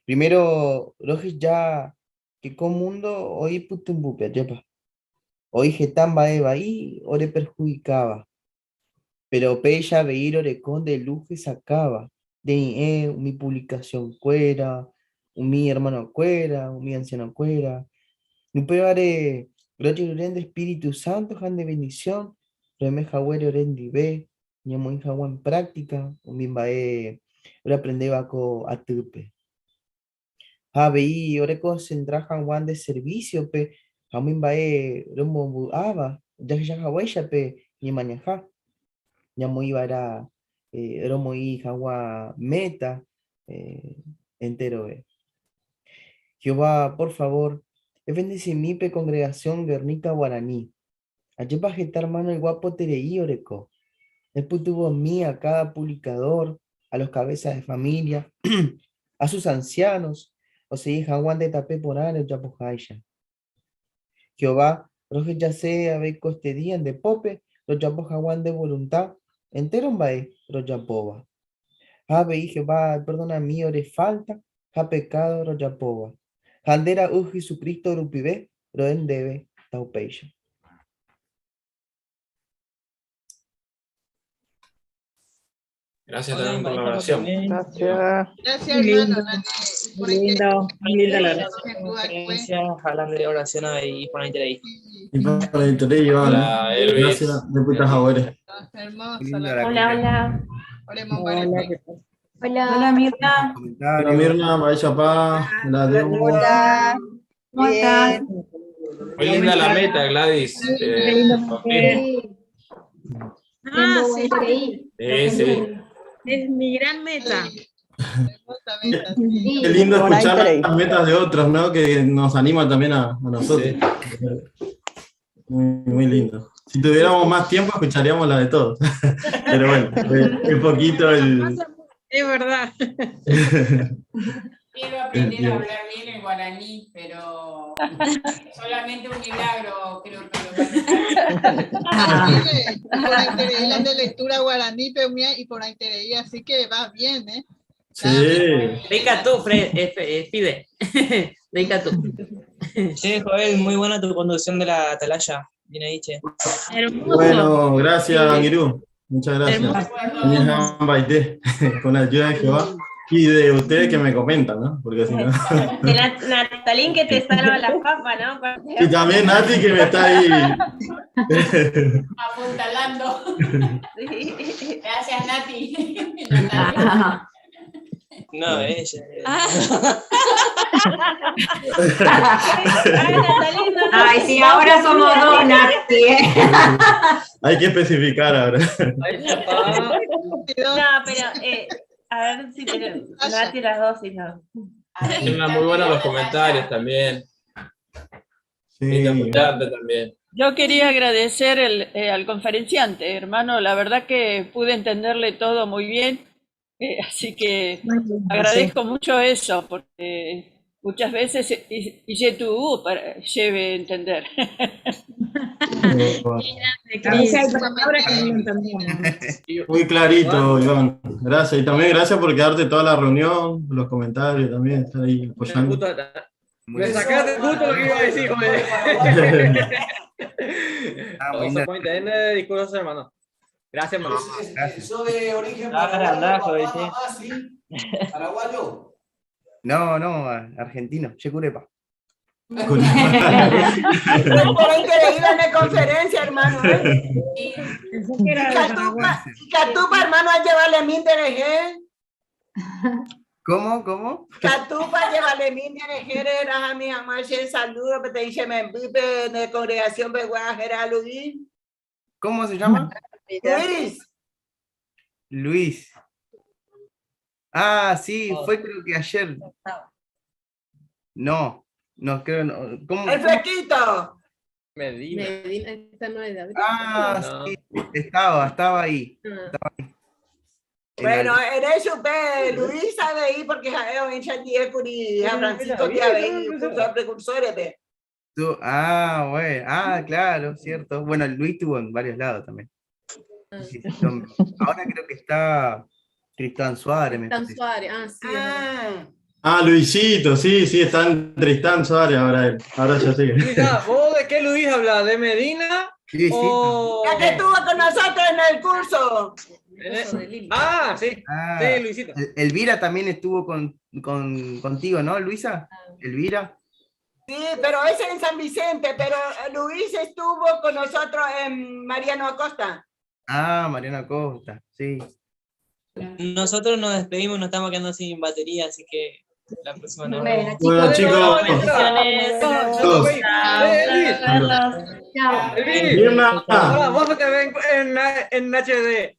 Primero roheja ke ko múndo oĩ pytũmbýpe, ajépa? Oĩ heta mba'e vai oreperhudikáva. Péro péicha avei roreko nde lus hesakáva, nde ñe'ẽ, umi puvlikasionkuéra, umi ermanokuéra, umi ansianokuéra. Upévare rojerure nde espíritu sánto ha nde vendisión roime haguére orendive ñamoĩ hag̃ua en práktika umi mba'e roaprendéva ko atýpe. Ha avei orekonsentra hag̃ua nde servísiope ha umi mba'e rombovy'áva jahecha haguéicha pe ñemañaha, ñamoĩ va'erã romoĩ hag̃ua méta enterove. Jehová, por favór, evendesimi pe kongregasión Guernica Guarani. Ajépa heta ermáno iguapoterei oreko. Epytyvõmi a káda puvlikadór, a los kabésa de família, a sus ansiános, osegi hag̃ua nde tape porãre ojapoháicha. Jehová, rohejase avei koestedía nde pópe rojapo hag̃ua nde volunta entéro mba'e rojapóva. Ha avei Jehová, eperdonami ore fálta ha pekádo rojapóva. Ha nde Ra'y Jesucristo rupive ro'e ndéve taupéicha. Gracias también por la oración. Gracias. Gracias, hermano. Muy lindo, muy linda la oración. Gracias, hablando de oración ahí por ahí. Y por ahí, Iván. Hola, Elvis. Gracias, de Jaguares. Hermosa. Hola, hola. Hola, Hola. Hola, Mirna. Hola, Mirna, Maisha Paz, la Deu. Hola. ¿Cómo estás? Muy linda la meta, Gladys. Bautismo. Ah, sí. Sí, sí. Es mi gran meta. Qué lindo escuchar las metas de otros, ¿no? Que nos anima también a nosotros. Muy, muy lindo. Sí. Si tuviéramos más tiempo, escucharíamos la de todos. Pero bueno, es poquito el. Es verdad. Quiero aprender a hablar bien el guaraní, pero solamente un milagro creo que lo Por la de lectura guaraní, pero mía, y por la así que va bien, ¿eh? Sí. Rica tú, Fide. Rica tú. Sí, Joel, muy buena tu conducción de la atalaya. Bien ahí, che. Hermoso. Bueno, gracias, Anguirú. Muchas gracias. Con la ayuda de Jehová y de ustedes que me comentan, ¿no? Porque si no. De Natalín que te salva la papa, ¿no? Y también Nati que me está ahí. Apuntalando. Gracias, Nati. No, ella. Ay, sí, ahora somos dos, Nati. ¿eh? Hay que especificar ahora. No, pero a ver si tenemos Nati las dos y no. Muy buenos los comentarios también. Sí. Lindo escucharte también. Yo quería agradecer al conferenciante, hermano, la verdad que pude entenderle todo muy bien, así que agradezco mucho eso, porque muchas veces y para lleve a entender. Muy clarito, Iván. Gracias. Y también gracias por quedarte toda la reunión, los comentarios también, estar ahí apoyando. Me sacaste justo lo que iba a decir, joder. Discursos, hermano. Gracias, hermano. ¿Sos de origen paraguayo, papá, mamá, sí? ¿Paraguayo? No, no, argentino, che curepa. Por increíble conferencia, hermano. ¿Eh? Catupa, hermano, a llevarle mi ¿eh? ¿Cómo? ¿Cómo? Catupa, llévale mi era a mi mamá, saludo, te dice, me de congregación Beguajera, Luis. ¿Cómo se llama? Luis. Luis. Ah, sí, fue creo que ayer. No, no creo. No. ¿Cómo, El flequito. Medina. Medina, esta no es de abril. Ah, No. sí, estaba ahí. Estaba ahí. Bueno, eres super Luis sabe ahí porque jaeo en Chandiecuri, a Francisco Tiabeí, precursores de. Tú- ah, bueno, ah, claro, cierto. Bueno, Luis estuvo en varios lados también. Sí, sí, ahora creo que está Tristán Suárez, me Tristán parece. Suárez, ah, sí. es verdad. Ah, Luisito, sí, sí, está en Tristán Suárez ahora él. Ahora ya sigue. Luisa, ¿vos de qué Luis hablas? ¿De Medina? O... Ya que estuvo con nosotros en el curso. Ah, sí. Ah, Sí, Luisito. Elvira también estuvo contigo, ¿no, Luisa? Elvira. Sí, pero ese en San Vicente, pero Luis estuvo con nosotros en Mariano Acosta. Ah, Mariana Acosta, sí. Nosotros nos despedimos, nos estamos quedando sin batería, así que la próxima nos Bueno, Bueno, chicos. Bendiciones. Todos. Chao. Elvis, Mirna. ahora vos te ven en HD.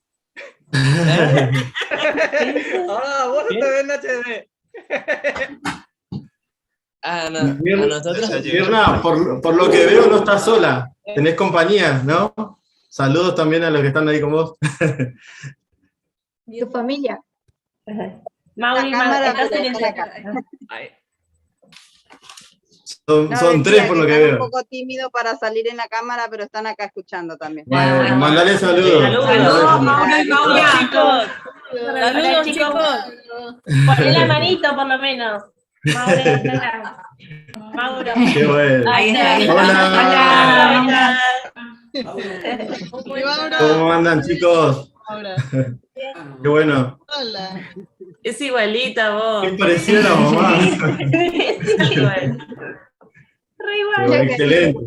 Ahora vos te ven en HD. Ah, no, Mirna, a nosotros. Mirna, por lo que veo no estás sola, tenés compañía, ¿no? Saludos también a los que están ahí con vos. Tu familia. Mauri, La cámara, estás pero en está el la cámara. Son, No, son decía tres por lo que están veo. un poco tímido para salir en la cámara, pero están acá escuchando también. Bueno, mandale saludos. Saludos. Mandale Mauro y Maura. Chicos, Hola, saludos chicos. chicos. Poné la manito por lo menos. Mauro, hola. Mauro. Qué bueno. Ahí está. ahí está. Hola. Hola. ¿Cómo andan, chicos? Ahora. Qué bueno. Hola. Es igualita vos. Qué parecida a la mamá. Es igual. Re Qué igual. bueno, Excelente.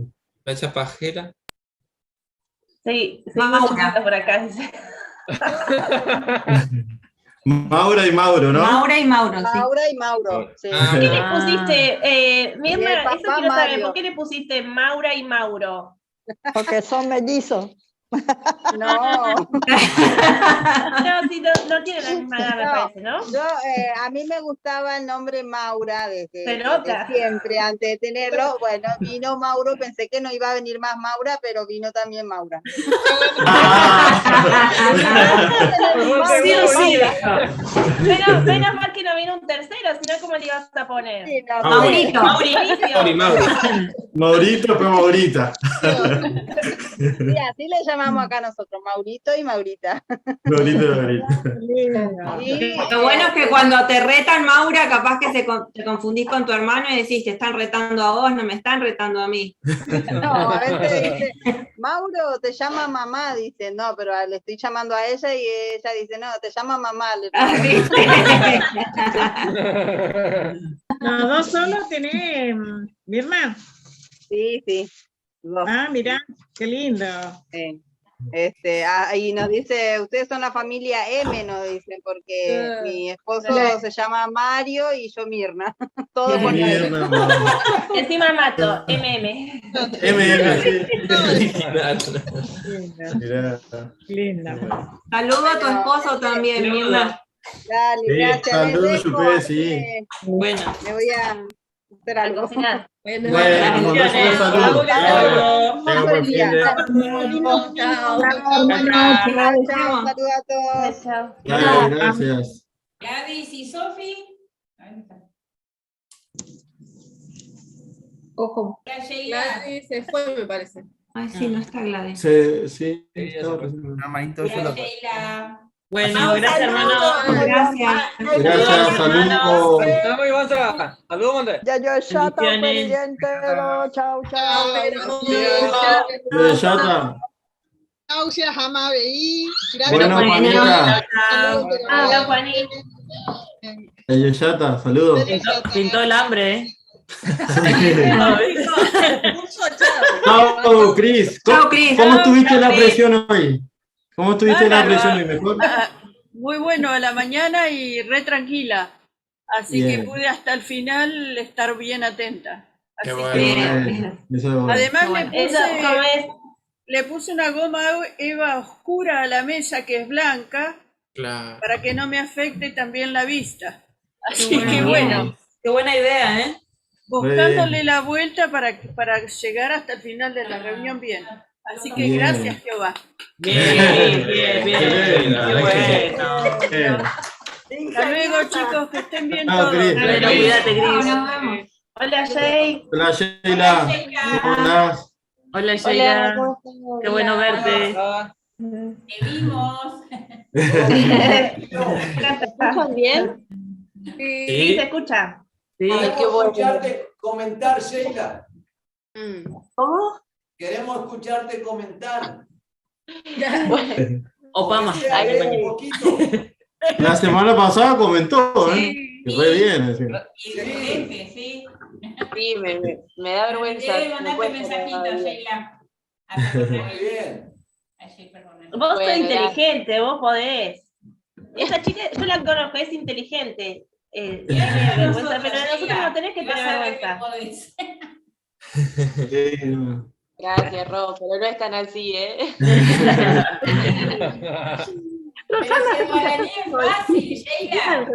La chapajera. Sí, sí, Maura. por acá. dice. Maura y Mauro, ¿no? Maura y Mauro, sí. Maura y Mauro, sí. Ah, ¿Por qué le pusiste, Y Mirna, el eso papá quiero saber, Mario. ¿por qué le pusiste Maura y Mauro? Porque son mellizos. No. No, sí, no, no tiene la misma edad, me No, parece, ¿no? Yo, a mí me gustaba el nombre Maura Se nota. desde siempre, antes de tenerlo. Bueno, vino Mauro, pensé que no iba a venir más Maura, pero vino también Maura. Sí o sí, dijo. Menos, menos mal que no vino un tercero, sino cómo le ibas a poner. Sí, no, Maurito. Mauricio. Maurito, pero Maurita. Sí, así le llamamos acá nosotros, Maurito y Maurita. Maurito y Maurita. Y, Lo bueno es que cuando te retan, Maura, capaz que te confundís con tu hermano y decís, te están retando a vos, no me están retando a mí. No, a veces dice, Mauro, te llama mamá, dice, no, pero le estoy llamando a ella y ella dice, no, te llama mamá. Le digo. Los dos solos tenés, Mirna. Sí, sí. Dos. Ah, mirá, qué lindo. Sí. Y nos dice, ustedes son la familia M, nos dicen, porque mi esposo se llama Mario y yo Mirna. Todo con M. Mirna, mamá. Encima mato, MM. MM, sí. Mirá. Linda. Saludo a tu esposo también, Mirna. Dale, Sí, gracias. Les saludos, dejo, Chupé, así sí. que Bueno. Me voy a hacer algo. cocinar. Bueno, mandamos un saludo. Tengan buen fin de. Chao, Chao, chao, saludos a todos. Chao. Dale, gracias. Gladys y Sofi. Ahí está. Ojo. Hola, Sheila. Gladys se fue, me parece. Ay, sí, no está Gladys. Sí, sí, estaba recién. Hola, Sheila. Bueno, gracias, hermano. Gracias. Gracias, saludos. Chao, Ivanza. Saludos, Monte. Ya yo chata, Bendiciones. día entero. Chao, chao. Chata. Náusea, jamás veí. Gracias. Bueno, Juanita. Chao, Juanita. Chata, saludos. Pintó el hambre, ¿eh? Chao, Cris. ¿Cómo, Chao, Cris. ¿Cómo estuviste Chao, la Cris. presión hoy? ¿Cómo estuviste la Bárbaro. presión hoy? ¿Mejor? Ah, Muy bueno a la mañana y re tranquila. Así que Bien. pude hasta el final estar bien atenta. Qué Así bueno. que Bueno, eso es bueno. además le Eso, ¿cómo puse, es? le puse una goma eva oscura a la mesa que es blanca Claro. para que no me afecte también la vista. Así Qué que bueno, Qué buena idea, ¿eh? buscándole la vuelta para llegar hasta el final de la reunión bien. Así que Bien. gracias, Jehová. Bien, bien, bien. Bien, la Qué verdad que bueno. Bien. Hasta luego, chicos, que estén bien Chao, todos. Cris. Bueno, cuídate, Cris. Nos vemos. Hola, Jay. Hola, Sheila. ¿Cómo andás? Hola, Sheila. Qué bueno verte. Te vimos. ¿Se escuchan bien? Sí. Sí, se escucha. Sí. Queremos qué bueno. escucharte comentar, Sheila. ¿Cómo? Queremos escucharte comentar. Obama. Aunque sea breve, un poquito. La semana pasada comentó, ¿eh? Que re bien, es decir. Y excelente, sí. Sí, me da vergüenza. Debe Me mandarte cuesta mensajito, todavía. Sheila. Muy bien. Ayer, perdón. Vos sos Bueno, inteligente, vos podés. Esa chica, yo la conozco, es inteligente. Tiene vergüenza, pero nosotros no tenés que Vas tener a ver que vergüenza. podés. Sí, no. Gracias, Ro, pero no es tan así, ¿eh? Pero si el guaraní es fácil, Sheila.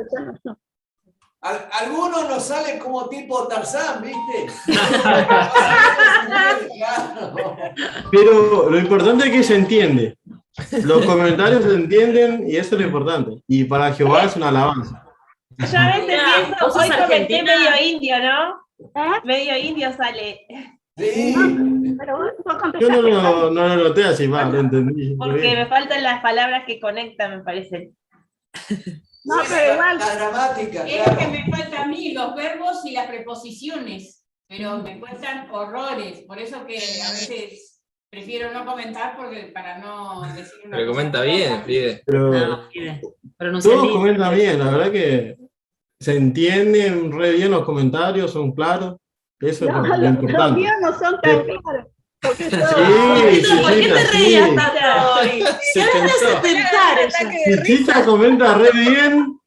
Algunos nos salen como tipo Tarzán, ¿viste? Claro. Pero lo importante es que se entiende. Los comentarios se entienden y eso es lo importante. Y para Jehová es una alabanza. Yo a veces Mira, pienso, vos sos hoy comenté argentina. medio indio, ¿no? Medio indio sale. Sí. Yo no lo noté así, va, lo entendí. Porque Bien. me faltan las palabras que conectan, me parece. No, pero igual. La gramática, Es lo que claro. me falta a mí, los verbos y las preposiciones, pero me cuestan horrores, por eso que a veces prefiero no comentar porque para no decir una Pero cosa comenta bien, Fide. Pero No, Fide. Pronuncia todos lindo. comentan bien, la verdad que se entienden re bien los comentarios, son claros. Eso es No, lo los importante. míos no son tan claros. Porque yo, Sí, ¿Por qué Chichita, te reías sí. tanto hoy? Se ¿Qué te hace tensó. pensar ella? Chichita comenta re bien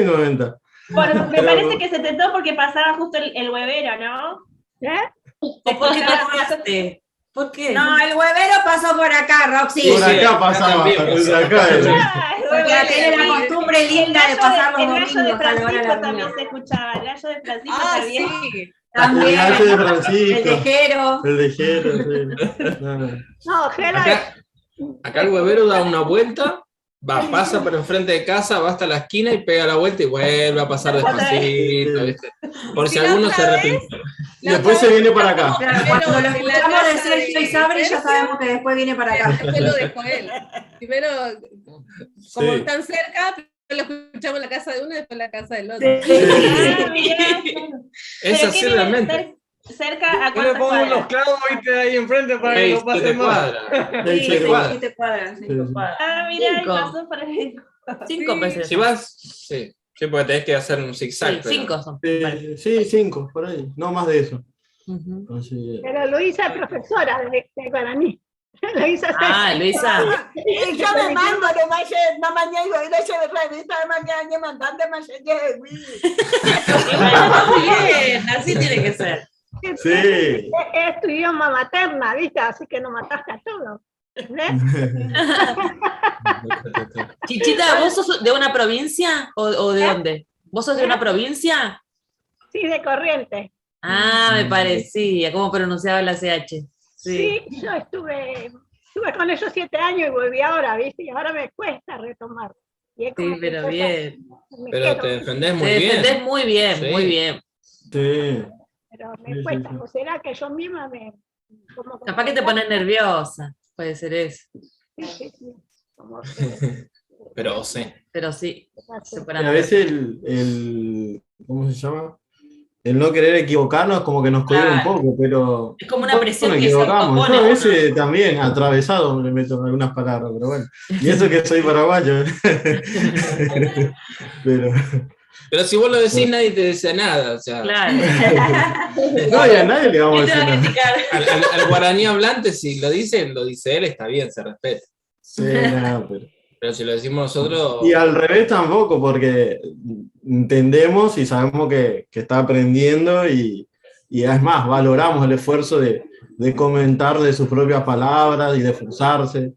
comenta. Bueno, me Pero- parece que se tentó porque pasaba justo el huevero, ¿no? ¿Eh? ¿O por qué te acordaste? ¿Por qué? No, el huevero pasó por acá, Roxy. Por acá pasaba, por acá era. Porque tiene la costumbre linda de pasar los El gallo de domingos a la hora de la Francisco también reunión. se escuchaba, el gallo de Francisco Ah, también. sí. El gallo de Francisco. El de Jero. El de Jero, sí. No, no. No, Jero Acá, acá el huevero da una vuelta, va, pasa por enfrente de casa, va hasta la esquina y pega la vuelta y vuelve a pasar despacito, ¿viste? Por si Sí, la alguno otra se vez- arrepintió. Y después se viene para acá. Claro, cuando lo en la escuchamos de casa Sergio de y Sabri, ya Sergio. sabemos que después viene para acá. Después lo dejó él. Primero, como Sí. están cerca, primero lo escuchamos en la casa de uno y después en la casa del otro. Ah, mirá. Es ¿Pero así qué viven realmente. Cerca a Yo le cuántas pongo cuadras? unos clavos, viste, ahí enfrente para que Seis, no pase siete más. cuadras. Sí, Siete sí, cuadras. siete cuadras. sí. Sí, sí. Ah, mirá, y Cinco. pasó por ahí. 5 veces. Si vas, sí. Sí, porque tenés que hacer un zigzag. Sí, pero- 5 son. Sí, sí, cinco, por ahí. No más de eso. Ujú. Así que- Pero Luisa es profesora de guaraní. Luisa Ah, Luisa. Y yo me mando, no más, no mañana, yo le revista, mañana, mandando más, Bueno, está muy bien, así tiene que ser. Sí. Es tu idioma materna, ¿viste? Así que no mataste a todos. ¿Ves? Chichita, ¿vos sos de una provincia o de dónde? ¿Vos sos de una provincia? Sí, de Corrientes. Ah, me parecía, cómo pronunciaba la CH. Sí. Sí, yo estuve, estuve con ellos 7 años y volví ahora, ¿viste? Y ahora me cuesta retomar. Y es Sí, como que pero yo ya bien. me Pero quedo, te defendés Te muy bien. defendés muy bien, Sí. muy bien. Sí. pero Sí, me sí, cuesta. sí. O será que yo misma me... Como Capaz que te pones nerviosa, puede ser eso. Sí, sí, sí. Como que Pero sí. Pero sí, se Y pone a veces el, ¿cómo se llama? El no querer equivocarnos como que nos cohibe un Claro. poco, pero Es como una presión nos que se equivocamos. autopone Yo a uno. veces también atravesado le meto algunas palabras, pero bueno. Y eso que soy paraguayo. Pero Pero si vos lo decís, nadie te dice nada. O sea, Claro. no, y a nadie le vamos a ¿Quién te decir va a nada. criticar? al guaraní hablante, si lo dice, lo dice él, está bien, se respeta. Sí, no, pero- Pero si lo decimos nosotros, Y al revés tampoco, porque entendemos y sabemos que está aprendiendo y es más, valoramos el esfuerzo de comentar de sus propias palabras y de esforzarse.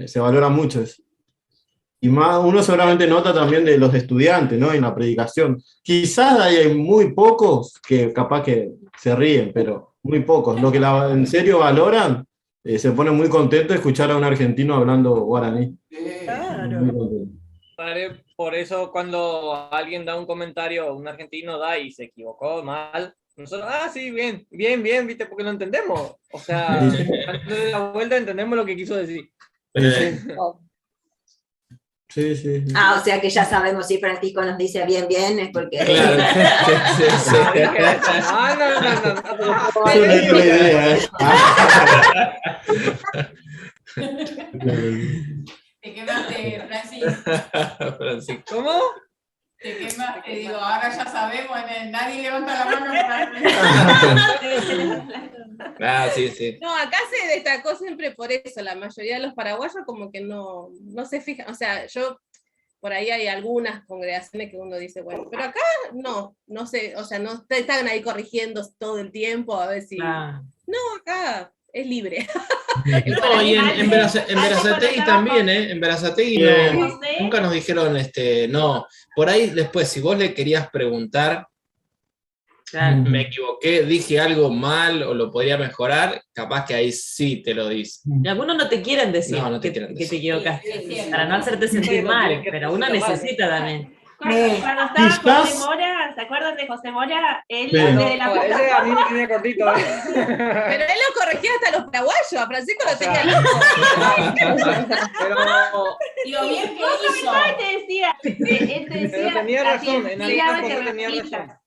Se valora mucho eso. Y más, uno seguramente nota también de los estudiantes, ¿no? En la predicación. Quizás hay muy pocos que capaz que se ríen, pero muy pocos. Los que en serio valoran, se ponen muy contentos de escuchar a un argentino hablando guaraní. Muy contento. Padre, por eso cuando alguien da un comentario, un argentino da y se equivocó mal, nosotros, ah, sí, bien, bien, bien, viste, porque lo entendemos. O sea, dándole la vuelta entendemos lo que quiso decir. Sí, sí, sí. sí. Ah, o sea que ya sabemos si Francisco nos dice bien, bien, es porque. Claro. Sí, sí, sí. Ah, no, no, no, no. Es una buena idea, ¿eh? Te quemaste, Francis. Francisco. ¿Cómo? Te quemaste, digo, ahora ya sabemos, nadie levanta la mano para Ah, sí, sí. No, acá se destacó siempre por eso. La mayoría de los paraguayos como que no, no se fijan. O sea, yo, por ahí hay algunas congregaciones que uno dice, bueno, pero acá no, no sé, o sea, no te están ahí corrigiendo todo el tiempo a ver si... Ah. No, acá es libre. No, y en Berazategui también, ¿eh? En Berazategui no, nunca nos dijeron, no. Por ahí después, si vos le querías preguntar, me equivoqué, dije algo mal o lo podría mejorar, capaz que ahí sí te lo dicen. Y algunos no te quieren decir, No, no te que, quieren que decir. te equivocaste, Sí, sí, para no hacerte sentir Sí, no mal, tienen que pero uno sentirse mal. necesita también. Cuando, cuando estaba Quizás- José Mora, ¿se acuerdan de José Mora? Él Sí. desde la No, ese a mí me tenía cortito. ¿eh? Pero él lo corregía hasta los paraguayos, a Francisco lo O sea, tenía loco. Pero, Digo, bien que Vos hizo. comentaba y te decía, él te pero decía, tenía así, razón, en sílaba algunas que cosas tenía repita. razón.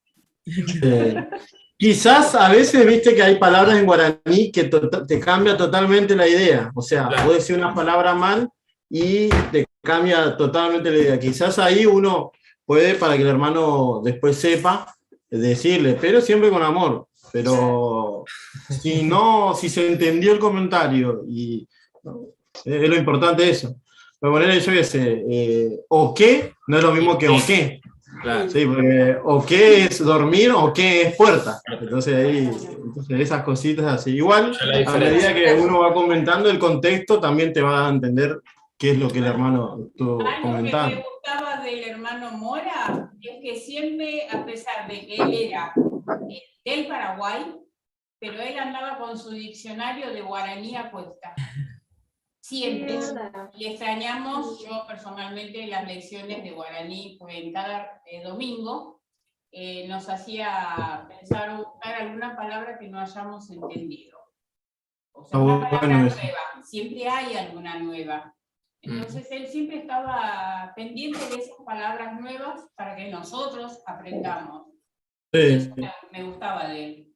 Quizás a veces viste que hay palabras en guaraní que te cambia totalmente la idea. O sea, Claro. vos decís una palabra mal y te cambia totalmente la idea. Quizás ahí uno puede, para que el hermano después sepa, decirle, pero siempre con amor. Pero si no, si se entendió el comentario, y ¿no? es lo importante eso. Pero ponerle, yo qué sé, o qué no es lo mismo que o qué. Sí, porque o qué es dormir o qué es puerta. Entonces ahí, entonces esas cositas así. Igual, La a medida diferencia. que uno va comentando el contexto, también te va a entender qué es lo que el hermano estuvo Algo que me comentando. gustaba del hermano Mora es que siempre, a pesar de que él era del Paraguay, pero él andaba con su diccionario de guaraní a cuesta. Siempre. Y extrañamos, yo personalmente, las lecciones de guaraní, porque en cada domingo nos hacía pensar o buscar alguna palabra que no hayamos entendido. O sea, Está una palabra bueno eso. nueva. Siempre hay alguna nueva. Entonces él siempre estaba pendiente de esas palabras nuevas para que nosotros aprendamos. Sí. Me gustaba de él.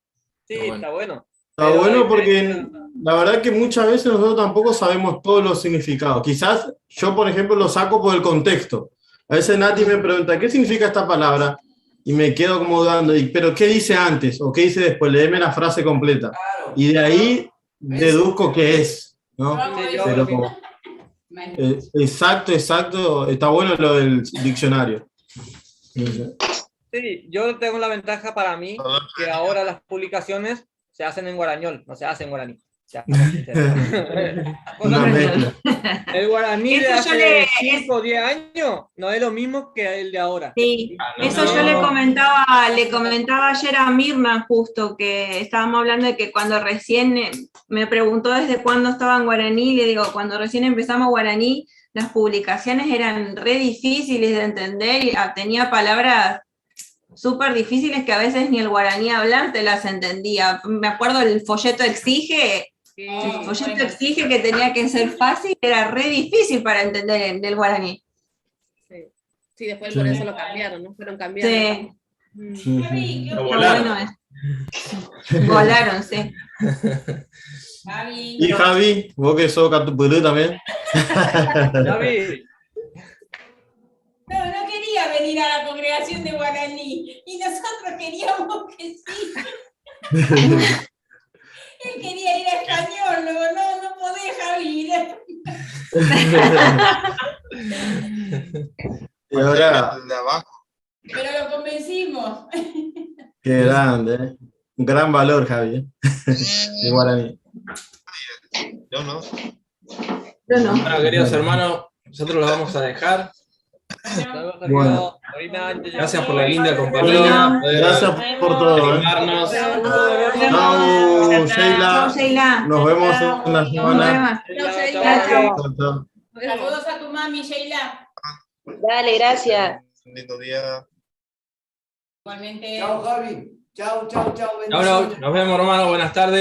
Sí, está bueno. Está Pero bueno hay- porque la verdad que muchas veces nosotros tampoco sabemos todos los significados. Quizás yo, por ejemplo, lo saco por el contexto. A veces Nati me pregunta, ¿qué significa esta palabra? Y me quedo como dudando, y, ¿pero qué dice antes o qué dice después? Léeme la frase completa. Y de ahí deduzco qué es, ¿no? Sí, yo Pero, lo mismo. exacto, exacto. Está bueno lo del diccionario. Sí, yo tengo la ventaja para mí que ahora las publicaciones se hacen en guarañol, no se hacen en guaraní. Seamos sinceros. Una mezcla. El guaraní de Eso yo hace le- 5 o 10 años no es lo mismo que el de ahora. Sí, eso yo le comentaba ayer a Mirna justo, que estábamos hablando de que cuando recién, me preguntó desde cuándo estaba en guaraní, le digo, cuando recién empezamos guaraní, las publicaciones eran re difíciles de entender y tenía palabras súper difíciles que a veces ni el guaraní hablante las entendía. Me acuerdo el folleto exige, el folleto exige que tenía que ser fácil, era re difícil para entender en el guaraní. Sí, sí después por Sí. eso lo cambiaron, ¿no? Fueron cambiando. Sí. Sí, sí. Lo Está volaron. bueno eso. Volaron, sí. Javi. Y Javi, vos que sos catupurú también. Javi. No, no quería venir a la congregación de guaraní. Y nosotros queríamos que sí. Él quería ir a español, luego no, no podés, Javi. Y ahora, Pero lo convencimos. qué grande, ¿eh? Un gran valor, Javi. ¿eh? De guaraní. Yo no. Yo no. Bueno, queridos hermanos, nosotros los vamos a dejar. Bueno. Gracias por la linda compañía. poder Gracias por todo. ¿eh? animarnos. Chau, Sheila. Chau, Sheila. Nos vemos en la Nos semana. vemos. Chau, Sheila. Chau, chau. Chau, chau. Saludos a tu mami, Sheila. Dale, gracias. Un lindo día. Igualmente. Chao, Javi. Chao, chao, chao. Chau, chau. Nos vemos, hermano. Buenas tardes.